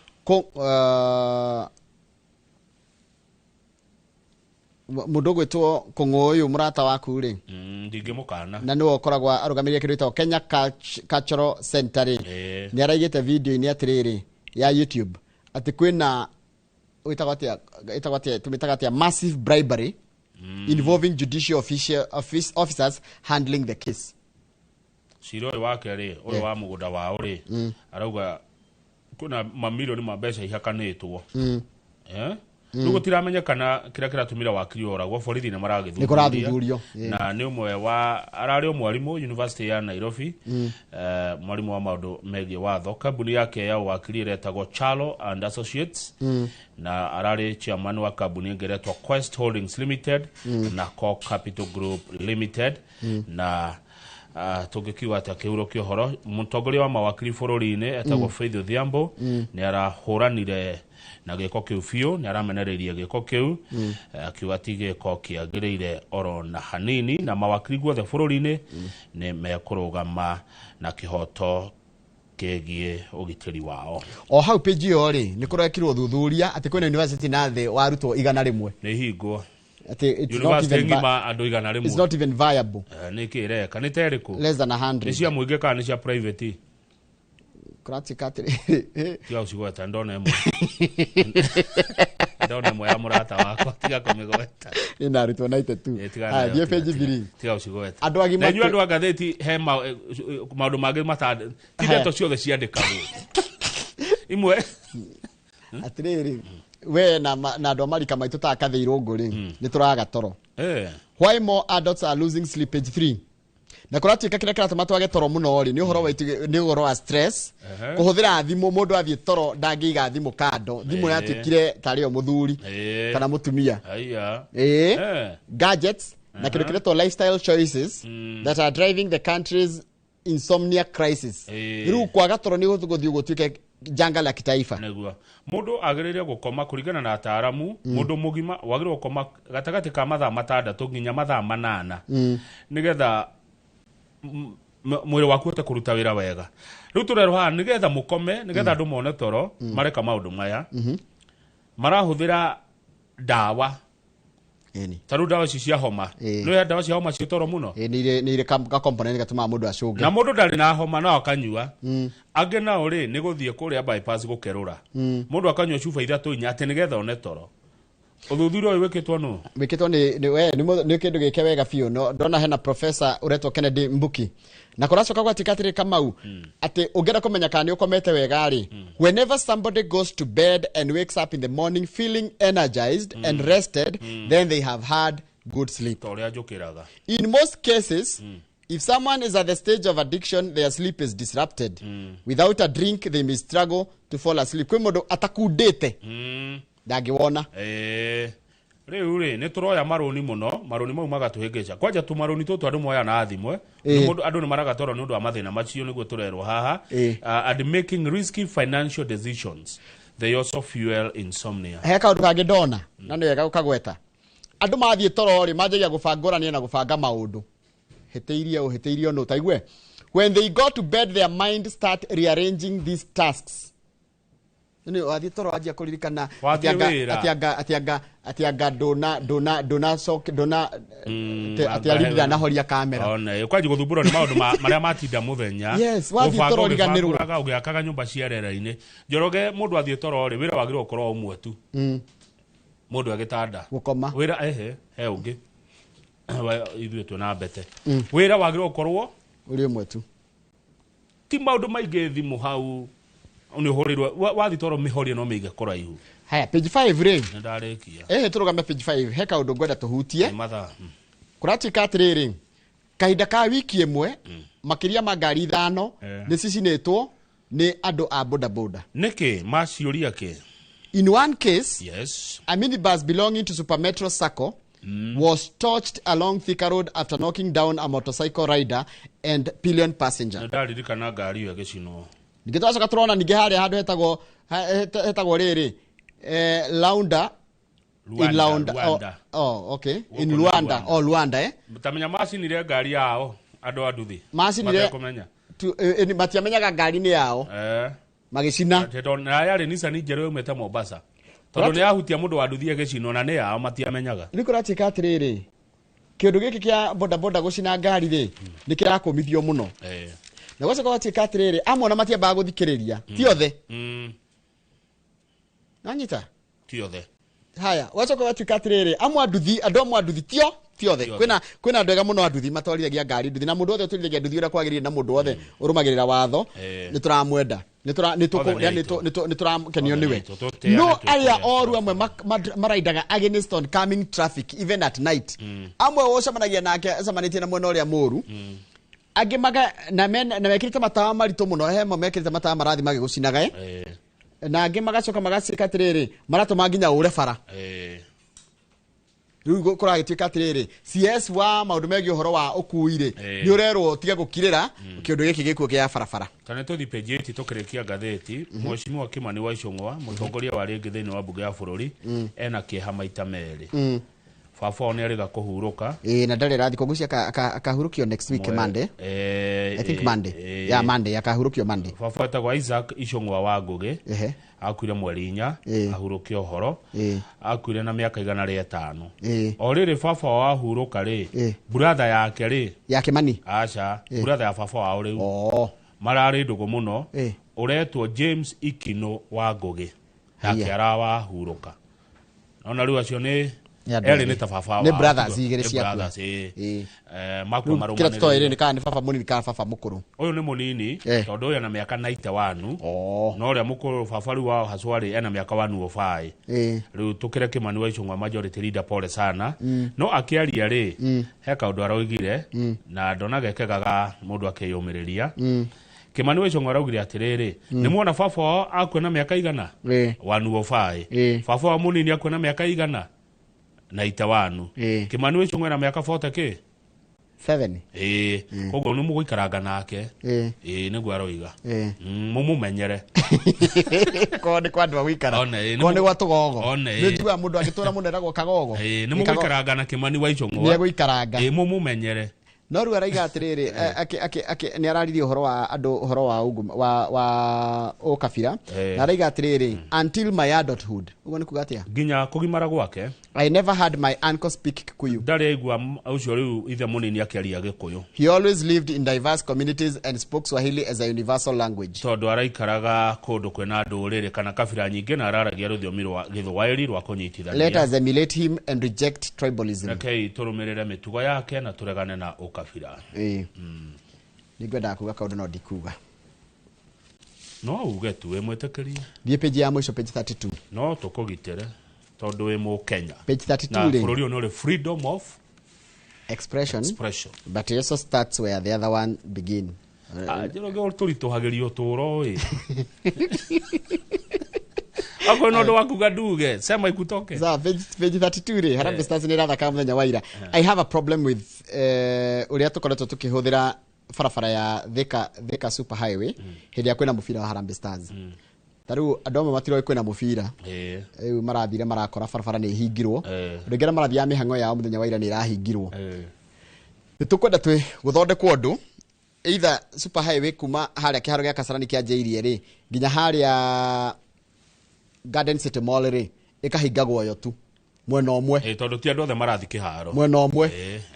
Mundu gwitwo Kung'u murata waku ri ndingimukana na niwe ukoragwo arugamirie kindu gitagwo Kenya Cultural Center ri ni araigite video-ini atiriri ya YouTube ati kwina witagwo atia tumitaga atia massive bribery involving judicial officers handling the case. Cira ũyũ wake rĩ ũyũ wa mũgũnda wao rĩ arauga kuna mamilioni ma mbeca ihakanĩtwo rĩu gũtiramenyekana kĩrĩa kĩratũmire wakiri oragwo borithi nĩ maragĩthuthuria na nĩ ũmwe wa ararĩ o mwarimũ University ya Nairobi mwarimũ wa maũndũ megiĩ watho kambuni yake ya wakiri ĩretagwo Chalo and Associates na ararĩ chairman wa kambuni ĩngĩ ĩretwo Quest Holdings Limited na Core Capital Group Limited na tũngĩkiuga atĩa kĩhuro kĩa ũhoro mũtongoria wa mawakiri bũrũri-inĩ etagwo Faith Odhiambo nĩ arahũranire na gĩko kĩu biũ nĩ aramenereirie gĩko kĩu akiuga ti gĩko kĩagĩrĩire oro na hanini na mawakiri guothe bũrũri-inĩ nĩ mekũrũgama na kĩhoto kĩgiĩ ũgitĩri wao. O hau page ĩyo rĩ nĩ kũrekirwo ũthuthuria atĩ kwĩna university na thĩ wa arutwo 100 nĩ hingwo it's not even it's not even viable. Nĩ kĩ ĩreka nĩ ta ĩrĩkũ less than 100 nĩ cia mũingĩ kana nĩ cia private kũratuĩka atĩrĩrĩ tiga gũcigweta ndona ĩmwe ndona ĩmwe ya mũrata wakwa tiga kũmĩgweta ĩna arutwo 92 haya thiĩ page 3 tiga gũcigweta andũ agima na inyuĩ andũ a ngathĩti he maũndũ mangĩ mata ti ndeto ciothe ciandĩkagwo imwe atĩrĩrĩ we na andũ a marika maitũ ta Kathĩ Irũngũ rĩ nĩ tũraga toro. Why more adults are losing sleep page 3 na kũratuĩka kĩrĩa kĩratũma twage toro mũno rĩ nĩ ũhoro waitu nĩ ũhoro wa stress kũhũthĩra thimũ mũndũ athiĩ toro ndangĩiga thimũ kando thimũ yatuĩkire tarĩ o mũthuri kana mũtumia gadgets na kĩndũ kĩretwo lifestyle choices that are driving the country's insomnia crisis. Rĩu kwaga toro nĩ gũthiĩ gũtuĩke janga la kitaifa. Nĩguo mũndũ agĩrĩire gũkoma kũringana na ataaramu mũndũ mũgima wagĩrĩirwo gũkoma gatagatĩ ka mathaa 6 nginya mathaa 8 nĩgetha mwĩrĩ waku ũhote kũruta wĩra wega. Rĩu tũrerwo haha nĩgetha mũkome nĩgetha andũ mone toro mareka maũndũ maya marahũthĩra ndawa ta rĩu ndawa ici cia homa nĩ ndawa cia homa ciĩ toro mũno nĩ irĩ ka component gatũmaga mũndũ acũnge na mũndũ ndarĩ na homa no akanyua angĩ nao rĩ nĩ gũthiĩ kũrĩa bypass gũkerũra mũndũ akanyua cuba 3 4 atĩ nĩgetha one toro. Ũthuthuria ũyũ wĩkĩtwo nũ? Wĩkĩtwo nĩ kĩndũ gĩke wega biũ no ndona hena professor ũretwo Kennedy Mbuki na kũracoka gwatuĩka atĩrĩ Kamau atĩ ũngĩenda kũmenya kana nĩ ũkomete wega rĩ whenever somebody goes to bed and wakes up in the morning feeling energized and rested then they have had good sleep. Ta ũrĩa njũkĩraga. In most cases if someone is at the stage of addiction their sleep is disrupted. Without a drink they may struggle to fall asleep. Kwĩ mũndũ atakundĩte ndangĩwona. Rĩu rĩ nĩ tũroya marũni mũno marũni mau magatũhĩngĩca kwanja tũmarũni tũtũ andũ moya na thimũ andũ nĩ maraga toro nĩ ũndũ wa mathĩna macio nĩguo tũrerwo haha and making risky financial decisions they also fuel insomnia. He kaũndũ kangĩ ndona na nĩ wega gũkagweta andũ mathiĩ toro rĩ manjagia gũbangũrania na gũbanga maũndũ hĩtĩirie ũhĩtĩirio nũ taigue when they go to bed their mind start rearranging these tasks. Nĩ wathiĩ toro wanjia kũririkana atianga ndona soke ndona atia rindira na horia kamera one kwanji gũthumbũrwo nĩ maũndũ marĩa matinda mũthenya. Yes, wathiĩ toro riganĩrwo ũgĩakaga nyũmba cia rĩera-inĩ Njoroge mũndũ athiĩ toro rĩ wĩra wagĩrĩirwo gũkorwo ũmwe tu mũndũ agĩtanda gũkoma wĩra ehe he ũngĩ ithuĩ twĩna mbete wĩra wagĩrĩirwo gũkorwo ũrĩ ũmwe tu ti maũndũ maingĩ thimũ hau nĩ ũhũrĩrwo wathi toro mĩhorie no mĩige kũraihu. Haya page 5 rĩ nĩ ndarĩkia tũrũgame page 5 he kaũndũ ngwenda tũhutie kũratuĩka atĩrĩrĩ kahinda ka wiki ĩmwe makĩria ma ngari 5 nĩ cicinĩtwo nĩ andũ a bodaboda. Nĩkĩ maciũria kĩ? In one case yes a minibus belonging to Super Metro Sacco was torched along Thika Road after knocking down a motorcycle rider and pillion passenger. Nĩ ndaririkana ngari ĩyo ĩgĩcinwo. Ningĩ twacoka tũrona ningĩ harĩa handũ hetagwo rĩrĩ Launda in Luanda. Oh, okay. In Luanda. Oh, Luanda Tamenya macinire ngari yao andũ a nduthi. Macinire matiamenyaga ngari nĩ yao. Magĩcina. Na yarĩ Nissan njerũ yumĩte Mombasa. Tondũ nĩ yahutia mũndũ wa nduthi agĩcinwo na nĩ yao matiamenyaga. Rĩu kũratuĩka atĩrĩrĩ, kĩũndũ gĩkĩ kĩa bodaboda gũcina ngari rĩ, nĩ kĩrakũmithio mũno. Na gwacoka gwatuĩka atĩrĩrĩ, amwe ona matiambaga gũthikĩrĩria, ti othe. Nanyita? Ti othe. Haya, gwacoka gwatuĩka atĩrĩrĩ, amwe a nduthi, andũ amwe a nduthi tio ti othe. Kwĩna andũ ega mũno a nduthi matwarithagia ngari nduthi, na mũndũ wothe ũtwarithagia nduthi ũrĩa kwagĩrĩire na mũndũ wothe ũrũmagĩrĩra watho, nĩ tũramwenda. Nĩ tũrakenio nĩwe. No arĩa oru amwe maraindaga against on coming traffic even at night. Amwe ũcemanagia nake acemanĩtie na mwena ũrĩa mũru. Angĩ maga na mekĩrĩte matawa maritũ mũno, he amwe mekĩrĩte matawa marathi magĩgũcinaga. Na angĩ magacoka magaciĩka atĩrĩrĩ, maratũma nginya ũre bara. Rĩu kũragĩtuĩka atĩrĩrĩ, CS wa maũndũ megiĩ ũhoro wa ũkui rĩ, nĩ ũrerwo ũtige gũkirĩra kĩũndũ gĩkĩ gĩkuo kĩa barabara. Kana tũthiĩ page 8 tũkĩrĩkia ngathĩti, Mheshimiwa Kimani wa Ichung'wa, mũtongoria wa rĩngĩ thĩinĩ wa mbunge ya bũrũri, ena kĩeha maita merĩ. Baba wao nĩ arĩga kũhurũka. Na ndarĩ rathiĩ kũgucia akahurũkio next week Monday. I think Monday. Yeah, Monday akahurũkio Monday. Baba etagwo Isaac Ichung'wa wa Ngũgĩ. Akuire mweri 4, ahurũkio ũhoro. Akuire na mĩaka 105. O rĩrĩ baba wao ahurũka rĩ, brother yake rĩ, ya Kimani. Aca, brother ya baba wao rĩu. Mararĩ ndũgũ mũno. Ũretwo James Ikino wa Ngũgĩ. Nake arawahurũka. Ona rĩu acio nĩ erĩ nĩ ta baba wao. Nĩ brothers igĩrĩ ciakua. Makua marũmanĩrĩire. Kĩrĩa tũtoĩ rĩ, nĩ kana nĩ baba mũnini kana baba mũkũrũ. Ũyũ nĩ mũnini, tondũ ũyũ ena mĩaka 91. No ũrĩa mũkũrũ baba rĩu wao hacwa rĩ, ena mĩaka 105. Rĩu tũkĩre Kimani wa Ichung'wa majority leader pole sana. No akĩaria rĩ, he kaũndũ aroigire, na ndonaga kegaga mũndũ akĩyũmĩrĩria. Kimani wa Ichung'wa araugire atĩrĩrĩ, nĩ muona baba wao akua na mĩaka igana? 105. Baba wao mũnini akua na mĩaka igana? 91. Kimani wa Ichung'wa na mĩaka 40 kĩ? 7. Koguo nĩ mũgũikaranga nake. Nĩguo aroiga. Mũmũmenyere. Korwo nĩ kwa andũ a gũikara. Korwo nĩ gwa tũgogo. Nĩ njiguaga mũndũ angĩtũra mũno eragwo kagogo. Nĩ mũgũikaranga na Kimani wa Ichung'wa. Nĩ egũikaranga. Mũmũmenyere. No rĩu araiga atĩrĩrĩ, nĩ araririe ũhoro wa andũ, ũhoro wa wa ũkabira. Na araiga atĩrĩrĩ, until my adulthood. Ũguo nĩ kuga atĩa? Nginya kũgimara gwake. I never had my uncle speak Kikuyu. Ndarĩ aigua ũcio rĩu ithe mũnini akĩaria Gĩkũyũ. He always lived in diverse communities and spoke Swahili as a universal language. Tondũ araikaraga kũndũ kwĩna ndũrĩrĩ kana kabira nyingĩ na araragia rũthiomi rwa Gĩthwaĩri rwa kũnyitithania. Let us emulate him and reject tribalism. Rekei tũrũmĩrĩre mĩtugo yake na tũregane na ũkabira. Nĩngwendaga kuga kaũndũ no ndikuga. No uge tu wĩ mwĩtĩkĩrie. Thiĩ page ya mũico, page 32. No tũkũgitĩre tondũ wĩ Mũkenya. Page 32 na rĩ. Bũrũri ũyũ nĩ ũrĩ freedom of expression. But it also starts where the other one begin. Njoroge tũritũhagĩria ũtũũro ĩ. Akorwo nĩ ũndũ wa kuga nduge, sema ikutoke. Sawa, page 32 rĩ, Harambee Stars nĩ ĩrathaka mũthenya wa ira. I have a problem with ũrĩa tũkoretwo tũkĩhũthĩra barabara ya Thika Super Highway hĩndĩ ĩrĩa kwĩna mũbira wa Harambee Stars. Ta rĩu andũ amwe matiroĩ kwĩna mũbira. Rĩu marathire marakora barabara nĩ ĩhingirwo. Andũ aingĩ arĩa marathiaga mĩhang'o yao mũthenya wa ira nĩ ĩrahingirwo. Nĩ tũkwenda twĩ gũthondekwo ũndũ either Super Highway kuma harĩa kĩharo gĩa Kasarani kĩanjĩirie rĩ nginya harĩa Garden City Mall rĩ ĩkahingagwo yo tu mwena ũmwe. Tondũ ti andũ othe marathiĩ kĩharo. Mwena ũmwe.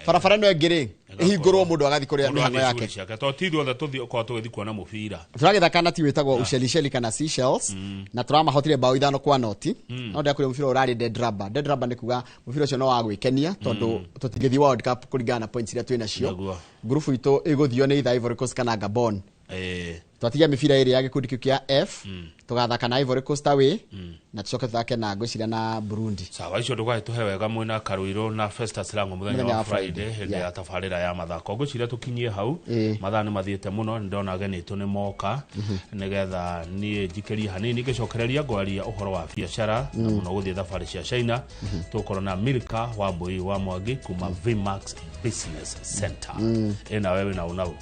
Barabara ĩno ĩngĩ rĩ ĩhingũrwo mũndũ agathiĩ kũrĩa mĩhang'o yake. Tondũ ti ithuothe tũkoragwo tũgĩthiĩ kuona mũbira. Tũragĩthaka na timu ĩtagwo Ushelisheli kana Seychelles na tũramahotire bao 5-0. No ndĩrakwĩra mũbira ũrarĩ dead rubber. Dead rubber nĩ kuga mũbira ũcio no wa gwĩkenia tondũ tũtingĩthiĩ World Cup kũringana na points iria twĩ nacio. Ngurubu itũ ĩgũthio nĩ either Ivory Coast kana Gabon. Twatigia mĩbira ĩrĩ ya gĩkundi kĩu kĩa F, tũgathaka na Ivory Coast away na tũcoke tũthake na ngwĩciria na Burundi. Sawa, icio ndũgagĩtũhe wega mwĩna Karũirũ na Festus Lango mũthenya wa Friday hĩndĩ ya tabarĩra ya mathako. Ngwĩciria tũkinyie hau, mathaa nĩ mathiĩte mũno, nĩ ndona ageni aitũ nĩ moka nĩgetha niĩ njikĩrie hanini ngĩcokereria ngwaria ũhoro wa biacara na mũno gũthiĩ thabarĩ cia China. Tũgũkorwo na Milka wa Mbui wa Mwangi kuma Vmax Business Center. Ĩna wewe na ũnau.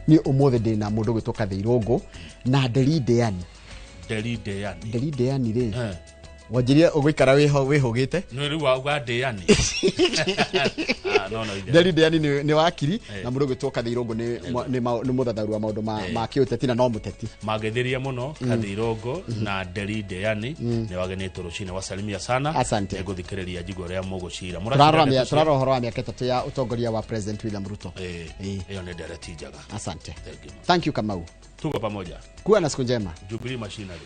Niĩ ũmũthĩ ndĩna mũndũ ũgwĩtwo Kathĩ Irũngũ na Nderi Ndeani. Nderi Ndeani. Nderi Ndeani rĩ, Wanjirie ũgũikara wĩhũgĩte. Nĩ rĩu wauga ndĩani. Ah, no ithe. Nderi Ndĩani nĩ wakiri Eh. na mũndũ ũgwĩtwo Kathirũngũ nĩ mũthathaũri wa maũndũ ma kĩũteti na no mũteti. Magethirie muno Kathirongo na Nderi Ndeyani nĩ wagenĩtwo rũcinĩ, wasalimia sana. Asante. Nĩngũthikĩrĩria njigua ũrĩa mũgũcira. Tũrarora ũhoro wa mĩaka 3 ya ũtongoria wa President William Ruto. Ĩyo nĩ ndereti njega. Asante. Thank you. Thank you, Kamau. Tuko pamoja. Kuwa na siku njema. Jubilee Machinery.